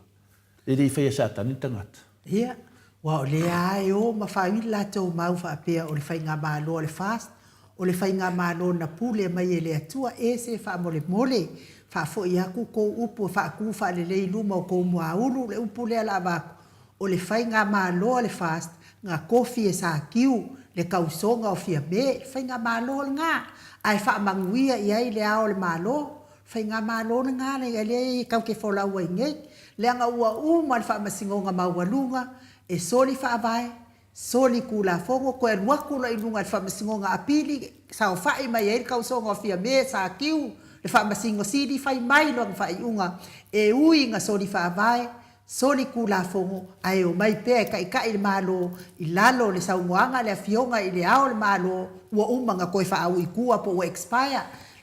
E le i faia e Satani le tagata. Ia, aua o lea lava e o ma faaili latou mau faapea o le faigamalo a le FAST, o le faigamalo na pule mai e le Atua, ese faamolemole, faafoi atu kou upu e faatu faalelei i luma o kou muaulu le upu lea la avatu, o le faigamalo a le FAST na tofi e Satiu le tausoga o Fiame, le faigamalo lena, ae faamanuia i ai le Ao o le Malo, Faigamalo lena lea e tau te folau ai nei, leaga ua uma le faamasinoga maualuga e soli faavae, soli tulafono, toe alu atu loa i luga i le faamasinoga apili, saofai mai ai le tausoga o Fiame, Satiu, le faamasino sili, fai mai lona faaiuga e ui ina soli faavae, soli tulafono, ae omai pea e taitai le Malo i lalo o le saunoaga a le Afioga i le Ao o le Malo ua uma ona toe faaui i tua po ua expire.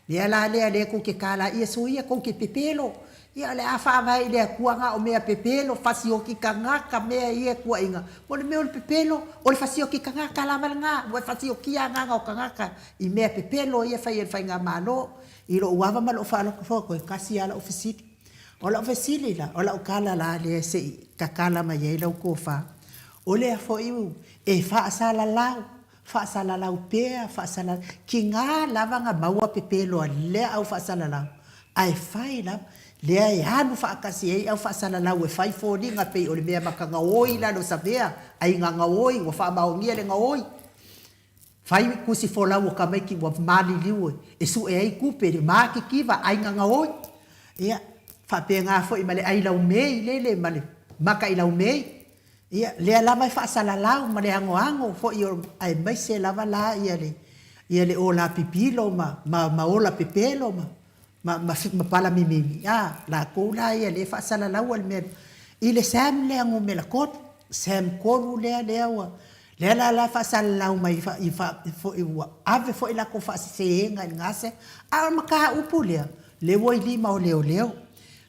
Lea la lea lea tou te tala ia soia tou te pepelo. Ia o le a faavae i le Atua na o mea pepelo, fasioti tagata mea ia e tuuaiina. O le mea o le pepelo, o le fasioti tagata lava lena, ua e fasiotia agaga o tagata i mea pepelo ia e fai e le Faigamalo. I lou ava ma lou faaaloalo, toe tasi lava lau fesili. O lau fesili la, o lau tala la lea se i tatala mai ai lau tofa, o lea foi e faasalalau, faasalalau pea, faasalalau, tiga lava na maua pepelo a lea au faasalalau, ae fai lava, lea e alu faatasi ai au faasalalau e fai foliga pei o le mea mata gaoi i lalo o savea, aiga gaoi, ua faamaonia le gaoi. Fai tusi folau o tamaiti ua maliliu e sue ai tupe, le matitiva, aiga gaoi. Ia, faapena foi ma le ai laumei lele ma le maka i laumei. Ia, lea lava e faasalalau ma le anoano foi o, aemaise lava la ia le, ia le ola pipilo ma, ma, ma ola pepelo ma, ma, ma, ma palamimimi, a, latou la ia lea e faasalalaua le mea i le Sam lea numera 3, Sam 3 lea, lea ua, lea la la e faasalalau mai i fa, foi ua ave foi latou faasesega i lena Sam, a o le mataupu lea, lea ua i lima o leoleo.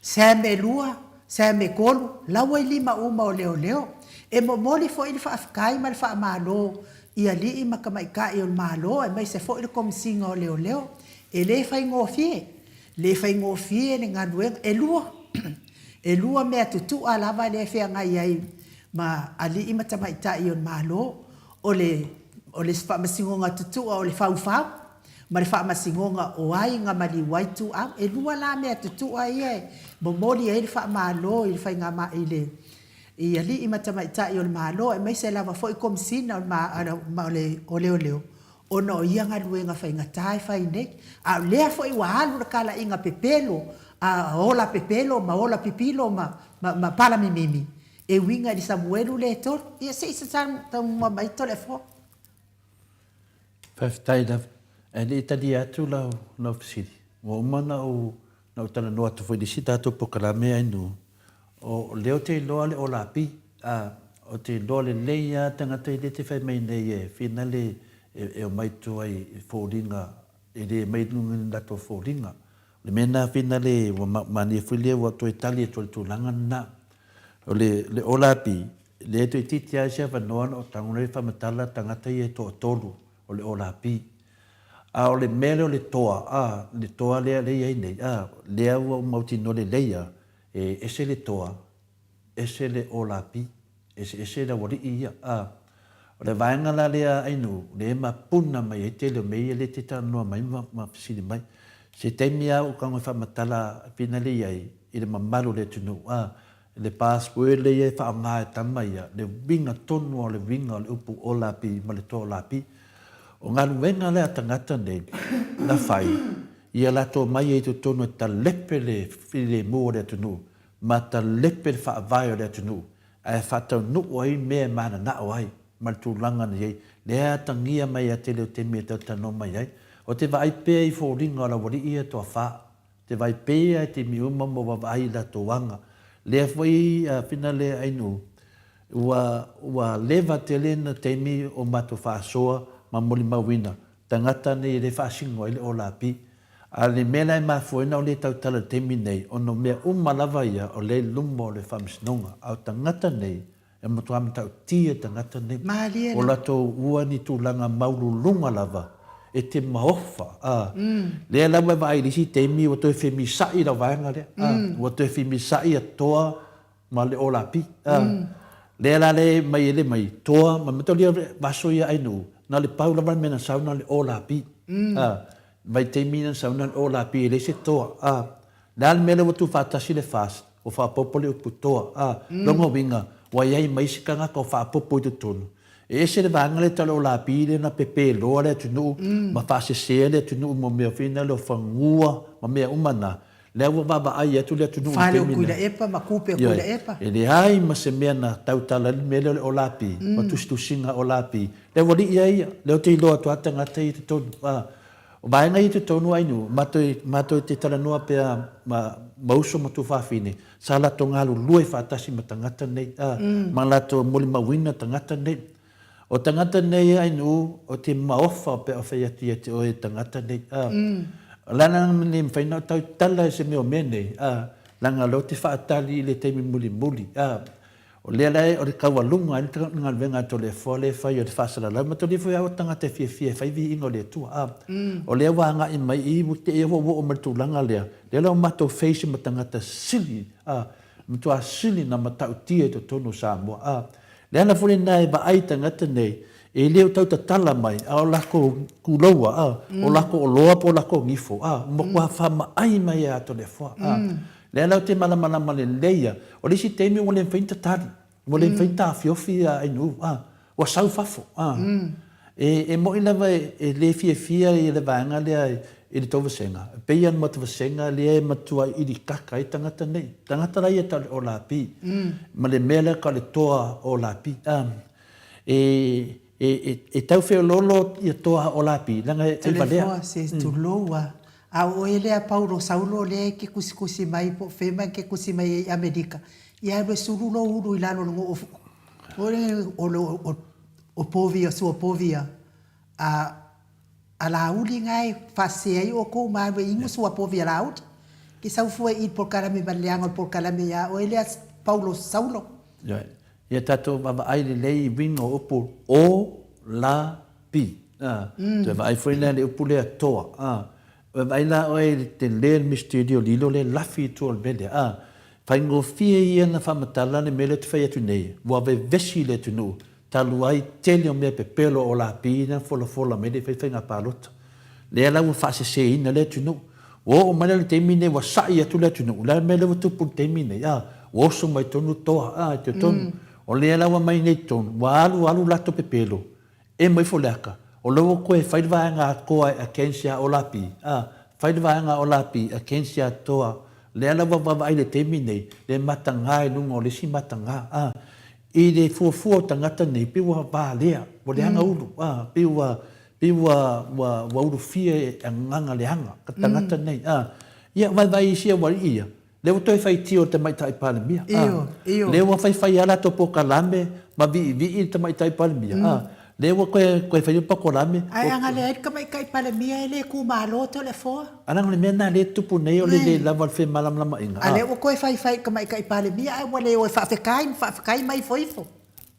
Sam e lua, Sam e tolu, la ua i lima uma o leoleo. E momoli foi le faafetai ma le faamalo i alii ma tamaitai o le Malo aemaise foi le Komesina o Leoleo. E le faigofie, le faigofie le galuega. E lua, e lua mea tutua lava lea e feagai ai ma alii ma tamaitai o le Malo, o le, o le faamasinoga tutua o le faufau ma le faamasinoga o ai na maliu ai ituau. E lua la mea tutua ia e momoli ai le faamalo i le faiga, i le i alii ma tamaitai o le Malo aemaise lava foi Komesina o Leoleo ona o ia galuega faigata e fai nei. A o lea foi ua alu le talaiga pepelo, a ola pepelo ma ola pipilo ma, ma, ma palamimimi, E uiga i le Samuelu lea e tolu. Ia se i taumua mai Toleafoa. Faafetai lava. Ae le i talia atu lau, lau fesili, ua uma ona ou, ona ou talanoa atu foi i le isi tatou polokalame Ainuu, o lea ou te iloa le Olapi, a, ou te iloa lelei lava tagata ia lea e te fai mai nei e finale e, e omai i tua i foliga, e le aumai i luga i ni latou foliga. O le mea lena finale ua manaia foi lea ua toe tali atu ai i le tulaga lena. O le, le Olapi, lea toeitiiti lava se avanoa na ou tago ai faamatala tagata ia e toatolu o le Olapi. A o le mea lea o le toa, a, le toa lea lea e i ai nei, a, lea ua ou mautinoa lelei lava, e ese le toa, ese le Olapi, eseese le aualii ia, a. O le vaega la lea Ainuu, lea e mapuna mai ai tele o mea ia lea e te talanoa mai ma, ma fesili mai. Se taimi lava ou tago e faamatala pina lea i ai i le mamalu o le atunuu, a, Le password lea e faaaoga e tama ia, le uiga tonu o le uiga o le upu Olapi ma le toa Olapi. O galuega lea a tagata nei na fai, ia latou omai ai i totonu e talepe le filemu o le atunuu ma talepe le faavae o le atunuu ae faataunuu ai mea e mananao ai ma le tulaga na i ai. Lea e atagia mai a tele o taimi e talatalanoa mai ai. Ou te vaai pea i foliga o le aualii ia toafa. Te vai pea e te miuma mo vavaai i latou aga. Lea foi a Finale Ainuu, ua, ua leva tele na taimi o matou faasoa ma molimauina tagata nei e le faasino ai le olapi. A le mea la e mafua ai na o le tautala i le taimi nei, ona o mea uma lava ia o lea i luma o le Faamasinoga. A o tagata nei, E matua matautia tagata nei. Malie O latou ua ni tulaga maululuga lava e te maofa, a. Lea lava e vaai i le isi taimi ua toe femisa'i lau vaega lea, a. Ua toe femisa'i a Toa ma le Olapi, a. Lea la lea e mai e le mai Toa ma mataulia vaso ia Ainuu, na o le pau lava le mea na sau na o le Olapi, a. Vaitaimi na sau na o le Olapi e leai se Toa, a. Le a le mea lea ua tuufaatasi le FAST, ua faaopoopo le upu toa, a, lona uiga, ua i ai ma isi tagata o faaopoopo i totonu. E ese le vaega lea tau le olapi lea na pepe loa le atunuu ma faasese le atunuu mo mea foi na lea o fanua ma mea uma na, lea ua vaavaai atu le atunuu i le Fale o taimi lea. Tuilaepa ma kupe o Ioe, Tuilaepa. e leai ma se mea na tautala ai le mea lea o le olapi ma tusitusiga olapi. Lea ua alii ai ia, lea ou te iloa atu lava tagata ia i totonu, a. O vaega ia i totonu Ainuu, matou, matou te talanoa pea ma, ma uso ma tuafafine, sa latou galulue faatasi ma tagata nei, a, ma latou molimauina tagata nei. O tagata nei Ainuu, o te maofa pe a fai atu ia te oe tagata nei, a. O le ala lenei mafai ona tautala i se mea o mea nei, a, leaga o lea ou te faatali i le taimi mulimuli, a. O lea la o le taualuga ai le galuega a Toleafoa lea e fai o le faasalalau ma tolia foi au tagata e fiafia e fai viiga o le Atua. A o lea ua agai mai i ua te i ua oo mai le tulaga lea, lea la ua matou face ma tagata sili, a, matua sili na matautia i totonu o Samoa. A le ala foi lena e vaai tagata nei, e le o tau tatala mai, a o lakou kuloua, a, o lakou oloa po o lakou gifo, a, ua matua faamaai mai e a Toleafoa. A Lea la ou te malamalama lelei a, o le isi taimi ua le mafai ona tatali, ua le mafai ona taofiofi ia Ainuu, a, ua sau fafo, a. E, e moni lava e le fiafia ia le vaega lea i le tou vasega, e pei lava o le matou vasega lea e matua ilikaka ai tagata nei, tagata la ia tau le Olapi, ma le mea lea tau le toa Olapi, a. E, e, e, e tau feoloolo ia toa Olapi, leaga e valea. Toleafoa se tulou a. A o oe lea Paulo Saulo lea e ke kusikusi mai po o fea mai ke kusi mai ai i Amerika, ia alu e sulu lou ulu i lalo o le goo o o o povi o sua povi a a a Laauli na e faasese ai oukou ma alu e inu sua povi a Laauli. Ke sau fua i polokalame ma le leaga o le polokalame iā oe lea Paulo Saulo. Ioe. Ia tatou vaavaai lelei i uiga o upu o, la, pi. A, toe vaai foi la i le upu lea toa. A, ua vaai la oe i le tele o le misitelio lilo lea lafi i tua o le mea lea. A, faigofie ia ona faamatala le mea lea ou te fai atu nei, ua vevesi le atunuu talu ai tele o mea pepelo o lapi na folafola mai le fai faiga palota. Lea la ua faaseseina le atunuu. Ua oo mai la le taimi nei ua sa'i atu le atunuu, o le a le mea lea ua tupu i le taimi nei, a, ua oso mai tonu toa, a, i totonu. O lea la ua mai nei i totonu, ua alu alu latou pepelo, Emo ifo le aka, o lea ua koe fai le vaega atoa e against ia Olapi, a, fai le vaega a Olapi against ia Toa Lea lava vaavaai i le taimi nei, le mataga i luga o le isi mataga, a. I le fuafua o tagata nei, pei ua valea, ua leaga ulu, a, pei ua, pei ua, ua, ua ulufia e agaga leaga ka tagata nei, a. Ia, vaevae i isi aualii ia, lea ua toe faitio i le Tamaitai Palemia, a. Ioe, ioe. Lea ua faifai lava latou polokalame ma viivii le Tamaitai Palemia, a. Lea ua toe, toe fai polokalame. Ae a gale ai le Tamaitai Palemia e le tumalo Toleafoa. A leaga o le mea lena lea e tupu nei o le le lava o le femalamalamaina, a. A lea ua toe faifai i le Tamaitai Palemia ae ua le o e faafetai ma faafetai mai ifo ifo.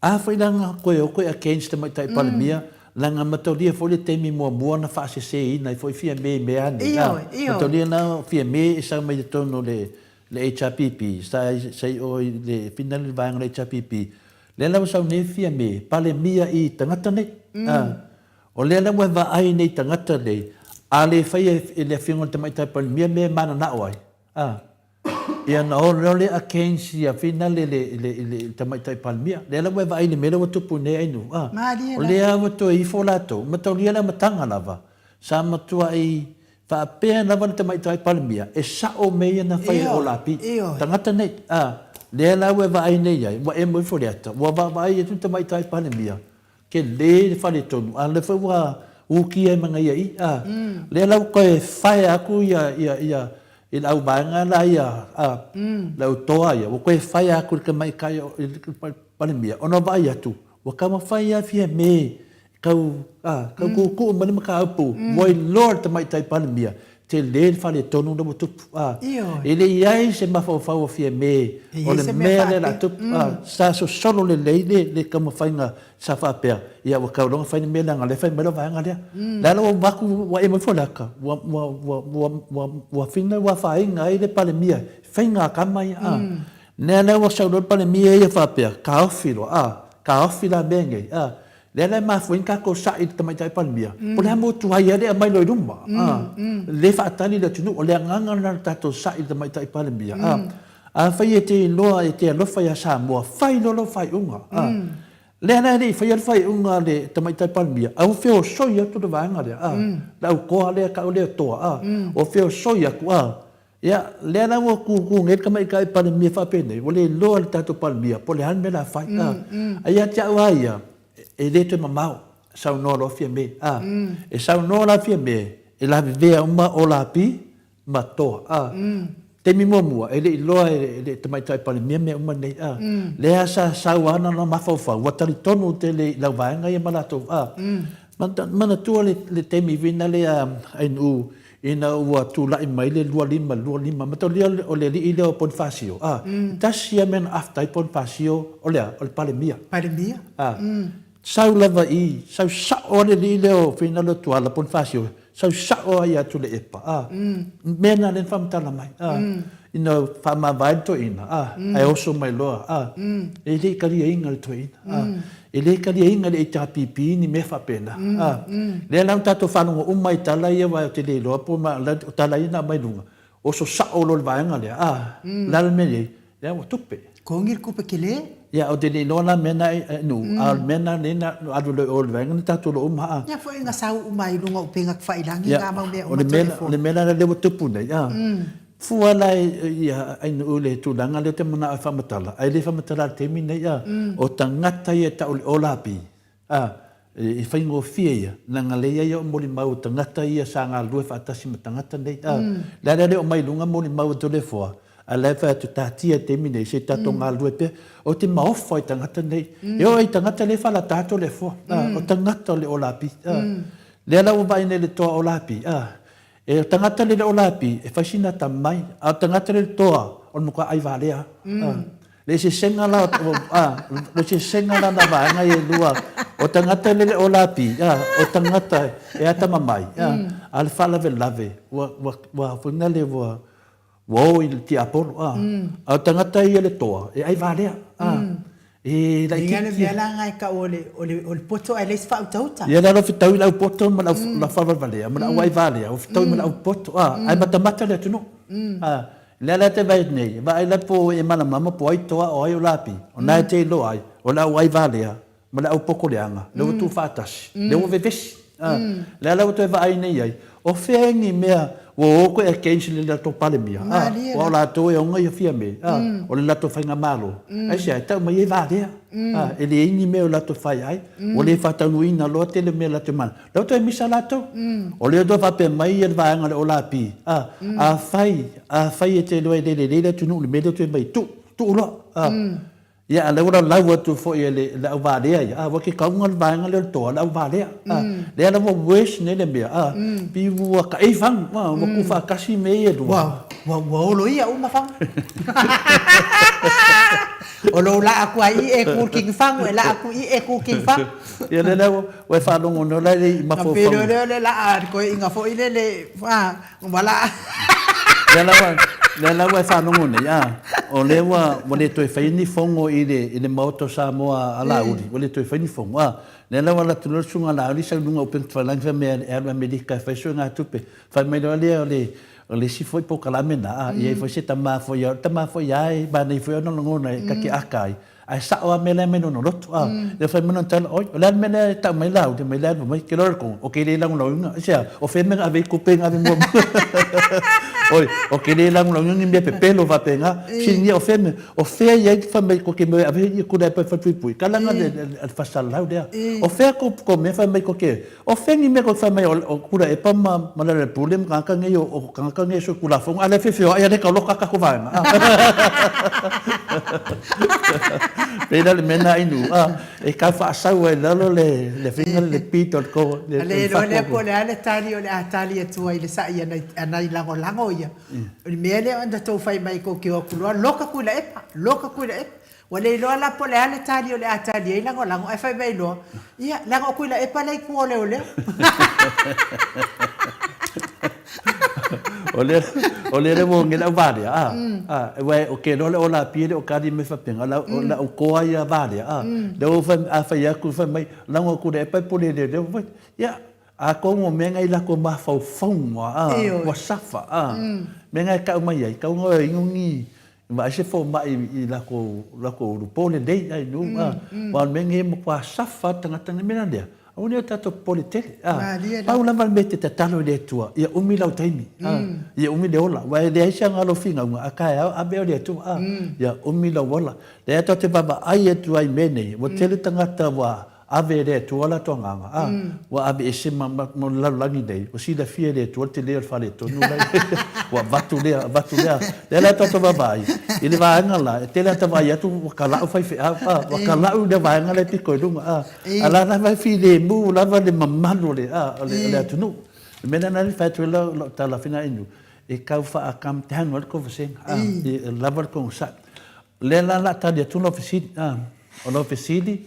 A foi leaga koe o koe against Tamaitai Palemia, leaga mataulia foi le taimi muamua na faaseseina ai foi Fiame i mea nei, a. Ioe, ioe. Mataulia na o Fiame e sau mai totonu o le le HRPP, sa sa i o i le fina le vaega o le HRPP, lea la ua sau nei Fiame, Palemia i tagata nei, a. O lea la ua vaai nei tagata nei, a le faia e le Afioga i le Tamaitai Palemia mea e mananao ai, a, ia ona o loa lea against ia finale le, le, le Tamaitai Palemia. Lea la ua vaai i le mea lea ua tupu nei Ainuu, a. Malie O lea ua toe ifo latou, mataulia le amataga lava, sa matuai faapea lava le Tamaitai Palemia, e sao mea ia na fai e Olapi, tagata nei, a. Lea la ua vaai nei ai, ua emo ifo le ata, ua vaavaai atu le Tamaitai Palemia, Tele le faletonu, a o lea foi ua ukia ai ma nai i, a. Lea la ua toe fire atu ia, ia, ia, i le auvaega la ia, a, le au toa ia, ua toe fire atu i le tamaitai o, i le Palemia, ona vaai atu, ua taumafai lava Fiame tau, a, tau tuutuu mai le mataupu, ua iloa e le tamaitai Palemia, tele le faletonu lea ua tupu. A, e le i ai se mafaufau o Fiame o le mea lea o le a tupu. A, sa sosolo lelei le, le taumafaiga sa faapea, ia ua tau loa ona fai le mea leaga o lea e fai mai lau vaega lea. Le a la ua avatu ua emo ifo le ata, ua, ua, ua, ua, ua, ua fina ua afaina ai le Palemia i faiga a tama ia. A, lea la ua sau loa le Palemia ia faapea, taofi loa, a, taofi la mea nei, a. Lea la e mafua ai ona tatou sa'i i le Tamaitai Palemia, po o le a motu ai lea e aumai loa i luma, a, lē faatali le atunuu. O le agaga lena o le tatou sa'i i le Tamaitai Palemia, a. Afai e te iloa e te alofa ia Samoa, fai loa lau faaiuga, a. Lea la e le i faia le faaiuga a le Tamaitai Palemia, a ua feosoi atu le vaega lea, a, le au toa lea, tau lea toa, a, ua feosoi atu, a. Ia, lea la ua tutu nei le Tamaitai Palemia faapenei, ua le iloa e le tatou Palemia po o le a le mea o le a fai. A, a ia te au lava ia, e le toe mamao, saunoa loa Fiame. A, e saunoa la Fiame, e lavevea uma Olapi ma Toa. A, taimi muamua, e le i iloa e le Tamaitai Palemia mea uma nei. A, lea sa sau lava lona mafaufau, ua talitonu tele i lau vaega ia ma latou. A, manatua le taimi vina lea a Ainuu Ina ua tulai mai le 2525, mataulia o le alii lea o Ponifasio, a, e tasi lava mea na afta ai Ponifasio, o le a? O le Palemia. Palemia. A, sau lava i, sau sao lava le alii lea o Fainalo Tuala, Ponifasio, sau sao lava ia Tuilaepa, a, mea na lea na faamatala mai, a, ina faamavae le toeaina, a, ae oso mai loa, a, e le i taliaina le toeaina, a. E le taliaina e le HRPP ni mea faapena. A, lea la ua tatou faalogo uma i tala ia aua ou te le iloa po o tala ia na aumai luga, oso sao loa le vaega lea, a, o le a le mea e i ai? Lea ua tupe. Togi le tupe tele. Ia, ou te le iloa la mea na e nuu, a o le mea na lea na alu loa i o i le vaega lea tatou iloa uma, a. Ia foi na sau uma ai i luga o upega tafailagi na mau mea uma telefoni. O le mea la lea ua tupu nei, a. Fua la ia Ainuu i le tulaga lea ou te manao e faamatala, ae le faamatala i le taimi nei, a, o tagata ia e tau o le Olapi, a, e faigofie ia, leaga lea e i ai au molimau o tagata ia sa galulue faatasi ma tagata nei, a, le a le omai i luga molimau o Toleafoa, a o la e fai atu, taatia i le taimi nei, se i tatou galulue pea. Ou te maofa i tagata nei. E oo i tagata lea e falata Toleafoa, a, o tagata o le Olapi, a. Lea la ua vaai nei i le toa Olapi, a, E o tagata lele o Lapi e fai sina tamai, a o tagata lele toa o le matua ai valea. Le eseesega la o, le eseesega la na vaega ia e lua, o tagata lele o Lapi, o tagata e atamamai, a o le faalavelave ua, ua, ua foi na le ua, ua o i le tiapolo, a o tagata ia le toa e ai valea, E laitiiti. E i ai le mea la na e tau o le, o le, o le poto ae leai se faautauta. Ia la ua fetaui le au poto ma le au faavalevalea ma le au aivalea, ua fetaui ma le au poto, a, ae matamata le atunuu. A, lea la e te vaai atu nei, vaai la po e malamalama po o ai toa o ai o lapi, o na e te iloa ai, o le au aivalea ma le au poto leaga, lea ua tuufaatasi, lea ua vevesi. A, lea la ua toe vaai nei ai, o fea ni mea ua o koe against le latou Palemia, a, aua o latou e ona ia Fiame, a, o le latou faigamalo, aisea, e tau mai ai valea, a, e leai ni mea o latou fai ai, ua le faataunuuina loa tele mea latou mana. Lea ua toe misa latou. O lea ua toe faapea mai le vaega o le OLAP, a, afai, afai e te iloa e le lelei le atunuu i le mea lea ua toe mai, tuu, tuu loa, a. Ia, a o lea ua lalau atu foi e le au valea ia, a, ua ke kauga le vaega lea o le toa, le au valea, a, lea la ua worse nei le mea, a, pi ua kaʻei fagu, a, ua ku faatasi mea ia e lua. Ua, ua, ua olo ia uma fagu. O lou laa aku ai i e ku fagu, e laa aku i e ku fagu. Ia, lea la ua e faalogo nei la e le i mafaufau. Na pei lea o le laa koe inga foi lele, a, Ua laa. Lea la ua, lea la ua e faalogo nei, a, o lea ua, ua le toe faia ni fono i le, i le Maota o Samoa a Laauli, ua le toe faia ni fono, a. Lea la ua alu atu loa le susuga a Laauli sau i luga o upega tafailagi fai mai e alu i Amerika e fai suegatupe. Fai mai loa lea o le, o le isi foi polokalame lena, a, e i ai foi se tama foi, o le tama foi lava e manaia foi ona lagona e ta te aka ai, Ae sao lava mea la e aumai lona loto. A, ia fai mai lona tala, oi, o le a le mea lea e tau mai Laauli mai le alu mai, ke loa le kongo, o ke le lagolagoina. Aisea, o fea mea na ave ai tupe na ave muamua. Oi, o ke le lagolagoina ni mea pepelo faapena. Fesiligia o fea mea, o fea i ai fai mai ko ke mea e ave ai kula e falepuipui, ka laga le fasalalau lea. O fea ko mea fai mai ko ke, O fea ni mea koe fai mai o Kulaepa ma Lealailepule ma tagata nei o tagata nei e solitulafono, a o lea e feofeoai a lea e tauloka a tatou vaega. Pei la o le mea lena Inu, e tau faasau ai i lalo le faiga le pito o le koko. A le iloa lea po o le a le tali o le a tali atu ai i le saʻi a nai lagolago ia. O le mea lea na tou fai mai tou te o atu loa, loka Tuilaepa, loka Tuilaepa. Ua le iloa la po o le a le tali o le a tali ai lagolago ae fai mai loa, ia, leaga o Tuilaepa lea i tua o leoleo. O lea, o lea le ua le au valea, a, a, aua o ke loa le ola pia le o kali mai faapena, o lau, o lau koa ia valea, a, lea ua fai, a fai atu, fai mai, lago Tuilaepa e pule i leoleo, fai, ia, atonu o mea na i latou mafaufauga, a, ua safa, a, mea na e tau mai ai, tau na inu ni, Vaai se fomai i lakou lakou ulu po lelei ai nu a aua o le mea lenei e matua safa lava le tagata nei. O le mea la lea, aua ne i o tatou popole tele a. Pau lava le mea e te tatalo i le Atua, ia umi lau taimi a, ia umi le ola, aua e leai se aoga o lou finauga, a taeao ave oe i le Atua a, ia umi lou ola. Lea tatou te vaavaai atu ai i mea nei, ua tele tagata ua Ave e le Atua latou agaga, a, ua aveese ma, ma, ma le lalolagi nei, ua silafia e le Atua le tele o le faaletonu la i ai. Ua avatu lea, avatu lea. Lea la tatou vaavaai, i le vaega la, e tele ata vaai atu ua kala'u faifeau, a, ua kala'u le vaega lea e pito i luga, a, a la lava e filemu lava le mamalu o le, a, o le, o le atunuu. O le mea lena e fai atu ai lau, lau tala fina inu, e tau faa-calm down ai le tou vasega, a, ia lava le konesai. O lea la o le a tali atu lau fesili, a, o lau fesili,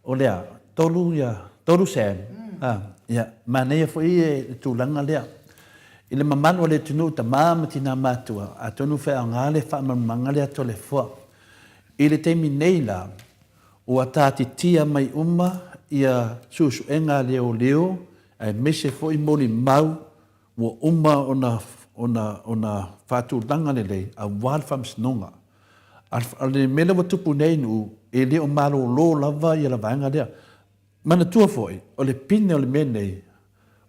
O lea, tolu ia, tolu Sam, a, ia, manaia foi le tulaga lea. I le mamalu o le atunuu, tama ma tina matua, atonu faaaoga le faamalamalamaga lea Toleafoa. I le taimi nei la, ua tatitia mai uma ia suesuega a leoleo aemaise foi molimau ua uma ona ona ona faatulaga lelei aua le faamasinoga. A o le mea lea ua tupu nei i Nu'u, e le o malolo lava ia le vaega lea. Manatua foi, o le pine o le mea nei,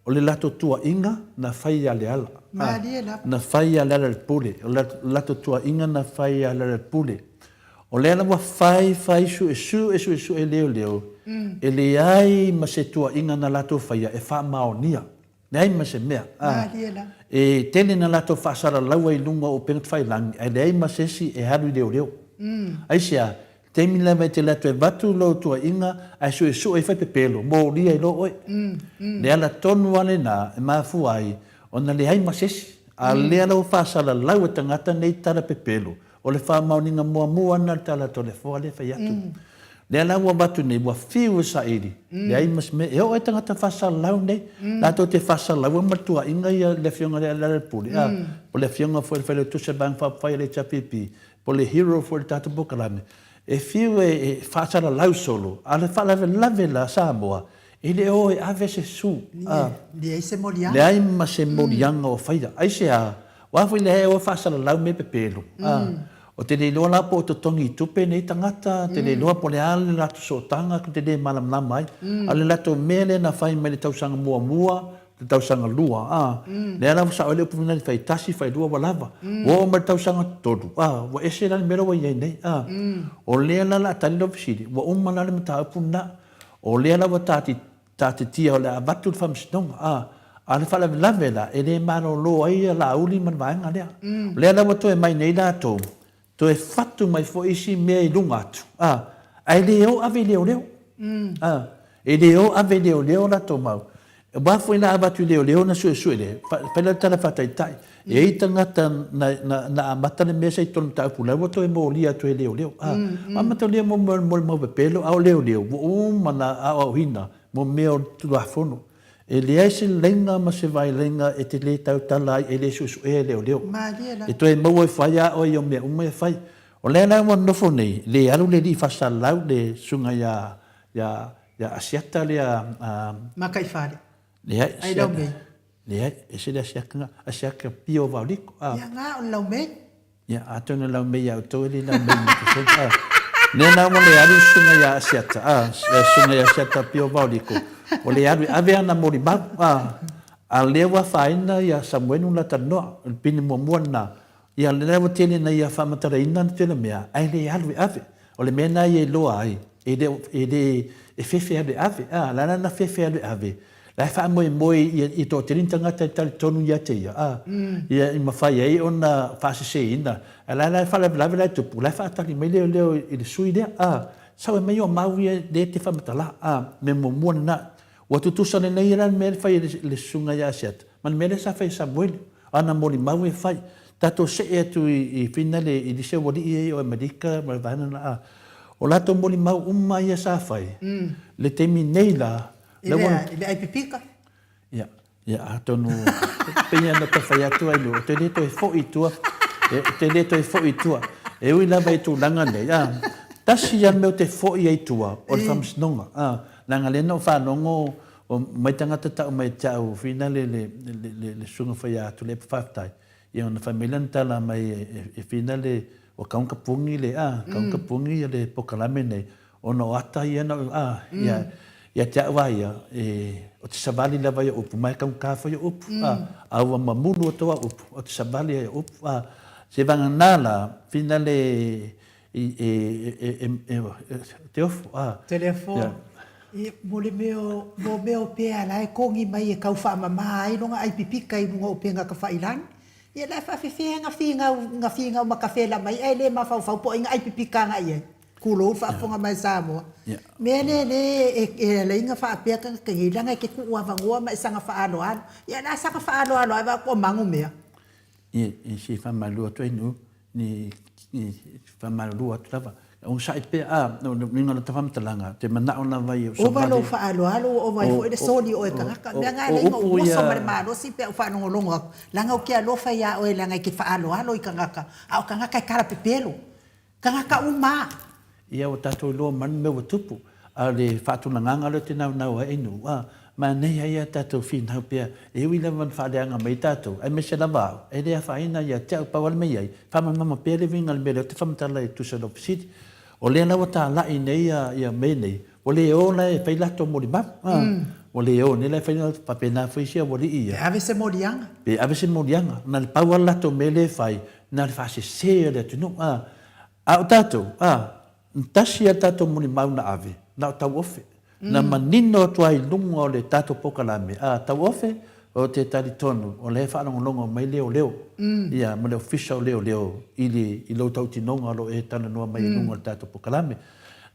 o le latou tuuaiga na fai ia Leala. Malie lava. Na fai ia Leala le pule. O le latou tuuaiga na fai ia Leala le pule. O lea la ua fai fai suesue suesue leoleo, e leai ma se tuuaiga na latou faia e faamaonia. Leai ma se mea. Malie lava. E tele na latou faasalalaua i luga o upega tafailagi, ae leai ma se isi e alu i leoleo. Aisea? Taimi lava e te alu atu e avatu lou tuuaiga ae suesue ai faipepelo, molia ai loa oe. Le ala tonu lava lena e mafua ai ona leai ma se isi. A lea la ua faasalalau e tagata nei tala pepelo, O le faamaoniga muamua lena o le tala a Toleafoa lea e fai atu. Lea la ua avatu nei, ua fiu e saili, leai ma se mea. E oo ai tagata faasalalau nei, latou te faasalaua ma le tuuaiga ia le Afioga i le Lealailepule, a, po o le Afioga foi i le Failautusi o le Vaega Faaupufai a le HRPP, po o le hero foi i le tatou polokalame, e fiu e faasalalau solo, a o le faalavelave la Samoa, e le o e ave se su, a. Leai se moliaga. Leai ma se moliaga o faia. Aisea? Aua foi lea e o e faasalalau mea pepelo. A. Ou te le iloa la po o totogi i tupe nei tagata, te le iloa po o le a le latou sootaga ou te le malamalama ai. A o le latou mea lea na fai mai le tausaga muamua, le tausaga lua, a, lea la ua sao ai le upu lena i le faitasi, failua ua lava. Ua oo mai le tausaga tolu, a, ua ese la le mea la ua i ai nei, a. O lea la o le a tali lau fesili, ua uma la le mataupu lena. O lea la ua taatitia o le a avatu i le Faamasinoga, a, a o le faalavelave la, e le malolo ai ia Laauli ma le vaega lea. O lea la ua toe mai nei latou, toe fatu mai foi isi mea i luga atu, a, ae le o ave i leoleo, a, e le o ave i leoleo latou mau. Aua foi la avatu i leoleo ona suesue lea, fai la le tala faataitai, e i ai tagata na, na, na amata le mea sa i totonu o le mataupu la ua toe molia atu e leoleo. A, amatalia mo, mo, mo le mau pepelo, a o leoleo, ua uma ona aoaoina mo mea o le Tulafono. E leai se laina ma se vailaiga e te le tautala ai, e le suesuea e leoleo. E toe maua ifo ai lava oe i au mea uma e fai. O lea la ua nofo nei, le alu le alii faasalalau le susuga ia, ia, Ia Asiata lea a. Makaifale. Leai. Ai Laumei. Leai, ese le Asiata na, Asiata pio vaoliko. A. Ia nga o le Laumei. Ia, atonu e Laumei ia outou e le Laumei ma te a. Lea la ua le alu le susuga ia Asiata, a, le susuga ia Asiata pio vaoliko, ua le alu e ave ana molimau, a. A lea ua afaina ia Samuelu la talanoa, o le pine muamua lena. Ia, lea ua tele ina ia faamatalaina le tele o mea, ae le alu e ave. O le mea lena ia iloa ai, e le o, e le, e fefe alu e ave, a, la la na fefe alu e ave, la e faamoemoe ia, ia toatele ni tagata e talitonu ia te ia, a, ia i mafai ai ona faaseseina, ae la la e faalavelave la e tupu, la e faatali mai leoleo i le sui lea, a, sau e aumai ou mau ia lea e te faamatala, a, mea muamua lena. Ua tutusa lelei la le mea le fai e le susuga ia Asiata ma le mea lea sa fai e Samuele, o ana molimau e fai. Tatou see atu i finale i nisi au alii ia o Amerika ma le vaega lena, a o latou molimau uma ia sa fai, le taimi nei la, I le ai pipika. Ia, ia atonu pei ona ta fai atu ai ou te le toe foi i tua, ou te le toe foi i tua. E ui lava i tulaga nei, a, tasi lava le mea ou te foi ai i tua, o le faamasinoga, a, leaga lea na ou faalogo o mai tagata tau mai te au finale le, le, le, le susuga faia Tuilaepa faafetai, ia ona fai mai lea ona tala mai e finale ua kaunka pungi le, a, kaunka pungi le polokalame nei, Ona o ata ia na, a, ia, ia te au a ia, e, o te savali lava ia upu, mai kaunka foi ia upu, a, a ua mamulu o toa upu, o te savali ia upu, a, se vanga nā la, whina le, i, e, e, e, e, e, te ofu, a. Telefo, ia. E, mo le mea o, mo mea o pea la e kongi mai e kau whaamama ai longa ai pipika i lunga o penga ka whailani. Ia la e whaawhewhea nga whingau, nga whingau ma ka whela mai, ai le mafaufau po ai nga ai pipika nga i ai. Tulou faafofoga mai Samoa. Mea lea le e alai na faapea tagata nei leaga e te tuu avanoa ma e saga faaaloalo. Ia la saga faaaloalo ai vaa kua magu mea. Ia e se faamalulu atu ai nu ni faamalulu atu lava. Onosai pea a o le uiga o lata faamatalaga te manao lava ia o Ova lou faaaloalo ua ova ai foi le soli o oe tagata. Mea na alai na ou oso ma le malosi pe a ou faalogologo atu leaga ou te alofa ia oe leaga e te faaaloalo i tagata a o tagata e talapepelo. Tagata uma a. Ia ua tatou iloa mai le mea ua tupu, a o le faatulagaga lea ou te naunau ai Ainuu, a, manaia ai a tatou finau pea, e ui lava ina faaleaga mai tatou, aemaise lava au, e le afaina ia te au, pau lava le mea i ai, faamalamalama pea le uiga o le mea lea ou te faamatala e tusa i lau fesili. O lea la ua talai nei ia, ia mea nei, ua le o la e fai latou molimau, a, ua le o nei la e fai, faapena foi isi aualii ia. Pe ave se moliaga. Pe ave se moliaga, na o le pau lava le latou mea lea e fai, Na o le faasese o le atunuu, a. A o tatou, a, na tasi a tatou molimau na ave, na o Tauofe. Na manino atu ai i luga o le tatou polokalame, a, Tauofe, ou te talitonu o lea e faalogologo mai leoleo, ia, ma le Ofisa o Leoleo i le, i lou tautinoga o lo o e talanoa mai i luga o le tatou polokalame.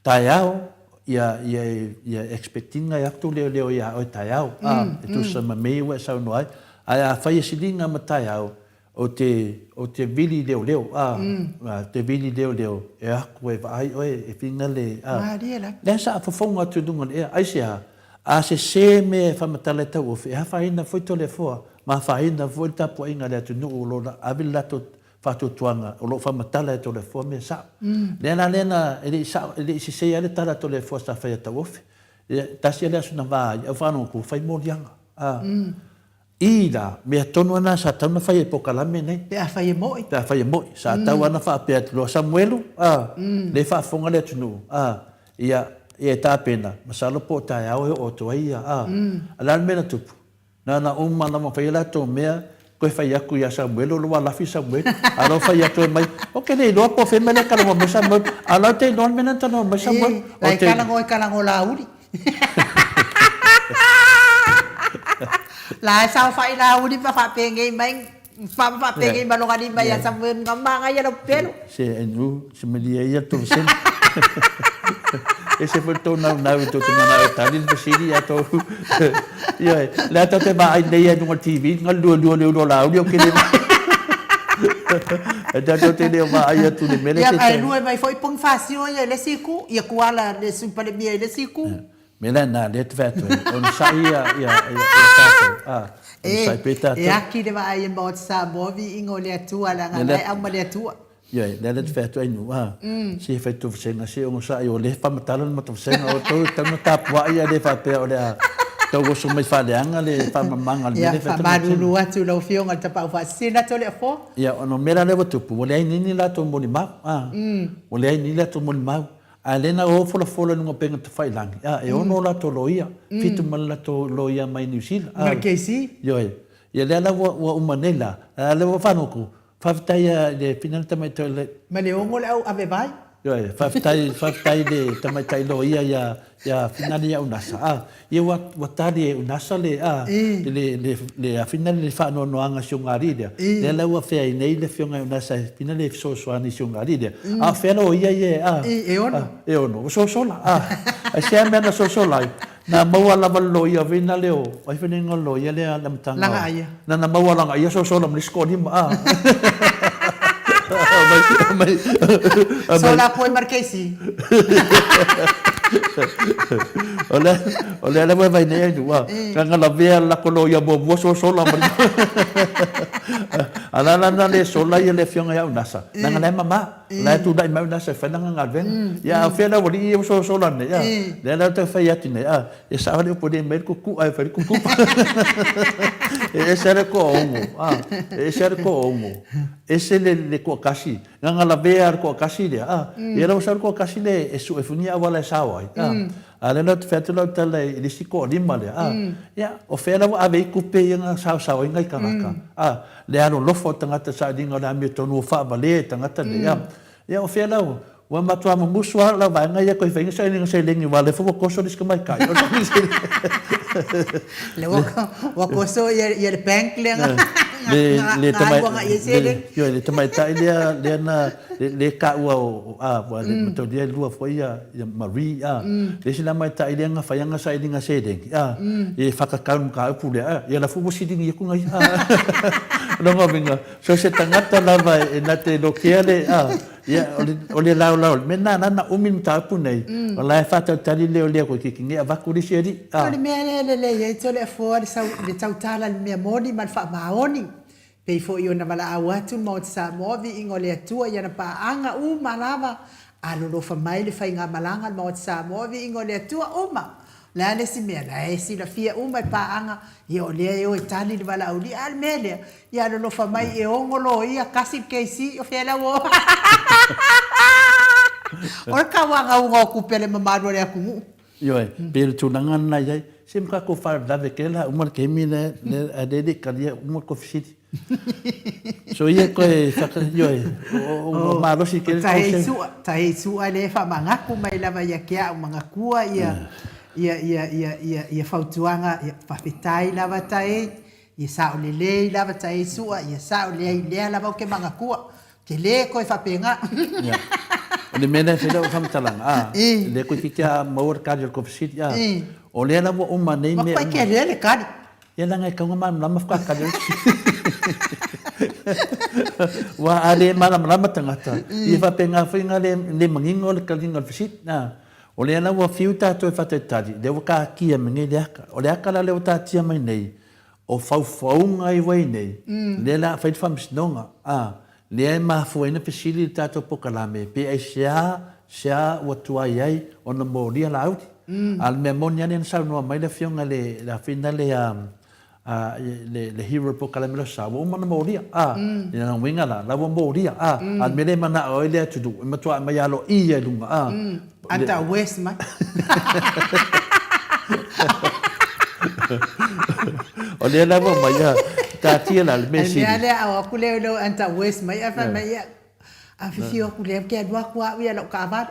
Taeao, ia, ia, ia expect ina e atu leoleo ia oe taeao, a, e tusa ma mea ia ua e saunoa ai. Ae afai e siliga ma taeao, Ou te, ou te vili leoleo, a, a, te vili leoleo, e aku e vaai oe, e whina le, a. Malie la. Lea sa fofoga atu i luga o le ea, aisea, a sesē mea e faamatala e tauofe, e afaina foi Toleafoa, ma afaina foi le tapuaiga a le atunuu o lo o ave le latou faatuatuaga o lo o faamatala e Toleafoa mea sao. Lea la lea na, e le i sao, e le i sesē ai le tala a Toleafoa sa fai a Tauofe. Ia, tasi lava le aso na va ai, au faalogo atu, ua fai moliaga, a. I la mea tonu ana sa tau na fai e pokalame nei. Pe a fai e mo'i. Pe a fai e mo'i. Sa tau ana faapea atu loa, Samuelu, a, le faafofoga le atunuu, a, ia, ia e tapena, masalo po o taeao e oo atu ai ia, a. A le a le mea na tupu? Na ona uma lava fai a latou mea, toe fai atu ia Samuelu, o lo ua lafi Samuelu. A o la ua fai atu e mai, Ou te le iloa po o fea le mea lea e talanoa mai Samuelu. A o la ou te iloa le mea lea na talanoa mai Samuelu. E, la e talanoa i talago lauli. La e saofai lauli ma faapegei mai ma faapegei ma lona lima ia Samuelu na manaia lau pepelo. Se enu, se malie ia le tou sene. Ese foi le tou naunau i tou te manao e tali le fesili ia tou. Ioe, lea tou te vaai nei i luga o le TV, na lualua le ulu o Laauli ou te le E tatou te le o vaai atu i le mea lea. Ia, ae lue mai foi Ponifasio ia i le isi itu, ia Tuala le Sui Palemia i le isi itu. Mea la na, lea te fai atu ai, onosai ia, ia, ia, ia tatou, a, onosai pea tatou. E aki le vaai e Maota Samoa, viiga o le Atua, leaga la e auma le Atua. Ioe, lea la te fai atu ai nu, a, se fai tou vasega, se onosai, o lea e faamatala le matou vasega, o outou e tatau ona tapuai ae le faapea o le a tau oso mai faaleaga le faamamaga o le mea lea e fai atu. Ia, faamalulu atu i lau Afioga i le Tapaau Faasisina atu o le Afoa. Ia, ona o mea la lea ua tupu, ua leai nei ni latou molimau, a, ua leai nei latou molimau, a lea na o folafola i luga o upega tafailagi, a, e ono o latou loia, fitu ma le latou loia mai Niu Sila, a. Ma le KC. Ioe. Ia lea la ua uma nei la, a lea ua faalogo, Faafetai i le Fina le tamaitai le. Ma le ono le au ave vai. Ioe, faafetai, faafetai i le tamaitai loia ia, ia Finale ia Unasa, a, ia ua, ua tali e Unasa le, a, le, le, le, a Finale le faanoanoaga i si ogalii lea, lea la ua feai nei le afioga ia Unasa e Finale e fesoasoani i si ogalii lea. A o fea loia ia e, a, e ono, e ono, ua sosola, a, aisea mea na sosola ai? Na maua lava le loia vina lea o ai foi le igoa o le loia lea le amataga o Lagaia. Na na maua Lagaia sosola ma le isi toalima a. Mai mai mai. Sola atu ai ma le Casey. O lea o lea lava e vaai nei ai a. Na na lavea le latou loia muamua sosola ma le A la la na le sola ia le afioga ia Unasa, leaga la e mama. La e tulai mai una se fai lana galuega. Ia a o fea le aualii ia ua solasola nei, a? Lea la ou te fai atu nei, a, e sao le upu e le mai le kuku'a e fai le kukupa. E ese lava le toaono, a, e ese lava le toaono, ese le, le toatasi, na ona lavea lava le toatasi lea, a, ia la ua sau le toatasi lea e sue foi ni auala e sao ai, a. A o lea la ou te fai atu lau tala i le isi toalima lea, a, ia, o fea la ua ave ai tupe ia na saosao ai nai tagata, a, le alolofa o tagata sailiga o le amiotonu ua faavalea e tagata nei, a, ia, o fea la ua, ua matua mumusu lava lau vaega ia toe fai ai sailiga seleni aua o lea foi ua toso le isi tamaitai. O le Lea ua, ua toso ia, ia le bank lea na, na, na alu agai ai seleni. Ioe, le tamaitai lea, lea na, lea e taua o, a, ua le mataulia e lua foi ia, ia Marie, a, le isi la tamaitai lea na fai ana sailiga seleni, a, e whakatau le mataupu lea, a, ia la foi ua siligi atu nai, a, lona uiga, so se tagata lava e na te lokea le, a, ia, o le, o le laolao, le mea lena na na umi le mataupu nei, o la e whātautali leo lea koe kiki nei avatu le isi alii, a. O le mea lea e lelei ai Toleafoa le sau, le tautala i le mea moni ma le faamaoni. Pei foi ona valaau atu le Maota Samoa, viiga o le Atua i ana paaga uma lava, alolofa mai le faigamalaga a le Maota Samoa, viiga o le Atua uma. O le a le isi mea? La e silafia uma e paaga, ia o lea e o e tali le valaaulia, a o le mea lea, ia alolofa mai e ono loia, kasi le KC, o fea la ua o? O le tauagauga o tupe a le mamalu o le atunuu. Ioe, pei o le tulaga lena e i ai, se ma tatou faalavelave tele la uma le taimi lea ae lea e le i talia uma le kofi sili. So ia toe whaka, ioe, o malosi tele tou se. Tahei sua lea e faamanatu mai lava ia te au manatua ia ia ia ia ia ia fautuaga, ia faafetai lava Tahei, ia sao lelei lava Tahei sua, ia sao lelei lea lava ou te manatua. Tele koe faapena. Ia. O le mea lea e fai lau faamatalaga, a, lea toeitiiti a maua le kali o le kofi sili, a, o lea la ua uma nei mea uma. Matua tele le kali. Ia leaga e tatau ona malamalama faatoa kali ai. Aua a le malamalama tagata, ia faapena foi ona le manino le kaliga o le fesili, a. O lea la ua fiu tatou e faatalitali, lea ua taatia mai nei le ata. O le ata la lea ua taatia mai nei, O faufauga i wai nei, lea la a fai le faamasinoga, a, lea e mafua ai na fesili le tatou pokalame, pe aisea, sea ua tuai ai ona molia Laauli. A o le mea moni lava lea na saunoa mai le afioga i le, le afina le a, A, le, le hero polokalame lea o Sa, ua uma ona molia, a. I lona uiga la, la ua molia, a. A o le mea lea e manao ai le atunuu, e matua aumai aloaia i luga, a. Ata west mai. O lea la ua aumai, a, taatia la le mea sili. Ai mea lea, au aku lea i lou ata west mai, ae fai mai, ia, Afifio aku lea, ke alu aku au ia lau kaavale.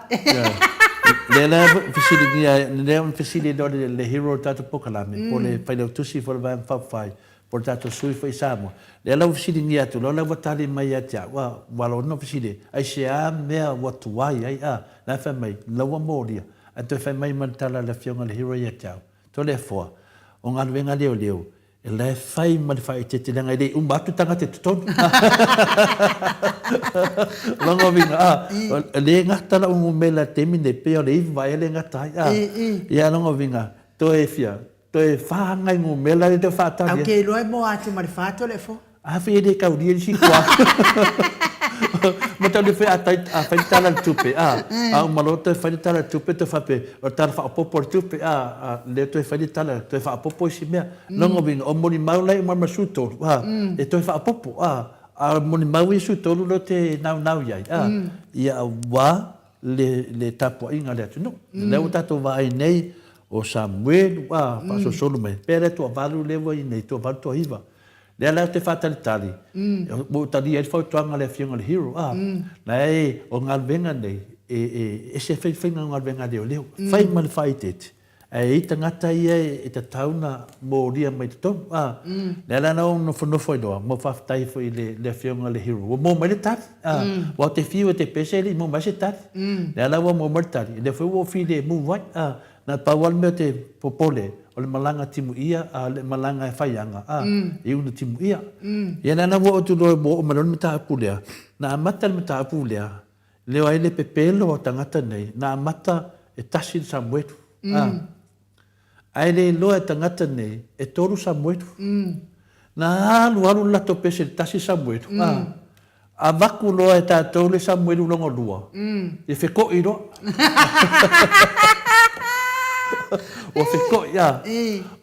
Lea la fesiligia, lea ona fesili loa le, le hero o le tatou polokalame, po o le Failautusi foi o le Vaega Faaupufai, po o le tatou sui foi i Samoa. Lea la ua fesiligia atu loa, la ua tali mai ia te au, a, ua lona fesili, aisea mea ua tuai ai, a? La e fai mai, la ua molia. Ae toe fai mai ma le tala a le afioga i le hero ia te au, Toleafoa, o galuega leoleo, E la e fai ma le faaeteete leaga e le i uma atu tagata i totonu. Lona uiga, a, e le gata lau numera i le taimi lenei, pei o le 9 ea le gata ai, a. Ia, lona uiga, toe fia, toe fa nai numera lea e toe faatali ai. Au ke iloa e moa atu ma le fa Toleafoa. A fai e le taulia le isi toa. Mataulia foi a tai a fai le tala o le tupe a a uma loa toe fai le tala o le tupe toe faapea o le tala faaopoopo o le tupe a a lea toe fai le tala toe faaopoopo isi mea. Lona uiga o molimau la e uma ma le 13 a e toe faaopoopo a a o molimau ia 13 lea ou te naunau i ai a ia aua le le tapuaiga a le atunuu. Lea ua tatou vaai nei o Samuelu a faasolosolo mai pea lea toavalu lea ua i nei toavalu toaiva. Lea la ou te faatalitali, ua ou talia ai le fautuaga a le Afioga i le Hero, a, la e, o galuega nei, e, e ese foi le faiga o galuega a leoleo, fai ma le faaeteete, ae i ai tagata ia e tatau ona molia mai totonu, a. Lea la na ou nofonofo ai loa, ma ou faafetai foi i le, le Afioga i le Hero, ua maua mai le tali, a. Aua ou te fiu e te pese e le i maua mai se tali. Lea la ua maua mai le tali, lea foi ua ou filemu ai, a. Na pau lava le mea ou te popole, o le malaga timuia a o le malaga e faiaga, a, i una timuia. Ia lea la ua oo atu loa ua oo mai loa le mataupu lea, na amata le mataupu lea, leo ai le pepelo o tagata nei, na amata e tasi le Samuelu, a, ae le iloa e tagata nei e tolu Samuelu. Na alu alu le latou pese i le tasi Samuelu, a, Avatu loa e tatou le Samuelu lona lua, ia feto'i loa. Ua feto'i, a.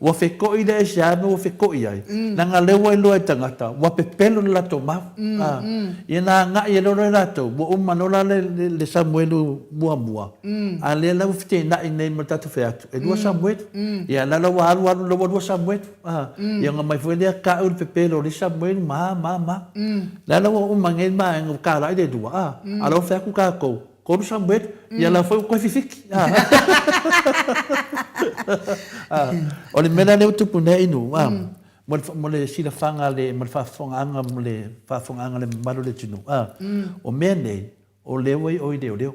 Ua feto'i le aisea mea ua feto'i ai, leaga lea ua iloa e tagata, ua pepelo le latou mau. A. Ia na agai ai loa latou, ua uma loa la le Samuelu muamua, a lea la ua feteenai nei ma le tatou fai atu, e lua Samuelu. Ia la la ua alu alu loa ua lua Samuelu. A, ia ona mai foi lea ka'u le pepelo o le isi Samuelu ma, ma, ma. Le a la ua uma nei le vaega ua kala'i le lua, a, a o la ua fai atu tatou, tolu Samuelu, ia la foi ua toe fifiki, a. A, o le mea la lea ua tupu nei Inu, a, mo le, mo le silafaga a le, mo le faafofogaaga, mo le faafofogaaga a le mamalu o le atunuu, a, o mea nei, O lea ua i o i leoleo.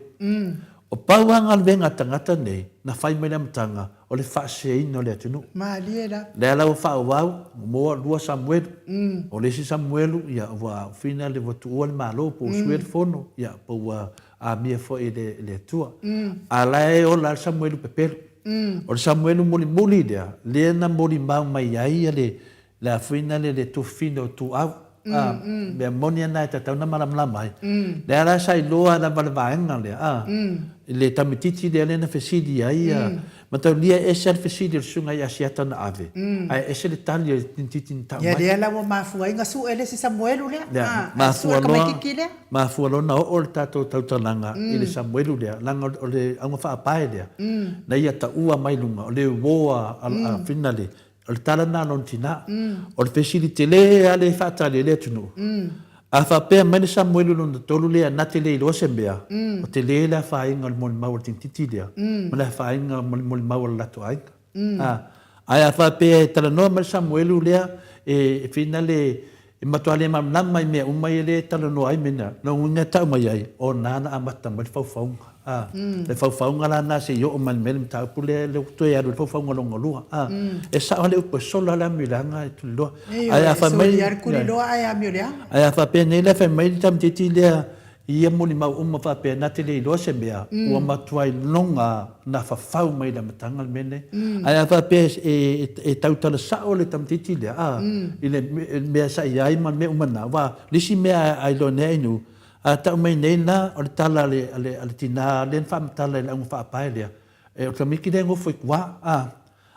O pau lava galuega a tagata nei na fai mai le amataga o le faaseseina o le atunuu. Malie la. Lea la ua faaauau, moa lua Samuelu. O le isi Samuelu, ia, ua whina le, ua tuua le Malo, po ua suia le fono, ia, po ua amia foi e le, le Atua. A la e ola lava le Samuelu pepelo. O le Samuelu mulimuli lea, lea na molimau mai ai le, Le afuina le le tufine o Tuau, a, mea moni ana e tatau na malamalama ai. Lea la sa iloa lava le vaega lea, a, le tamititi lea lea na fesili ai, a, mataulia e ese a le fesili o le susuga i Asiata na ave, ae ese le tali a le tintiti na tau mai. Ia lea la ua mafua ai na sue le isi Samuelu lea, a, ae sue le tamaititi lea. Mafua loa na oo le tatou tautalaga i le Samuelu lea, leaga o le auga faapae lea, na ia taua mai luga, o le uo a, a, a, le, O le tala lena a lona tina. O le fesili tele lava lea e faatali ai le atunuu, a faapea mai le Samuelu lona tolu lea na te le iloa se mea, o tele le afaina o le molimau a le tintiti lea ma le afaina o le molimau a le latou aiga. Ae a faapea e talanoa mai le Samuelu lea e finale E matua le malamalama i mea uma ia lea e talanoa ai mea lona uiga e tau mai ai, o na na amata mai le faufauga. A, le faufauga la na se i oo mai le mea le mataupu lea lea ua toe alu i le faufauga lona lua. A, e sao lava le upu e sola le amioleaga e tuliloa. Ae a fai mai, e solia le tuliloa ae amioleaga. Ae a faapea nei la fai mai le tamaitiiti lea I ia molimau uma faapea, na te le iloa se mea, ua matua iloga na fafau mai i le amataga le mea lenei. Ae a faapea e tautala sao le tamaitiiti lea, a, i le mea sa i ai ma le mea uma na, aua o le isi mea a iloa nei a Inu, a tau mai nei la, o le tala a le tina lea na faamatala i le auga faapae lea, o le tamaiti lea e nofo i tua, a.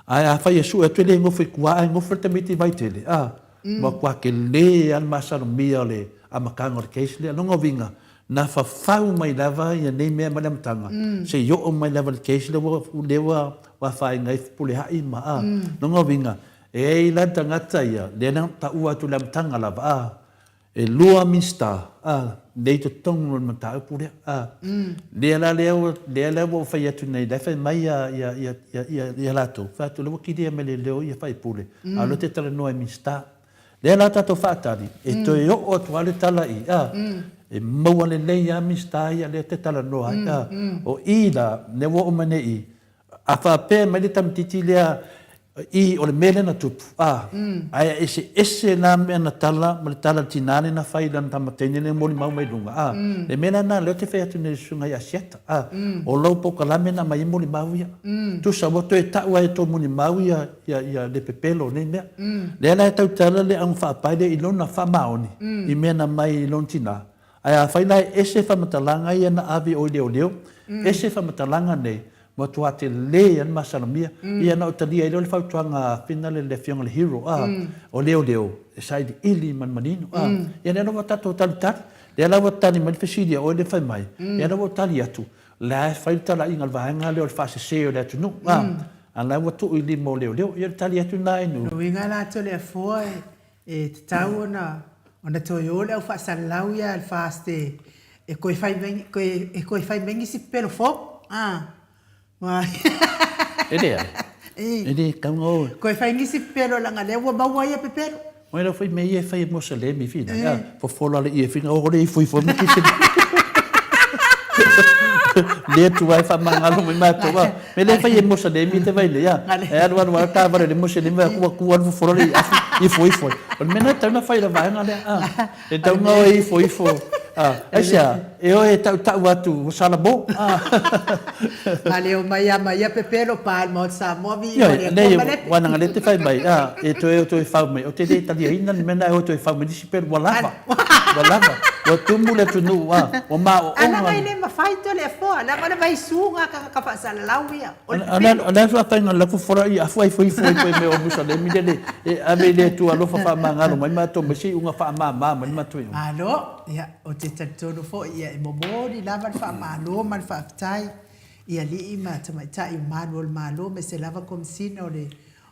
Ae afai e sue atu e le nofo i tua ae nofo le tamaiti i Vaitele, a, matua tele lava le masalomia o le amataga o le case lea. Lona uiga, na fafau mai lava ia nei mea mai le amataga, seia oo mai lava i le case lea ua, lea ua afaina ai Fepuleai ma, a. Lona uiga, e i ai la le tagata ia, lea na taua atu i le amataga lava, a, E lua Minisita, a, lea i totonu o le mataupu lea, a. Lea la lea ua, lea la ua ou fai atu nei, la e fai mai ia, ia, ia, ia, ia, ia latou, fai atu, lea ua kilia mai le leo ia faipule, a o lea ou te talanoa i Minisita. Lea la tatou faatali, e toe oo atu lava le tala i, a, e maua lelei lava Minisita ia lea e te talanoa ai, a. O i la, lea ua oo mai nei i, A faapea mai le tamaitiiti lea i o le mea lea na tupu, a, ae a eseese la mea na tala ma le tala a le tina lea na fai i lana tama teine lea na molimau mai luga, a, le mea la lena lea ou te fai atu nei i le susuga ia Asiata, a, o lau polokalame na aumai ai molimau ia. Tusa ua toe tau lava e tou molimau ia, ia, ia le pepelo o nei mea. Lea la e tautala le augafaapae lea i lona faamaoni i mea na aumai i lona tina, Ae afai la e ese faamatalaga ia na ave o i leoleo, ese faamatalaga nei, matua tele a le masalomia. Ia na ou talia ai loa le fautuaga a Fina le afioga i le Hero, a, o leoleo e sailiili ma le manino, a. Ia lea la ua tatou talitali, lea la ua tali mai le fesili a oe lea fai mai, lea la ua ou tali atu, la e fai le talaiga a le vaega lea o le faasese o le atunuu, a, a la ua tuu i lima o leoleo. Ia o le tali atu lena e nu. Lona uiga la Toleafoa e E tatau ona ona toe o le au faasalalau ia a le FAST e e toe fai mai e toe fai mai nisi pepelo fou a. E leai. E le tatau ona o. Toe fai nisi pepelo leaga lea ua maua ia pepelo. Oi lau fai mea ia e fai e Moselemi fina. Ia fofola le ie fina o le ifo ifo ma kisi. Le tu ai fa mangalo mai matou a. Me le fai e Moselemi te vai le ia. E alu alu alu taavale le Moselemi vai kua kua alu fofola le afu ifo ifo. O le mea lena e tatau ona fai i le vaega lea a. E tatau ona o e ifo ifo. A, aisea, e o e tautau atu ua salamo. A. A le omai lava ma ia pepelo pa le Maota Samoa viiga o le Atua ma Lepe. Ua na le te fai mai, a, e toe o toe fau mai. Ou te le taliaina le mea lena e o toe fau mai nisi pelu ua lava. Ua lava. Ua tumu le atunuu, a, ua maoaoga. A leaga e le mafai Toleafoa, leaga o le vaisu ga tagata faasalalau ia, o le pepelo. O le a faafaiga o le lafu fola i afu ai ifo ifo i mea o Musalemi lele e ave i le Atua alofa faamagalo mai matou mai se iuga faamama mai le matou iuga. Malo, ia, ou te talitonu foi, ia, e momoli lava le faamalo ma le faafetai i alii ma tamaitai o malu o le Malo aemaise lava Komesina o le,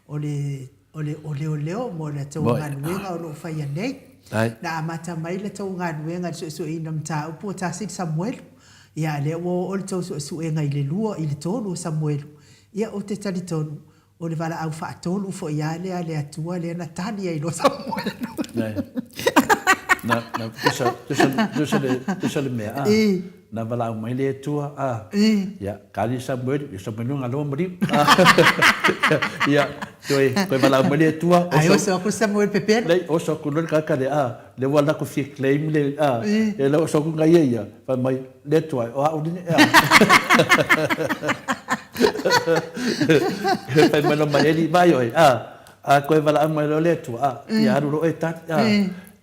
o le O le o leoleo mo la tou galuega o lo o faia nei. Na amata mai la tou galuega i le suesueina o mataupu o tasi le Samuelu, ia a lea ua oo le tou suesuega i le lua, i le tolu o Samuelu, ia ou te talitonu o le valaau faatolu foi a lea a le Atua lea na tali ai loa Samuelu. Na, na, tusa, tusa, tusa le, tusa le mea, a. Na valaau mai le Atua, a. Ia, kali Samuelu, ia Samuelu nga loa maliu. Ia, toe, toe valaau mai le Atua. Ai oso aku Samuelu pepelo. Lei, oso aku loa le tagata lea, a, lea ua latou fia claim le, a, ia la oso aku nga ia ia, fai mai, le Atua, o au lenei, a. Fai mai loa ma Eli, vaai oe, a, a koe valaau mai loa le Atua, a, ia alu loa oe e tali, a.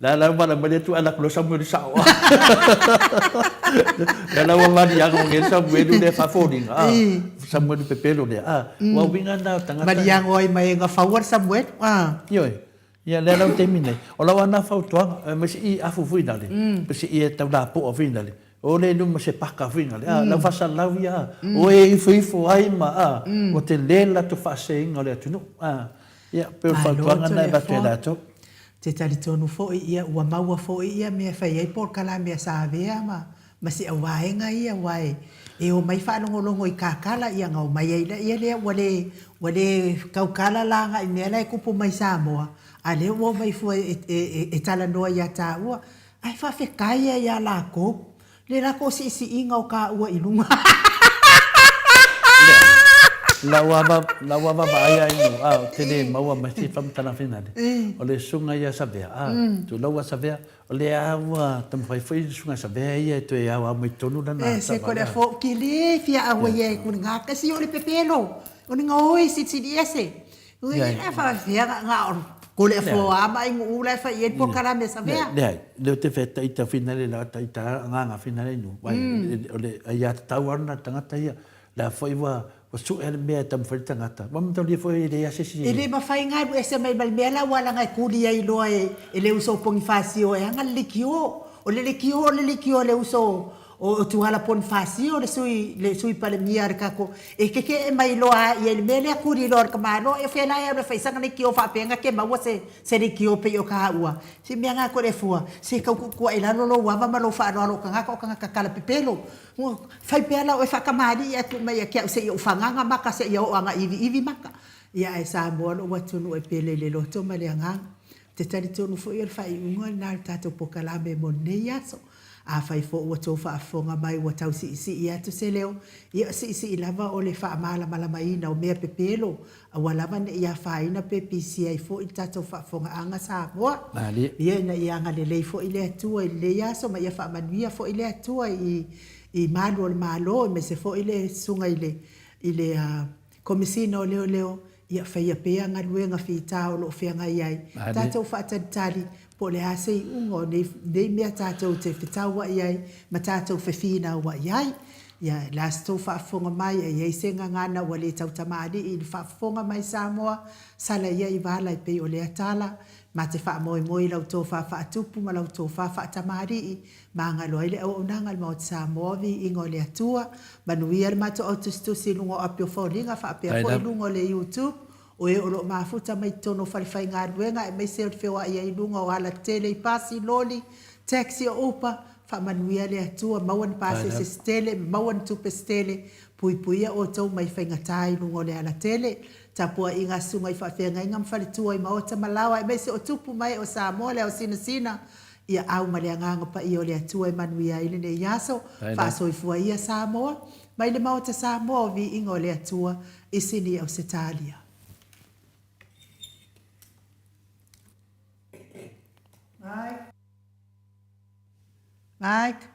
La la vala mai le Atua, alu atu loa Samuelu sao, a. La la ua maliaga o ngei Samuelu lea faafoliga, a, Samuelu pepelo lea, a. Ua uiga na o tagata. Maliaga ai ma e gafaua le Samuelu, a. Ioe. Ia lea la o le taimi nei, o lau ana fautuaga, aemaise i afu foi lale, pe se i e tau lapoa foi lale, o le luma se paka foi lale, a, lau faasalalau ia, a, o e ifoifo ai ma, a, ua tele le latou faaseseina o le atunuu, a, ia, pei o le fautuaga lena e avatu e latou. Te talitonu foi ia ua maua foi ia mea e fai ai polokalame a Savea ma ma si au vaega ia aua e e omai faalogologo i kakala ia ona omai ai laia lea ua le ua le taukala la agai mea la e tupu mai Samoa a lea ua omai fua e e e talanoa ia taua ae faafetai ai ia latou le latou siisiiga o taua i luga. Lau a lau a vaavaai a inu a ou te le maua mai se faamatalaga finale o le susuga ia Savea a tulou a Savea O lea a ua taumafai foi le Susuga Savea ia e toe aoao mai totonu lana E se ko le fo ki le fia aua ia e kuni ngā kasi o le pepelo o ni ngā oi si si ese. Ui e fa fia ngā o ko le fo a mai ngu ula e fa i po kala me Savea. Leai, lea ou te fai taita finale la taita agaga finale nu. Vai o le ai a tatau ana tagata ia. La foi ua Ua sue le mea e taumafai le tagata. Ua mataulia foi e leai lava se isi e. E le mafai ona alu ese mai ma le mea la ua laga e kuli ai loa e le uso o Ponifasio e aga le leitio. O le leitio o le leitio a le uso o Tuala Ponifasio le sui le sui Palemia a le tatou e tetee mai loa a ia i le mea lea kuli loa e le tamaloa. Ia o fea la e alu e fai sana leitio faapea na te maua se se leitio pei o taua. Se mea na Toleafoa, se tau tuutuuai i lalo lou ava ma lou faaaloalo o tagata o tagata talapepelo. Ua fai pea la oe faatamalii atu mai ia te au seia ou fagaga maka seia oo ana iviivi maka. Ia ae Samoa lou atunuu e pele i le loto ma le agaga. Ou te talitonu foi o le faaiuga lena o le tatou polokalame mo lenei aso. Afai foi ua tou faafofoga mai ua tau siisii atu se leo, ia siisii lava o le faamalamalamaina o mea pepelo Aua lava ne i afaina pe pisi ai foi le tatou faafofogaaga Samoa. Ia ina ia agalelei foi le Atua i lenei aso ma ia faamanuia foi le Atua i i malu o le Malo aemaise foi le susuga i le i le Komesina o Leoleo, ia faia pea galuega fita o lo o feagai ai. Tatou faatalitali po o le a se iuga o nei nei mea tatou te fetauai ai ma tatou fefinauai ai. Ia, o le a se tou faafofoga mai, a i ai se gagana ua le tautamalii i le faafofoga mai Samoa, sala ia i vala e pei o lea tala, ma te faamoemoe i lau tofa faatupu ma lau tofa faatamalii, magalo ai le auaunaga a le Maota Samoa, viiga o le Atua, manuia le matou au tusitusi i luga o api o foliga faapea foi i luga o le YouTube, O e o lo o mafuta mai totonu o falefaigaluega aemaise o le feoai ai i luga o alatele i pasi, loli, taxi o upa, faamanuia le Atua, maua ni pasese se tele, maua ni tupe se tele, puipuia outou mai faigata i luga o le alatele. Tapuaiga a susuga i faafeagaiga ma faletua i maota ma laoa aemaise o tupu ma ee o Samoa le ao sinasina, ia au ma le Agaga Paia o le Atua e manuia ai lenei aso. Faasoifua ia Samoa, mai le Maota Samoa o Viiga o le Atua, i Sini Ausetalia. Mike. Mike.